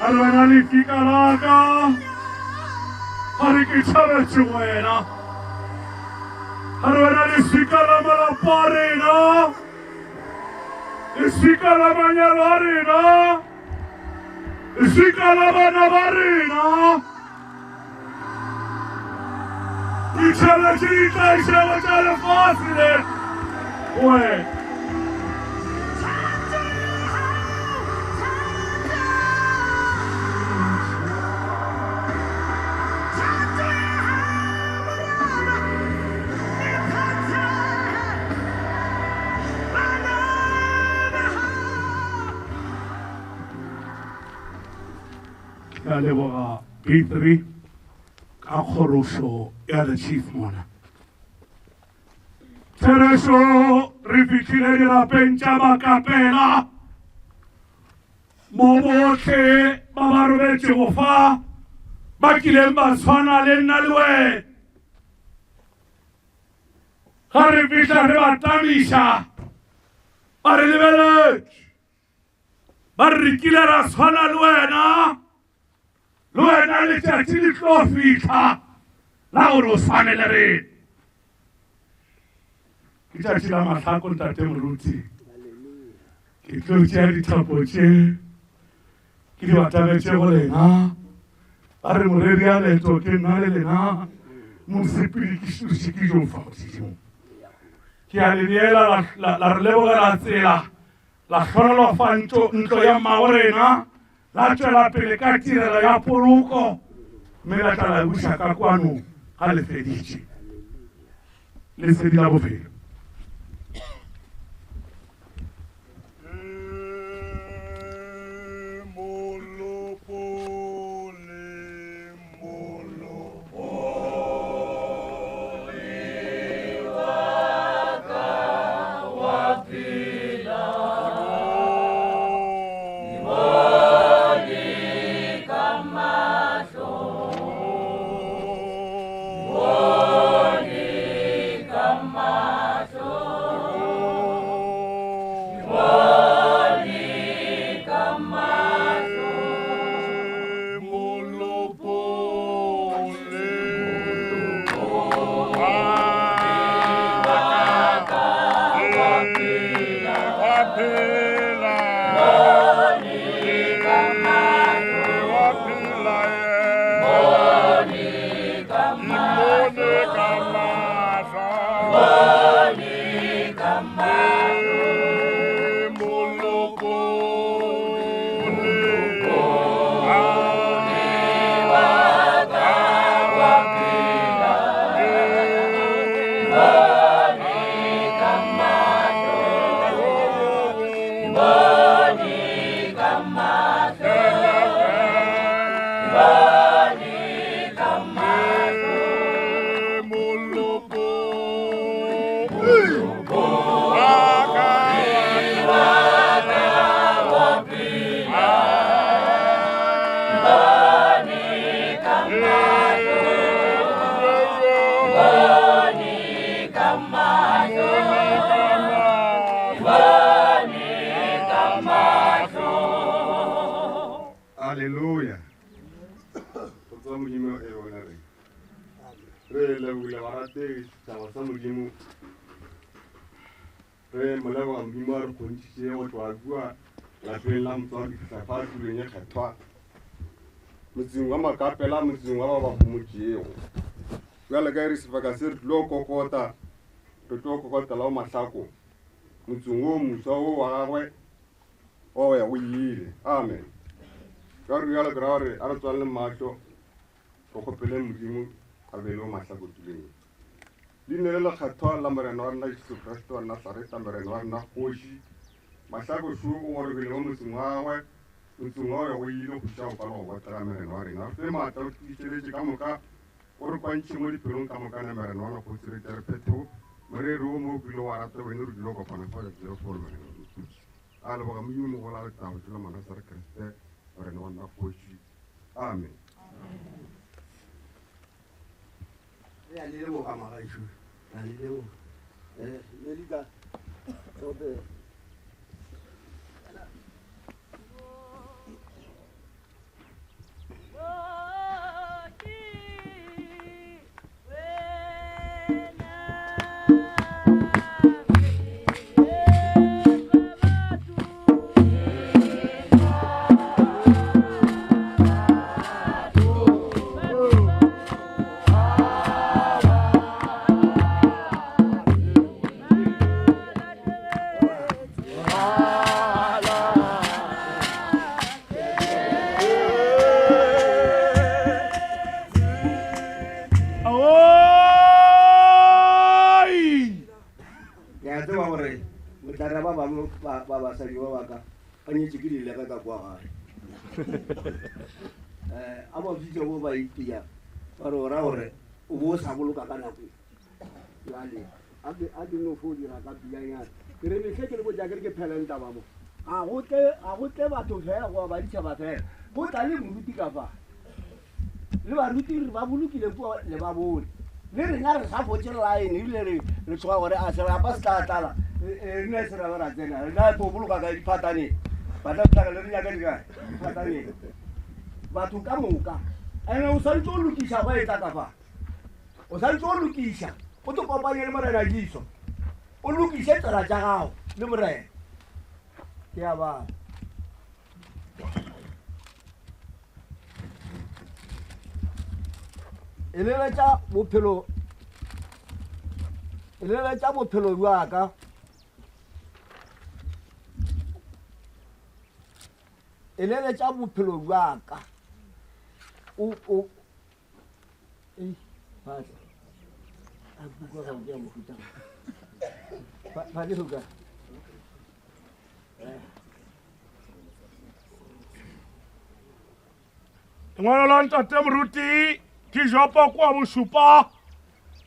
a re wena lefika la ka a re ke tšhabetše wena a re wena leswika la malapa a rena leswika la manyalo a rena leswika la bana ba rena ditšheletše ditlaišego tša lefase le wena. Ke a leboga B3 ka kgorošo ya the chief mona. Therešo re fihlile dirapeng tša Makapela mo bohle ba ba robetšego fa ba kileng ba tshwana le nna le wena. Ga re fihla re ba tamiša ba re lebeletše ba re re kile ra tshwana le wena le wena letšatši le tlo fitlha la gore o swane le rena ke tšatši la mahlako ntate moruti ke tlo tšea dithapo tše ke di batametše go lena ba re moreri ya leeto ke nna le lena mosepedi ke šoše ke jo fa godimo ke a le neela la re lebogela tsela la hlonolofa ntlo ya mmago rena la tšwela pele ka tirelo ya poloko mme la tla la buša ka kwano ga le feditše lesedi la bophelo. Haleluya. Go tswa Modimo e bona re. Re lebogile barategi setšhaba sa Modimo. Re mo leboga Modimo a re kgontšhitše go tloga kua lapeng la motswadi fihla fa tulong e kgethwa motseng wa Makapela, motseng wa ba ba homotšego. Bjale ka e re sebaka se re tlilo kokota, re tlo kokotela o mahlako motseng wo moswa wo wa gagwe wa go ya go ile. Amen. Ka re bjalo ke ra gore a re tswalele mahlo re kgopele Modimo a be le o mahlako tuleng ye. Leina le lekgethwa la Morena wa rena Jesu Kriste wa Nasareta, Morena wa rena Kgoši, Mahlako šo o gorogile mo motseng wa gagwe, motseng wa go ya go ile go iša go kwa le go botega Morena wa rena. Re fe maatla, o re tiišeletše ka moka, o re kwantšhe mo dipelong ka moka na Morena wa rena Kgoši, re tle re phethe morero wo mo o kilego wa rata wene re tlilo kopana fa tšatši la lehono Morena wa rena Kgoši. A leboga Modimo mogolo a letago tšela Manasare Kriste, Morena wa rena Kgoši. Amen. Re a le leboga magaešo, re a le leboga. Eh, Melika, Tope. Ke a tseba gore botlare ba bangwe ba basadi ba baka ba nyetše ke dileka ka kwa gae. Um a ba bitša bo ba itia ba re o ra gore o bo o sa boloka ka nako e. Bjale a ke a ke no fo dira ka pilanyana. Ke re mehle ke le botša ke re ke pheleng taba mo. Ga go tle ga go tle batho fela goba baditšhaba fela. Go tla le moruti ka fa. Le baruti re ba bolokile kua le ba bone. Le rena re sa fotše line ebile re re tshoga gore a serapa se tla tlala. Rena se ra ba ra tsena. Re tla tlo boloka ka diphataneng. Ba tla tlhaka le re nyaka dikae? Diphataneng. Batho ka moka. Ene o swanetše go lokiša go etla ka fa. O swanetše go lokiša o te kopanye le Morena Jesu. O lokiše tsela tša gago le Morena. Ke a bala. Eleletša bophelo eleletša bophelo bja ka eleletša bophelo bja ka o o ei phatla a kuka ga ke ya mohuta phatla ka Lengwalo la Ntate Moruti ke Jopo kua bošupa,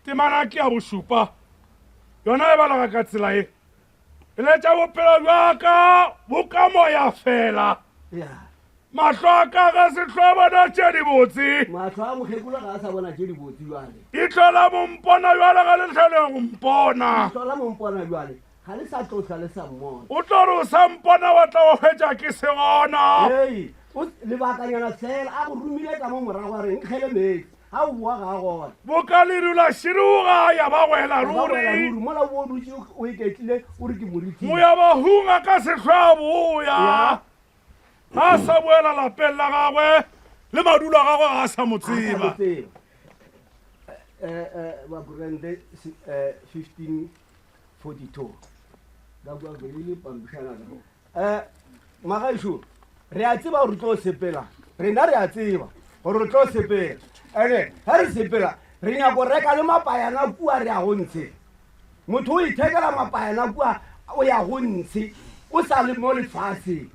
temana ke ya bošupa. Yona e balega ka tsela ye. Eletša bophelo bja ka bo ka moya fela. Mahlo a ka ga se hlwa bona tše dibotse. Mahlo a mokgekolo ga a sa bona tše dibotse jwale. Ihlo la mompona jwale ga le hlole go mpona. Ihlo la mompona jwale Ga le sa tlo hlwa le sa mmona. O tlo re o sa mpona wa tla wa hwetša ke se gona. Hei, o lebakanyana fela a go romile ka mo morago a re nkgele meetse. Ga o boa ga a gona. Boka leru la široga ya ba wela ruri. Mola o bo o dutše o iketlile o re ke moriti. Moya bahung a ka se hlwe a boya. Ga a sa boela lapeng la gagwe le madulo a gagwe ga a sa mo tseba. Bakorente 15 42 ka kua le pampišana ka um magaešo re a tseba gore tlo sepela rena re a tseba gore re tlo sepela ene ge re sepela re nyako reka le mapayana kua re ya go ntshe motho o ithekela mapayana kua o ya go ntshe o sa le mo lefaseng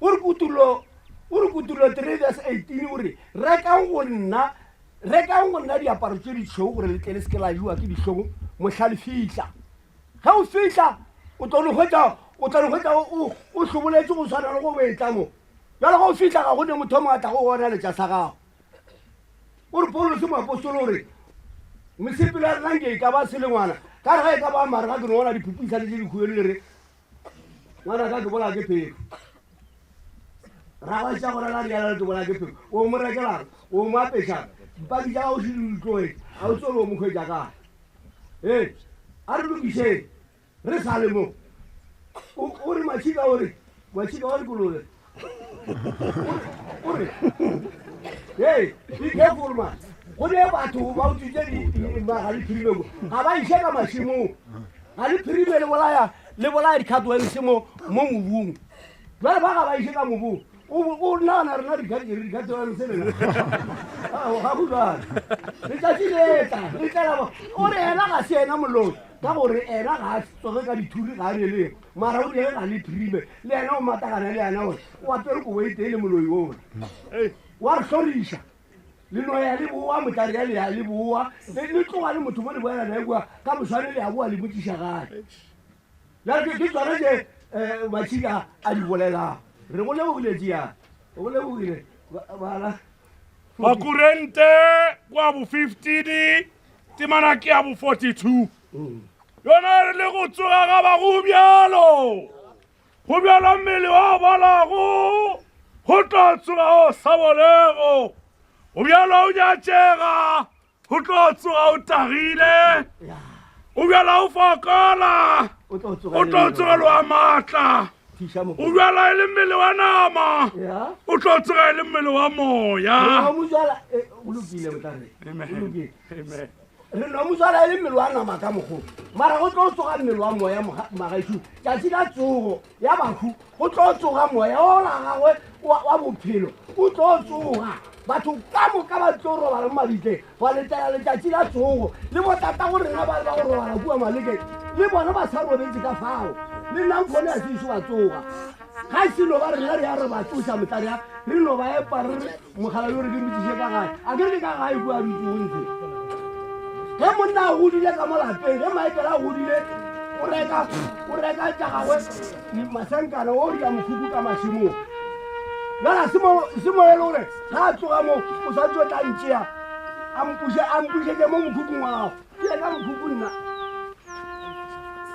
o re kutullo o re kutullo 3 verse 18 o re rekang go nna Rekang go nna diaparo tše ditšhweu gore le tle le se ke la jewa ke dihlong mohla le fihla. Ge o fihla, o tlo le hwetša, o tla le hwetša o, o hloboletše go swana le go o etla mo. Bjale ge o fihla ga go ne motho o mongwe a tlago go ona letša sa gago. O re Paulose moapostolo o re, mesepelo ya rena nke e ka ba selengwana, ka re ga e ka ba mare ga ke no bona diphupuisane tše dikhubedu le re, ngwana ka ke bolaya ke phefo. Ra ba tša go rela diala le tlobola ke pheko. O mo rekelang, o mo apešang. Dipaki tša gago še di di tlogetše, ga o tsebe o mo hwetša kae. Ee, a re lokišeng re sa le mo. O, o re Matšhika o re, Matšhika wa dikolobe. O re, hey, be careful man. Go ne batho ba utswitše ga le phirime mo. Ga ba iše ka mašemong. Ga le phirime le bolaya le bolaya di-cardworms mo mo mobung. Jwale ba ga ba iše ka mobung. O nagana rena di-cardworms rena. Ga go jwalo. Letšatši le tla, le tlela. O re ena ga se ena moloi ka gore ena ga a tsoge ka dithuri ga a releng. Mara o rile ga le phirime le yena o matagana le yena gore o apere kobo e tee le moloi ola. Wa re hloriša. Le no ya le boa motlare ya le ya le boa. Le tloga le motho mo le boela naye kua ka moswane le ya boa le motšiša gae. Bjale ke tsona tše Matšhika a di bolelang. Re go lebogile tšea. O go lebogile bala. Bakurente kwa bo 15 temana ke ya bo 42. Yona re le go tsoga ga ba go bjalo. Go bjalo mmele wa bolago go tlo tsoga o sa bolego. Go bjalo o nyatšega go tlo tsoga o tagile. O bjala o fokola o tlo tsoga le wa maatla. O bjala e le mmele wa nama o tlo tsoga e le mmele wa moya. Re no moswala e le mmele wa nama ka mokgo mara go tlo tsoga mmele wa moya magaešo tšatši la tsogo ya bahu go tlo tsoga moya ola gagwe wa bophelo o tlo tsoga batho ka moka ba tlo robala mo mabitleng ba letela letšatši la tsogo le botata go rena ba ba go robala kua malekeng le bona ba sa robetse ka fao le nna nkgone a seiso ba tsoga ga se no ba rena re ya re ba tsoša motlare ya re no ba epa re Mogala yo re ke mmotsiše ka gae a ke re ke ka gae kua dutse ntse ge monna a godile ka mo lapeng ge Michael a godile o reka o reka tša gagwe masenkana o dira mokhukhu ka mašemong jala se mo e le gore ga a tloga mo o santse o tla ntšea a mpušetše mo mokhukhung wa gago ke reka mokhukhu nna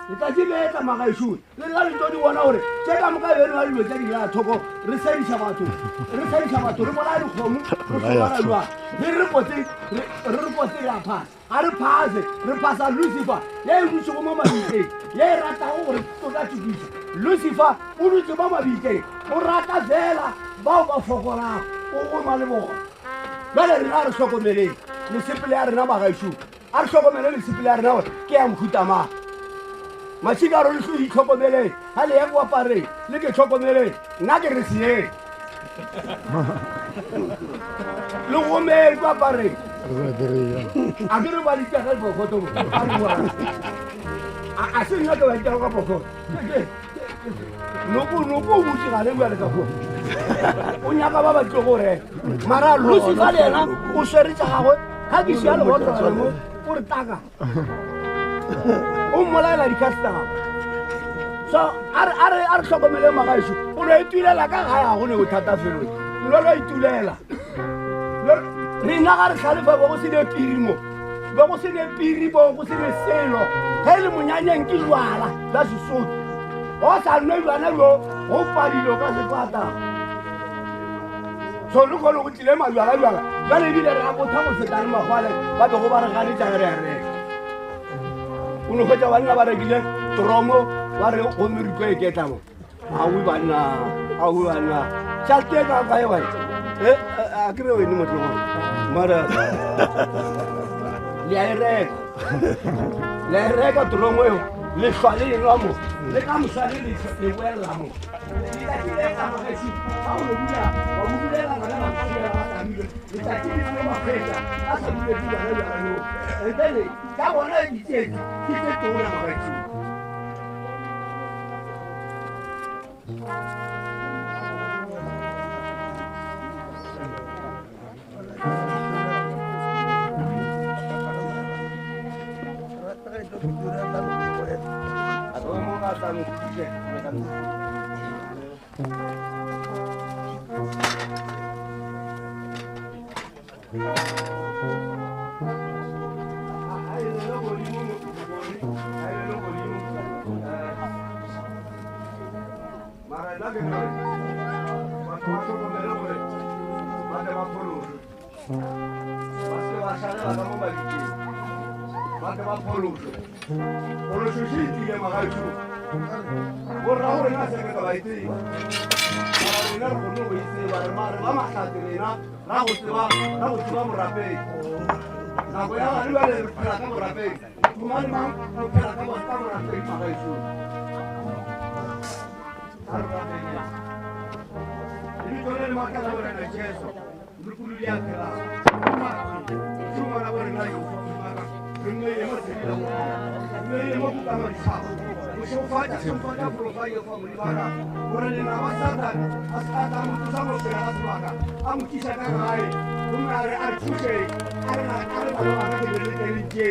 letšatši le etla magaešong le nna le tlo di bona gore tše ka moka beno ya dilo tša di thoko re sediša batho re sediša batho re bolaya dikgomo re hlobala jwang re re potse re re potse re a phasa ga re phase re phasa Lucifer ye e dutšego mo mabitleng ye e ratago gore tsoka tsokiša Lucifer o dutše mo mabitleng o rata fela bao ba fokolago o goma le bona jale rena re hlokomeleng mesepele ya rena bagaešong A re hlokomele mesepele ya rena gore ke ya mohuta mang. Mašika a re le itlhokomeleng, ga le ye go apareng, le ke tlhokomeleng, nna ke re seyeng. Le gomeng ko apareng. A ke re ba ditega diphokoto mo. A re bua. A se nna ke ba ditega ka phokoto. Noko noko o butse gane bjale ka kua. O nyaka ba ba tlo go reka. Mara Lucifer le yena o swere tša gagwe ga ke šia lebotlolo mo o re taka. O mmolaela di-customer. So a re a re a re hlokomele magaešo. O no itulela ka gae ga go ne bothata felo. Lo lo itulela. Rena ga re hlalefa bo go se ne piri mo. Be go se ne piri bo go se ne selo. Ge e le monyanyeng ke jwala bja Sesotho. O sa nwe jwana bjo go padilo ka sekwata. So le kgone go tlile majwala jwala. Jwale ebile re a botha go feta le magwale ba bego ba re ganetša ge re a reka. O no hwetša banna ba rekile tromo ba re gomme re tlo eketla mo. Awi banna, awi banna. Tšhelete e ka kae wena? Eh, a ke re wene motlogolo. Mara le a e reka. Le a e reka tromo eo. Le hlwa le enwa mo. Le ka moswane le le boella mo. Letšatši le tla magaešo, ga o no dula wa mo dulela ngwana ba mosela ba tlamile. Letšatši le tlo ba hwetša a sa dule bjala bjala yo. And then tša bona ditsietsi ke tše tona magaešo. Ba se ba šalela ka mo mabitleng, ba tle ba phološwe. Phološo še e tlile magaešo. Borrago rena se re ka ba e tseba. Mara rena re kgonne go e tseba, re ba re ba mahlatse rena ra go tseba ra go tseba borapedi. Nako ya gane bjale re phela ka borapedi. Mang le mang o phela ka ka borapedi magaešo. A re rapeleng. Lebitso le le maatla la Morena Jesu. Molopolodi a phelago. Šo ngwana wa rena yo, re mmeile mo tseleng ya bophelo. Re mmeile mo bukana ditšhaba. Go šegofatša, šegofatša polofa ye fa Modimo wa ka, gore lenaba Satane a se ka tla mo tloša mo pele ga sebaka, a mo tliša ka gae, gomme a re, a re thuše, a re, a re bana ba ka ke be le tleng tše.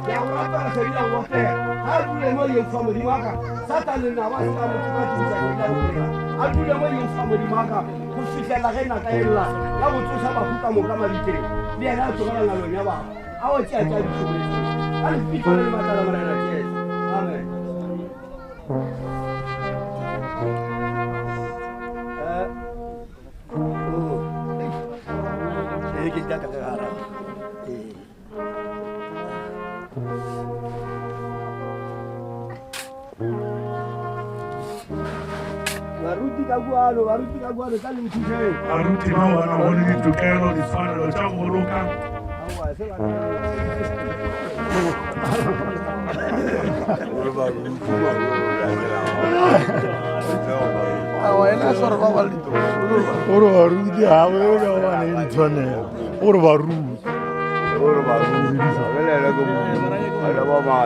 Ke a go rapela šedi la go botega. A dule mo yeng fa Modimo wa ka, Satane lenaba a se ka mo tsoka tsoša šedi la bophelo. A dule mo yeng fa Modimo wa ka, go fihlela ge naka e lla ya go tsoša bahu ka moka mabitleng, le yena a tsogela ngalong ya bahu, a o tšea tša ditšhometšo ka lefitho le le maatla la Morena Jesu. Amen. Eh, oh. Ee, ke tla ka gare. Ee. Baruti ka kwano, baruti ka kwano, tla le nthušeng. Baruti bao ba nago le ditokelo, ditshwanelo tša go boloka. Gore baruti ga ba ba ne ditshwanelo gore baruti gore baruti ba ba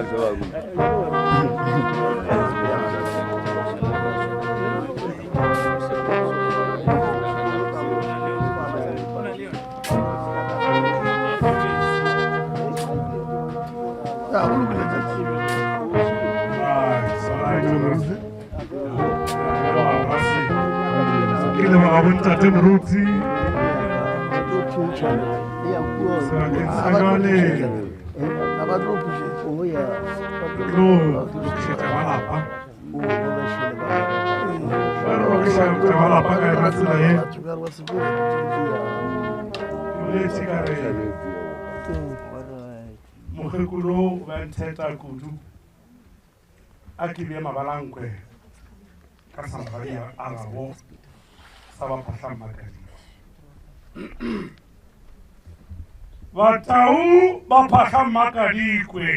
Ke leboga bontate moruti sebakeng sa jwale re tlo lokišetša ba lapa Ge re lokišetša ba lapa ka yona tsela ye ke boletše ka re mokgekolo o be a ntheta kudu a ke bee mabalankwe ka samogadi a gabo sa ba phahlang makadimo batau ba phahla mmakadikwe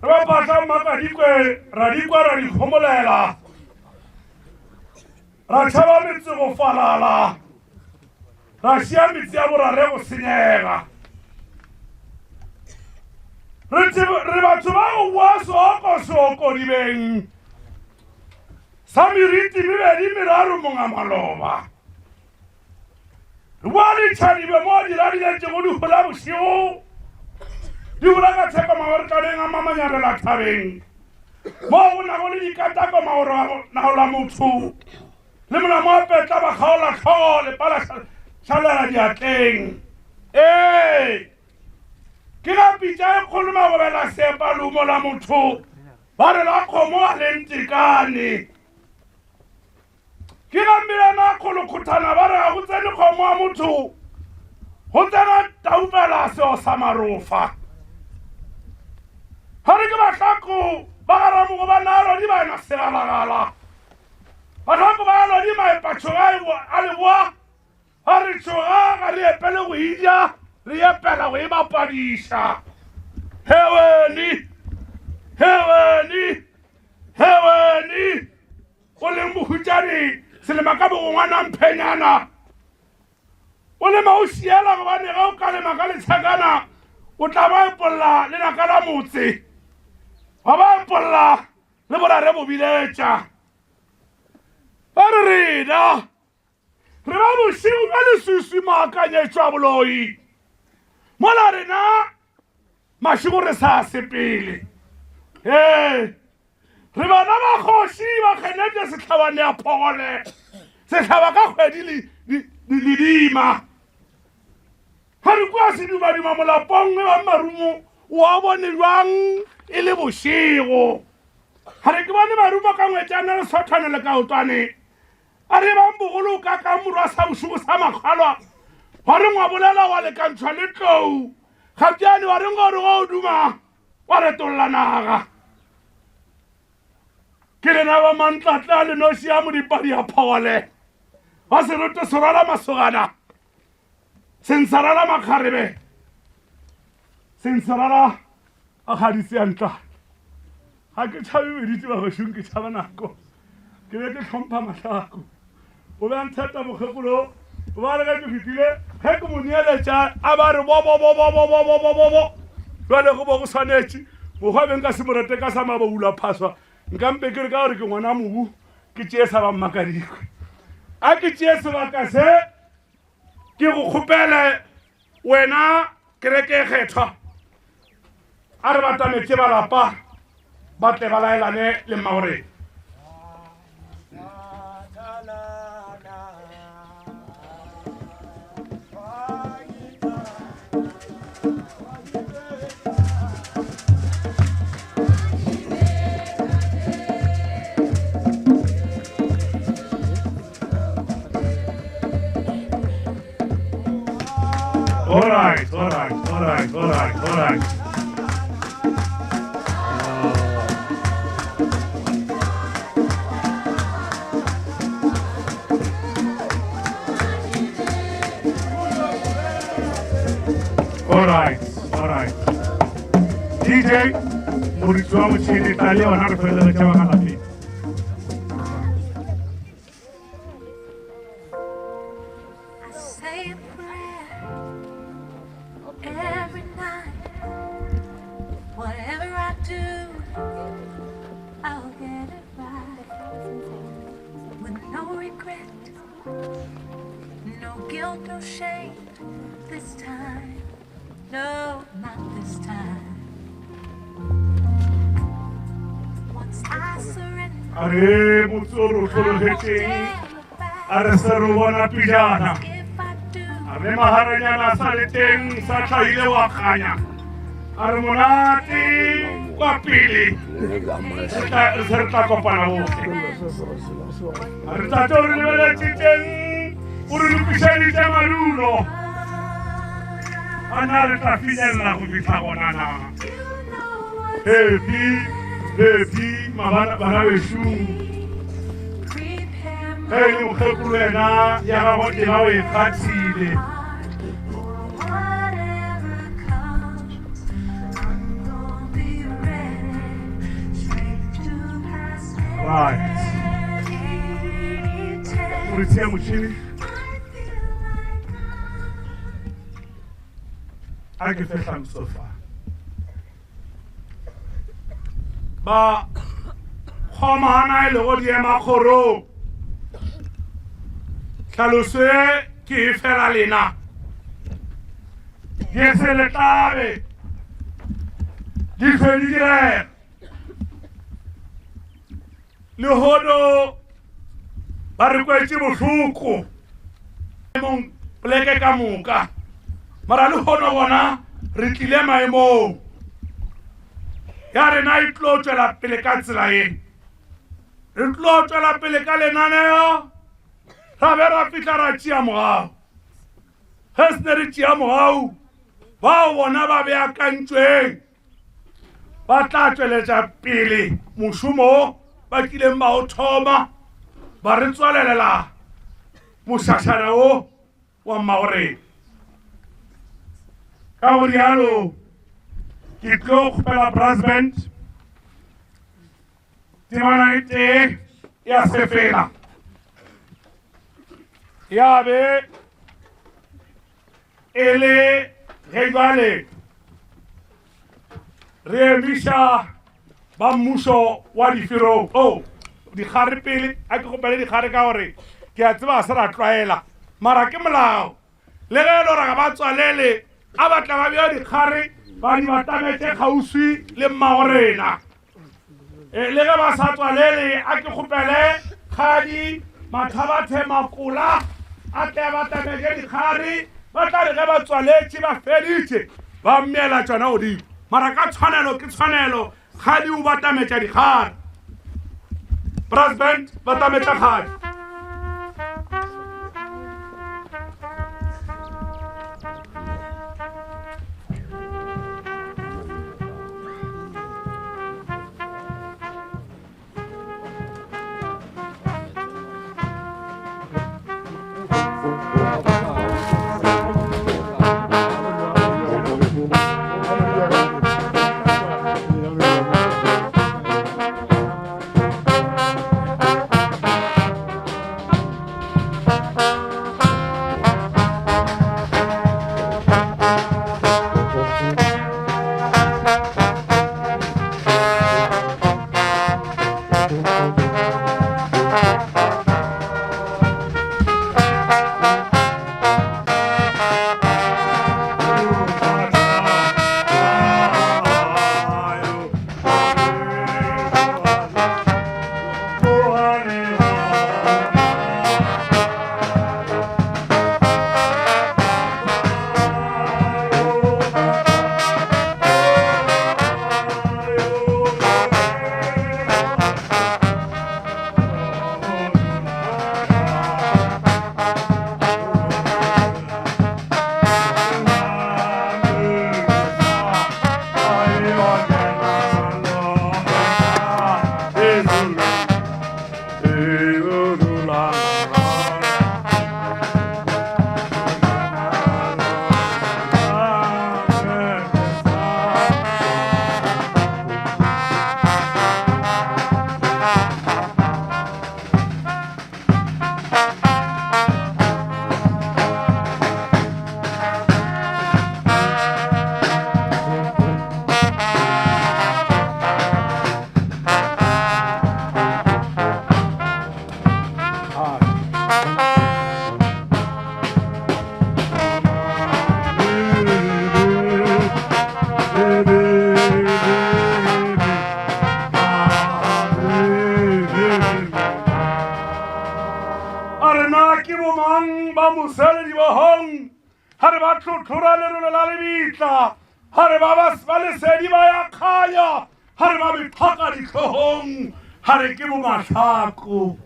re ba phahla mmakadikwe ra dikwa ra di homolela ra tšhaba metse go falala ra šia metse ya borare go senyega re batho ba go boa seoko-seoko dibeng sa meriti mebedi meraro monga maloba re boa ditšhadibe mo di radiletšego di gola bošego di gola ka tshepo magoretlaneng a mamanyabela thabeng mo go nago le dikatako magoronagola motho le molamo wa petla ba kgaola tlhogo lepala šalela diatleng ee ke ga pitša e kgolo magobela sepa lerumo la motho ba re la kgomo a le ntekane ke ga melana a kgolokgothana ba re ga go tsene kgomo a motho go tsena taufela seo sa marofa ga re ke bahlako ba garamogo ba nalodi ba ena segalagala bahlako ba lodi maepatšhoga a leboa Ga re tšhoga ga re epele go ija, re epela go e bapadiša. Heweni, heweni, heweni, o leng bohutšane selema ka bogongwana mphenyana. O lema o šiela gobane ge o ka lema ka letshakana o tla ba epolla lenaka la motse, wa ba epolla le borare bobiletša. Ba re rena Re ba bošego bja leswiswi maakanyetšwa boloi, mola rena mašego re sa sepele. Ee, re bana ba kgoši ba kgenetše sehlabane ya phogole, sehlaba ka kgwedi ledima. Ga re kua sedumaduma molapong e bang marumo o a bone bjang e le bošego. Ga re ke bone marumo ka ngwetšana le sothwane le kaotwane. A re bang bogolo o ka kang morwa sa bošego sa makgalwa. Wa reng wa bolela wa lekantšhwa le tlou gapjane wa reng gore go o duma wa retolla naga ke lena ba mantlatla le noši ya modipadi ya phole wa seroto se rwala masogana sensarala makgarebe sensarala a kgadise ya ntlane ga ke tšhabe beditse bagešong ke tšhaba nako ke be ke tlhompha mahlako o be a ntheta mokgekolo o ba re ge ke fetile ge ke mo neeletša a ba re bobobobobobobobobo jale go bo go swanetše mokgwa beng ka se morete ka sa maboula phaswa nka mpe ke re ka gore ke ngwana mobu ke tšee sa ba mmakadikwe a ke tšee sebaka se ke go kgopele wena kereke e kgethwa a re batametse ba lapa ba tle ba laelane le mmagoreng All right, all right, all right, all right, all right. All right, all right. DJ, moritsi wa motšhini tla le yona re feleletša ba ka lapeng. I say a prayer every night. Whatever I do, I'll get it right. With no regret, no guilt, no shame. This time, no, not this time. Once I surrender. A re motse o re o hlologetšeng a re se re bona pejana a re magaranyana a sa le teng sa tlhaile wa kganya a re monate kwa pele re tla- re se re tla kopana bohle a re tate o re lebeletše teng o re lokišeditše madulo a na re tla finyella go fitlha gona na happy happy mabana bana bešung ge e le mokgekolo yena ya gago tema o e kgathile right o re tshea motšhini a ke fe tlhaloso fa ba kgomana e lego diema kgorong tlhaloso e ke e fela lena di se le tlabe di hlwe di direga lehono ba re kwetše bohloko maemong poleke ka moka mara lehono bona re tlile maemong ya rena e tlo tšwela pele ka tsela ye re tlo tšwela pele ka lenaneo ra be ra fihla ra tšea mogau ge se ne re tšea mogau bao bona ba beakantšweng ba tla tšweletša pele mošomo wo ba kileng ba o thoma ba re tswalelela mošašana wo wa mmagoreng ka go rialo ke tlo kgopela president temana e tee ya sefela ya be e le ge jwale re emiša ba mmušo wa diferong o oh, dikgare pele a ke gopele dikgare ka gore ke a tseba se ra tlwaela mara ke molao le ge e le gore ga ba tswalele a batla ba bja dikgare ba di batametše kgauswi le mmago rena E, le ge ba sa tswalele a ke kgopele kgadi mathabathe makola a tle ba tamege dikgare ba tla re ge ba tswaletše ba feditše ba mmeela tšona godimo mara ka tshwanelo ke tshwanelo kgadi o ba tametša dikgare president ba tametša kgadi. A re na ke bomang ba moseledi ba hong ga re ba tlhotlhora lerolo la lebitla ga re ba ba lesedi ba ya kganya ga re ba mephaka ditlhogong ga re ke bomatlhako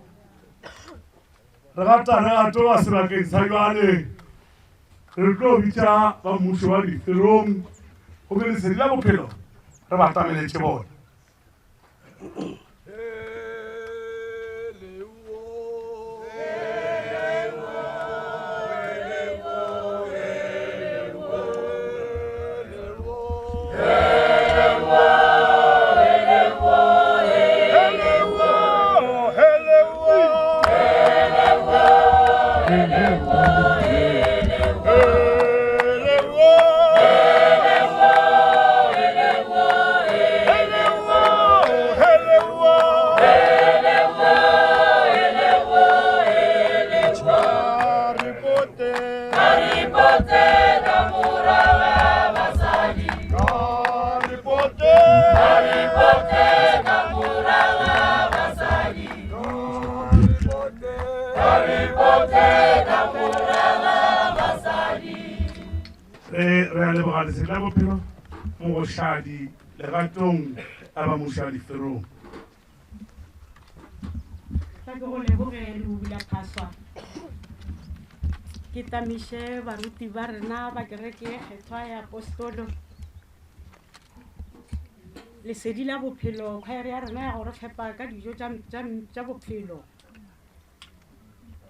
re gata re gatoba sebakeng sa jwale re tlo bitša ba mmušo wa diferong gomme lesedi la bophelo re ba tameletše bona. Re a leboga lesedi la bophelo mogošadi legatong la ba muša diferong. Tla ke go leboge Leubula Phaswa. Ke tamiše baruti ba rena ba kereke ye kgethwa ya Apostolo. Lesedi la bophelo, khwaere ya rena ya go re fepa ka dijo tša bophelo.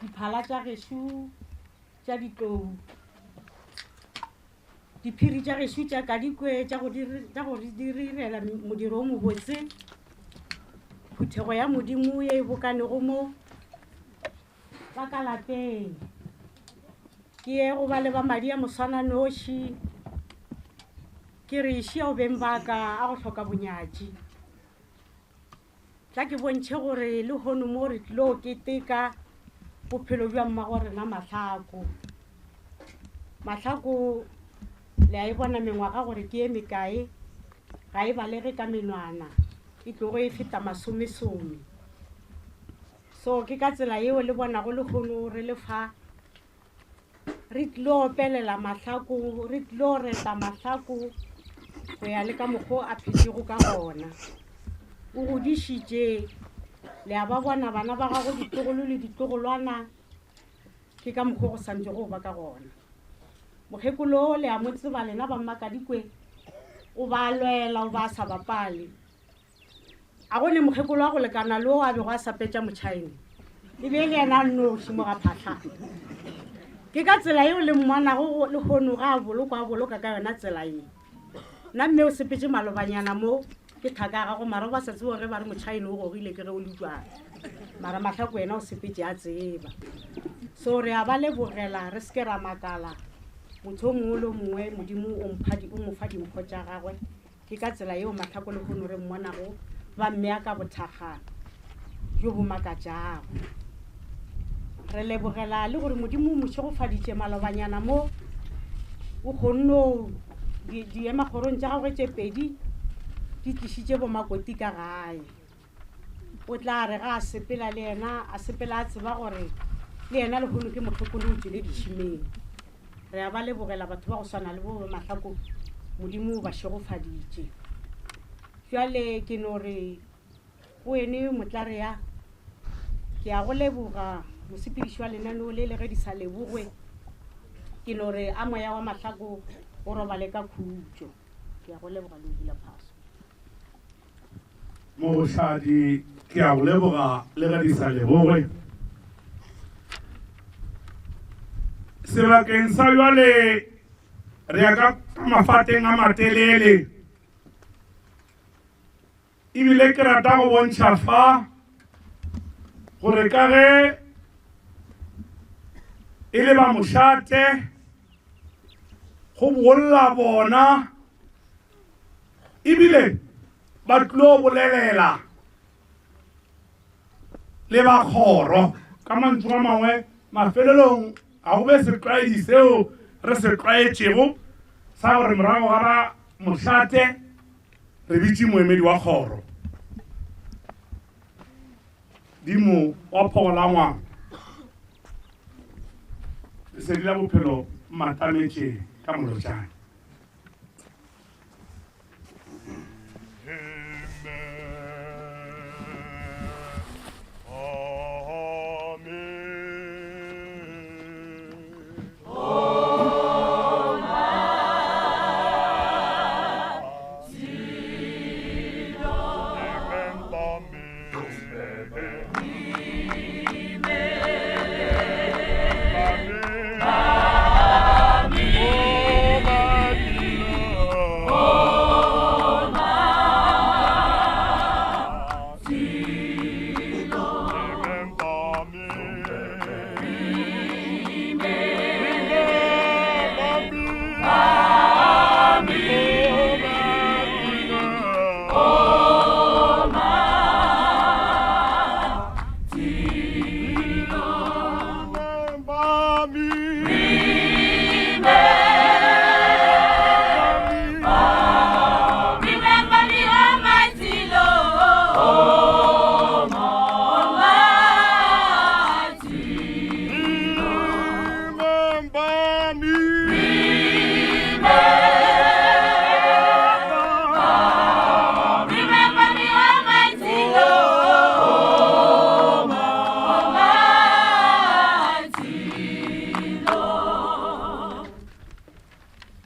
Diphala tša gešo tša ditlou, diphiri tša gešo tša kadikwe tša go re direla modiro o mobotse, phuthego ya Modimo ye e bokanego mo ba ka lapeng. Ke ye go ba le ba madi a moswananoši, ke re šia o beng ba ka a go hloka bonyatši. Tla ke bontšhe gore lehono mo re tlilo keteka bophelo bja mmago rena Mahlako. Mahlako le a e bona mengwaga gore ke e mekae, ga e balege ka menwana, e tlogo e feta masomesome. So ke ka tsela yeo le bonago lehono re le fa re tlilo opelela Mahlako, re tlilo reta Mahlako go ya le ka mokgo a phetšego ka gona. O godišitše le a ba bona bana ba gagwe ditlogolo le ditlogolwana ke ka mokgo go santse go ba ka gona. Mokgekolo le a mo tseba lena ba Mmakadikwe, o ba lwela o ba sa bapale. A go ne mokgekolo wa go lekana le o a bego a sapetša motšhaene, e be e le yena a nnoši mo ga Phahla. Ke ka tsela yeo le mmonago lehono ga a bolokwa, a boloka ka yona tsela ye. Nna mme o sepetše malobanyana mo ke thaka ya gago mara o ba sa tsebe gore ba re motšhaene o gogile ke ge o le jwang. Mara Mahlako yena o sepetše a tseba. So re a ba lebogela re se ke ra makala motho o mongwe le o mongwe Modimo o mpha o mo fa dimpho tša gagwe. Ke ka tsela yeo Mahlako lehono re mmonago ba mmea ka bothakga bjo bo makatšago. Re lebogela le gore Modimo o mo šegofaditše malobanyana mo o kgonne go diemakgorong tša gagwe tše pedi di tlišitše bomakoti ka gae. O tla re ga a sepela le yena a sepela a tseba gore le yena lehono ke mohlokolo o tšwele ditšhimeng. Re a ba lebogela batho ba go swana le bo Mahlako Modimo o ba šegofaditše. Bjale ke no re go ene Motlarea ke a go leboga mosepediši wa lenaneo le le ge di sa lebogwe ke no re a moya wa Mahlako o robale ka khutšo. Ke a go leboga le o bula phaso. Mogohladi ke a go leboga le ge di sa lebogwe. Sebakeng sa bjale re ya ka mafateng a matelele ebile ke rata go bontšha fa gore ka ge e le ba mošate go bolla bona ebile ba tlilo bolelela le ba kgoro ka mantšu a mangwe mafelelong ga go be setlwaedi seo re se tlwaetšego sa gore morago ga ba mošate re bitše moemedi wa kgoro dimo wa phogolangwang lesedi la bophelo matametše ka molotšane.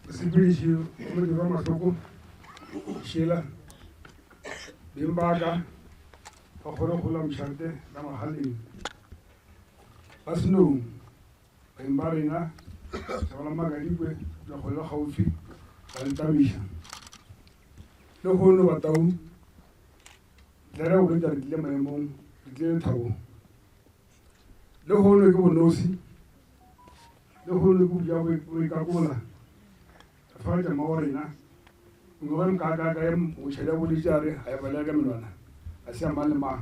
Mosepediši wa modiro wa mahloko Sheila beng ba ka ba kgorokgolo ya mošate la Magaleng ba Senong baeng ba rena Tšhaba la Makadikwe tšwa kgole le kgaufsi ba ntamiša lehono Batau tla re go betša re tlile maemong re tlile lethabong lehono ke bonosi lehono ke boja boikakola re faretša mmago rena ngwe mokakaka ye motšhadi a boletše a re ga e balega ka menwana ga se ya mang le mang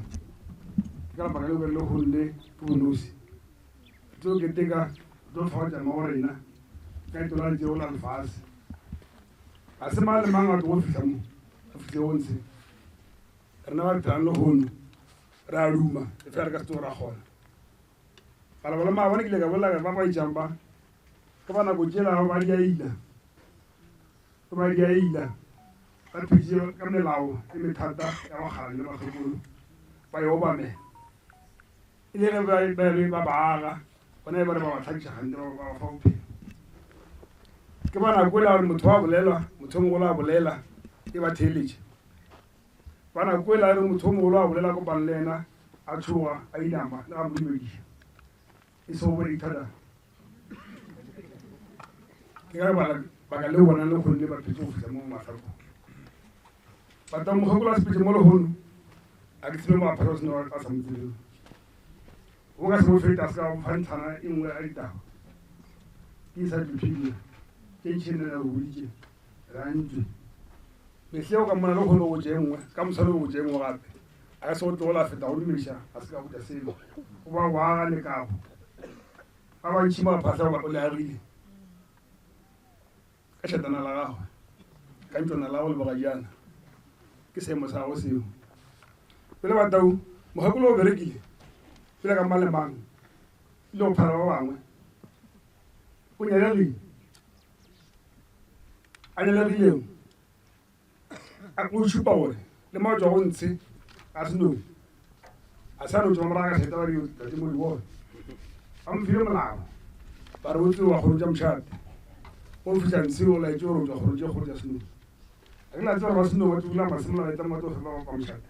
ke ka lebaka leo ke re lehono le ke bonosi re tlo keteka re tlo faretša mmago rena ka etola letšego la lefase ga se mang le mang a tlogo fihla mo a fihlego ntshe rena ba re phelang lehono re a duma e fela re ka se tsogo ra kgona malaba le maabane ke ile ka bolela ba ba itšang ba ke ba nako tšela ba di a ila ba di a ila ba phetše ka melao e methata ya bakgalabje le bakgekolo ba e obamela e le ge ba be ba ba aga bona e ba re ba ba tlhakiša gante ba ba fa bophelo ke ba nako e la gore motho wa bolela motho o mogolo a bolela e ba theeletše Ba nako ela re motho o mogolo a bolela kopano le yena a tshoga a inama le ga mo dumediša e sego bo ithata. Ke ka lebaka Baka leo bona le kgonne ba phetse go fihla mo mahlako. Batang mokgekolo a sepetse mo lehono, a ke tsebe mo a phela o sena a sa mo tsebeng. O ka se mo feta a se ka mo fa ntlhana e nngwe a ditaba. Ke encyclopedia tše ntši nna re boditše ra ntšwe. Mehleng o ka mmona le kgone go tše nngwe, ka moswane o tše nngwe gape. A ka se go tlogola a feta go dumediša a se ka botša selo. O ba go aga le kago. Ba bantši mo a phahla o le agile. Ka šatana la gagwe, ka ntlwana la go leboga jaana. Ke seemo sa gago seo. Pele batau, mokgekolo o berekile pele ka mang le mang le go phala ba bangwe. O nyalegile. A nyalegileng o šupa gore le mo a tšwago ntshe a se no a sa no tšwa morago ka seta ba di tate mo di bone ba mo file molao ba re o tsewa kgoro tša mošate o fihla ntshe o laetše gore o tšwa kgoro tše kgolo tša senong a ke la tseba ba senong ba tsola masimo la eta mo tlo ba ba mošate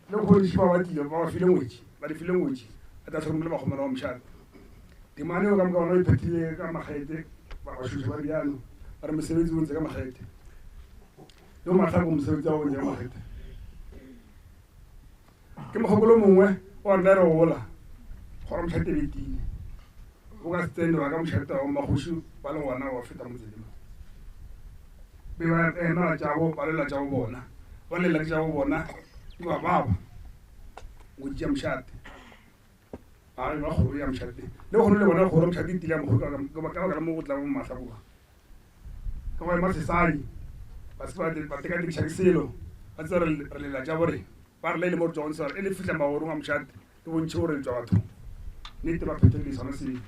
le kgodiši ba ba tlile ba ba file ngwetši ba di file ngwetši a tla tlhokomele bakgomana ba mošate temane eo ka moka bona o iphethile ka makgete ba bašoši ba bjalo ba re mosebetsi o ntse ka makgete le mahlako mosebetsi wa o ntse ka makgete ke mokgokolo mongwe o rena re gola gore mošate betile o ka se tsene wa ka mošate wa magoši ba le gona wa feta motseleng be ba emela tšabo ba lela tšabo bona ba lela ke tšabo bona di ba baba go tša mošate ba ba kgoro ya mošate le gone le bona kgoro mošate e tile ya mogolo ka baka la mo go tla mo mahlakoa ka go ema sesadi ba se ba tekatekiša ke selo ba tseba re lela tša bore ba re le le mo re tswa go e le fihla magorong a mošate e bontšhe gore le tswa bathong nnete ba phethegile sona seo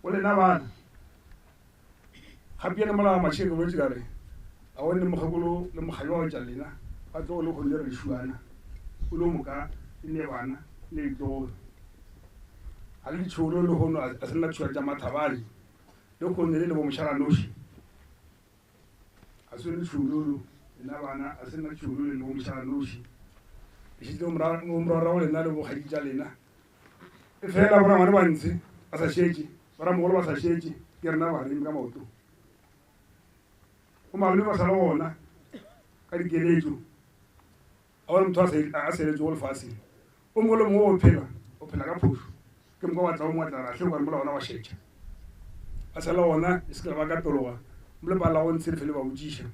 o lena bana Gape le molao mašego ke boletše ka re a o ne mokgekolo le mokgadi wa tša lena ba tlogo le kgonne re šuana o le moka e ne bana le ditlogolo ga le ditšholo le gono a se nna tšhua tša mathabane le kgonne le le bo mošala noši a se le tšhololo lena bana a se nna tšholo le le bo mošala noši le šitse morara go lena le bokgadi tša lena E fela borangwane ba ntshe ba sa šetše, boramogolo ba sa šetše, ke rena ba reng ka maoto. Go malome ba sa le gona ka dikeletšo, a bona motho a seletšego lefaseng. O mongwe le mongwe o phela, o phela ka phošo. Ke moka wa tla o mongwe a tla ra hle o mola ona wa šetša. Ba sa le gona e se ke ba katologa, mo le pala go ntshe le fele ba botšiša.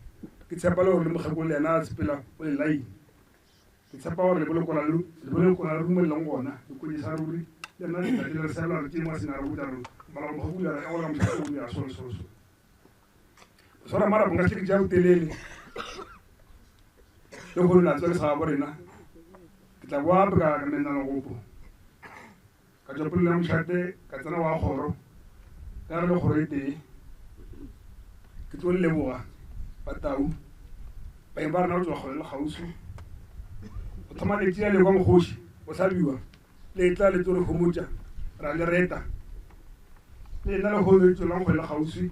Ke tshepa le gore le mokgekolo le yena a sepela o le laile. Ke tshepa gore leboloko la leboloko la ruri mo le leng gona, le konyesa ruri, le nna letsatsi le re sebela re tšee mo sena re botša re bala go bula ka gore mošate o ya so so so. O swara marapo nka se ke tša botelele. Le go nna tswele sa bo rena. Ke tla boa ka ka menna legopo. Ka tšwa polelo ya mošate ka tsena wa kgoro. Ka re le kgoro e tee. Ke tlo leboga ba tau baeng ba rena go tšwa kgole le kgauswi. Go thoma letšea le kwa mokgoši o hlabiwa le tla le tlo re homotša ra le reta. Le nna le kgolo le tswelang kgole le kgauswi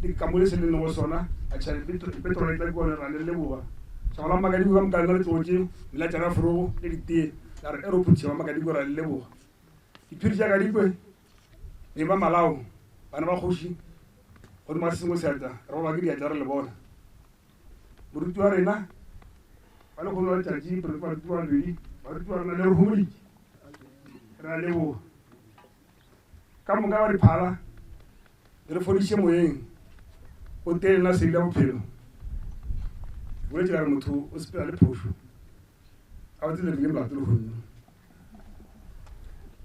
le ka mo le se leng go sona a tšha petrol e tla ke bone ra le leboga. Šago la Makadikwe ka moka lena le tlotše melatša ka forogo le ditee la re ero phutšhe ba Makadikwe ra le leboga. Diphiri tša Kadikwe beng ba malao bana ba kgoši godimo ga se sengwe seatla re ba ke diatla re le bona. Moruti wa rena ba lekgono la letšatši baruti ba babedi baruti ba rena le re homoditše re a leboga. Ka moka ba diphala re fodiše moyeng o tee lena sedi la bophelo. Ke boletše ka re motho o sepela le phošo a botse le rile molato le gonne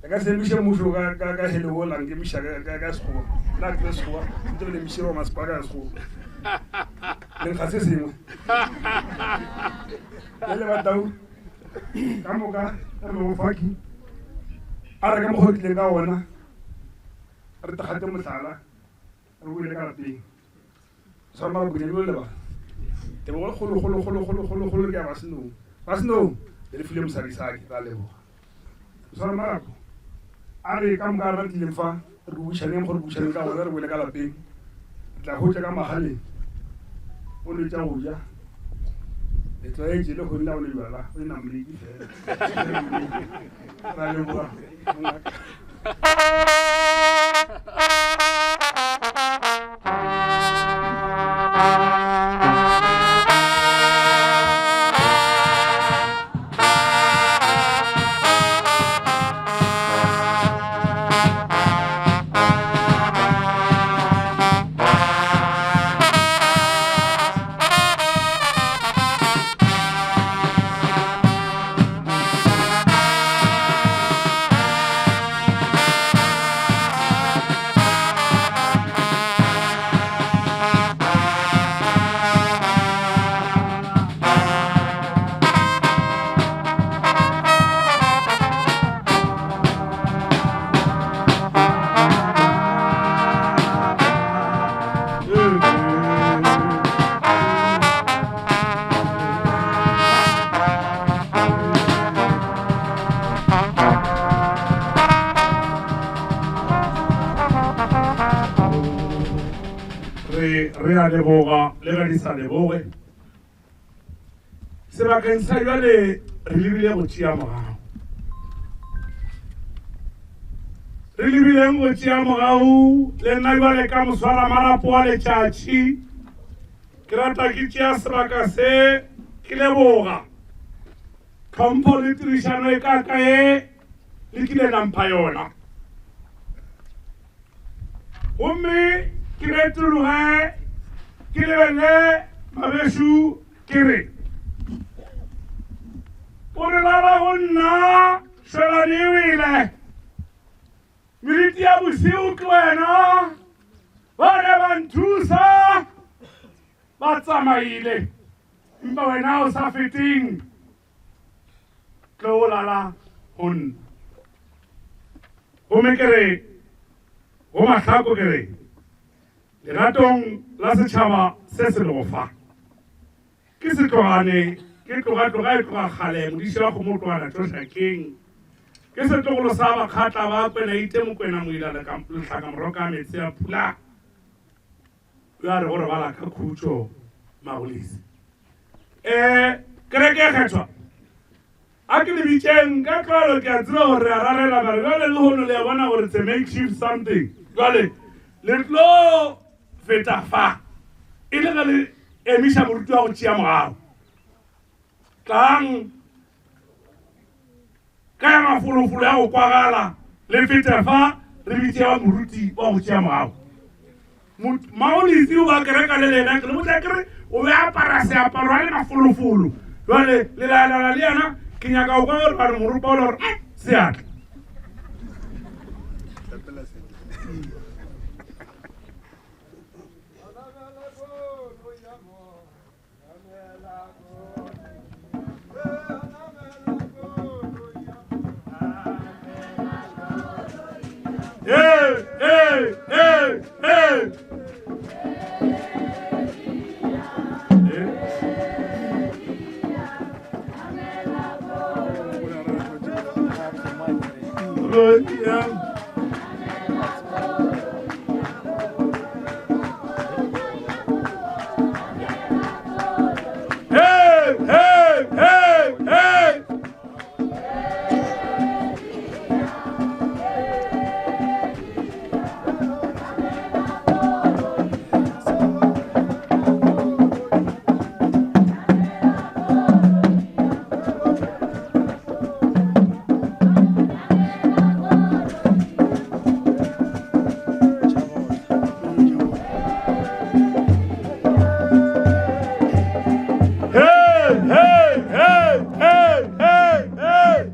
le ka se emiše mmušo ka ka ka hele o lang emiša ka ka ka sekgowa nna ke tsebe sekgowa ntse le emiše wa masepala ka sekgowa le nkga se sengwe le ba tau ka moka re le go faki a re ka mokgwa o tlileng ka ona re tagate mohlala re boele ka lapeng Tshwara marapo ke nyakile lebala. Tebogo e kgolo kgolo kgolo kgolo kgolo kgolo ke ya Basenong. Basenong le re file mosadisadi ra leboga. Tshwara marapo a re ka moka re tlileng fa re bušaneng gore bušaneng ka gona re boele ka lapeng. Re tla hwetša ka magaleng o ne tša go ja. Le tlwaetše le go nna o ne jwala o ne namoledi fela. Ra leboga. Re a leboga le ge di sa leboge. Sebakeng sa bjale re lebile go tšea mogau. Re lebileng go tšea mogau le nna bjale ka moswara marapo wa letšatši. Ke rata ke tšea sebaka se ke leboga tlhompho le tirišano e kaka ye le kile la mpha yona. Gomme ke retologe ke lebelele mabešu ke re, O re lala go nna šwelane e wele, meriti ya bosigo ke wena, ba ne ba nthusa ba tsamaile, empa wena o sa feteng tlo o lala go nna. Gomme ke re go Mahlako ke re, leratong la setšhaba se se lego fa, ke setlogane, ke tloga tloga e tloga kgale, modiši wa kgomo o tloga natšo šakeng, ke setlogolo sa Bakgatla ba Kwenaite Mokwena Moila Lehlaka Moroka Meetse a Pula, yo a rego robala ka khutšo Magolisi. Um kereke e kgethwa, a ke le bitšeng ka tlwaelo, ke a tseba gore re a rarela, mare bjale lehono le a bona gore it's a makeshift something. Jwale le tlo feta fa e le ge le emiša moruti wa go tšea mogago. Tlang ka ya mafolofolo ya go kwagala le fete fa re bitše wa moruti wa go tšea mogago. Maolisi o ba kereka le lena, ke le botša ke re o be apara seaparo a le mafolofolo. Jwale le laelana le yena, ke nyaka go kwa gore ba re morupa o le gore seatla. Hey, hey, hey, hey. Yeah. Hey, hey, hey, hey. Hey, hey, hey, hey, hey, hey.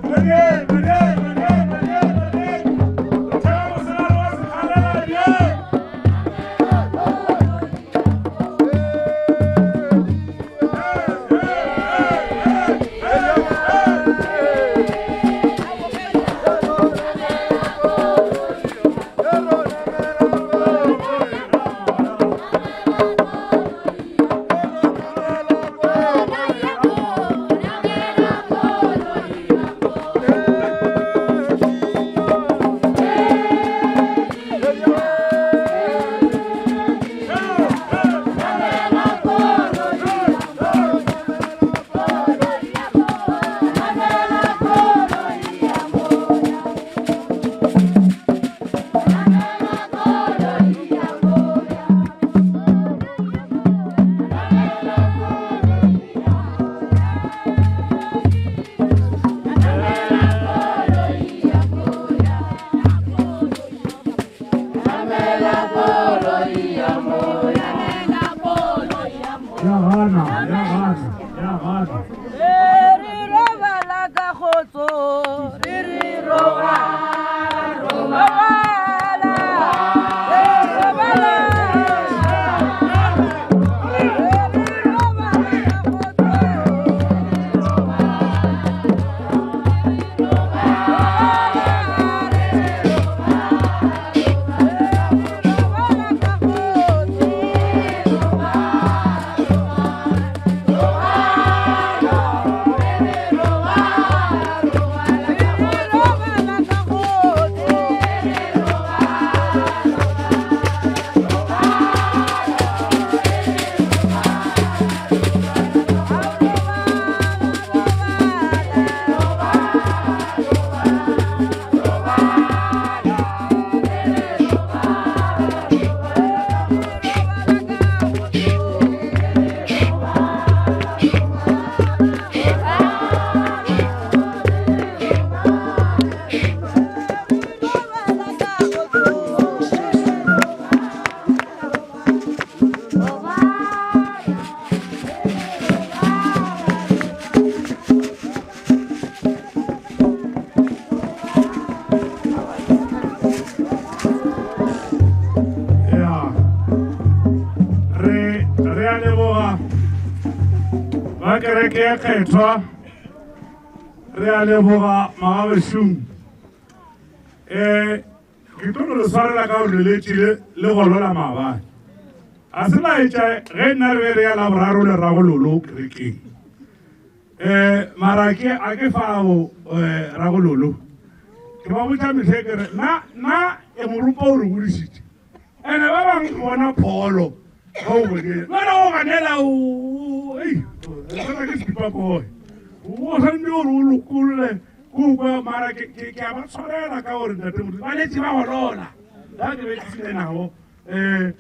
Hey, hey, hey, hey, hey, hey. Ya gana, ya gana, ya gana. Re robala ka kgotso, re re robala, robala, re robala. a leboga ba kereke ya kgethwa re a leboga magabešong um ke tlo no le swarela ka gore le letšile le golola maabane a se laetša ge nna re be re ya laboraro le ragololo kerekeng um mara ke a ke fao um ragololo ke ba botša metlhe ke re na na e morupa o re godišitše ene ba bangwe ke bona pholo ga o bonele wena o ganela ei ke sepipakoe o swanetse gore o lokolle ko kwa mara ke a ba tshwarela ka gore ntate modimo ba letse ba golola la ke be ke sile nabo um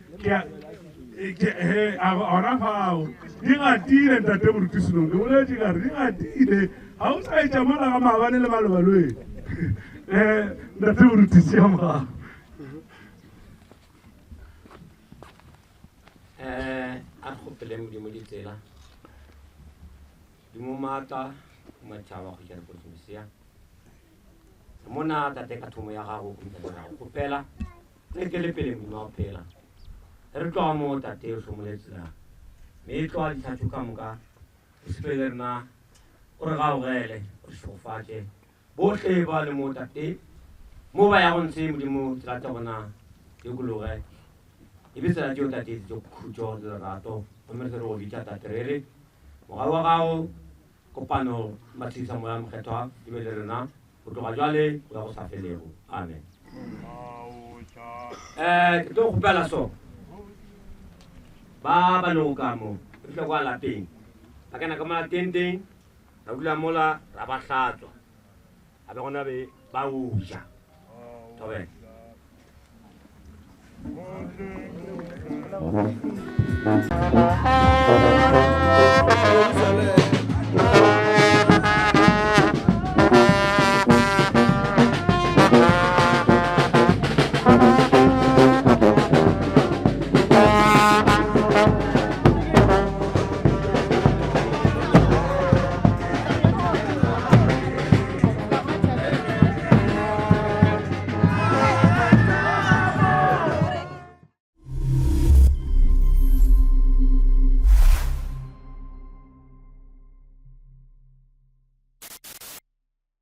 gona fao di gatile ntate moruti senong ke boletse kare di gatile ga o sa etša mola ga maabane le malobalweng um ntate moruti tšea mogago um a re gopeleng modimo ditsela Modimo maatla o matšhaba go jana polso mesea re mona tate ka thomo ya gago gomme tate ra go kgopela re etele pele modimo wa go phela re tloga mo tate o hlomole tsela mme e tloga ditlhatšo ka moka o sepele le rena o re gaogele o re šegofatše bohle ba le mo tate mo ba yago ntshe modimo tsela tša bona dikologe e be tsela tšeo tate tse khutšo le lerato gomme re se re go bitša tate re re Mogau wa gago, kopano, mathisa Moya Mokgethwa di be le rena go tloga jwale go ya go sa felego. Amen. Eh, ke tlo kgopela so ba ba lego ka mo re fihla kwa lapeng ba kena ka mola tenteng ra dula mola ra ba hlatswa a be gona be ba o ja thobela Jerusalem.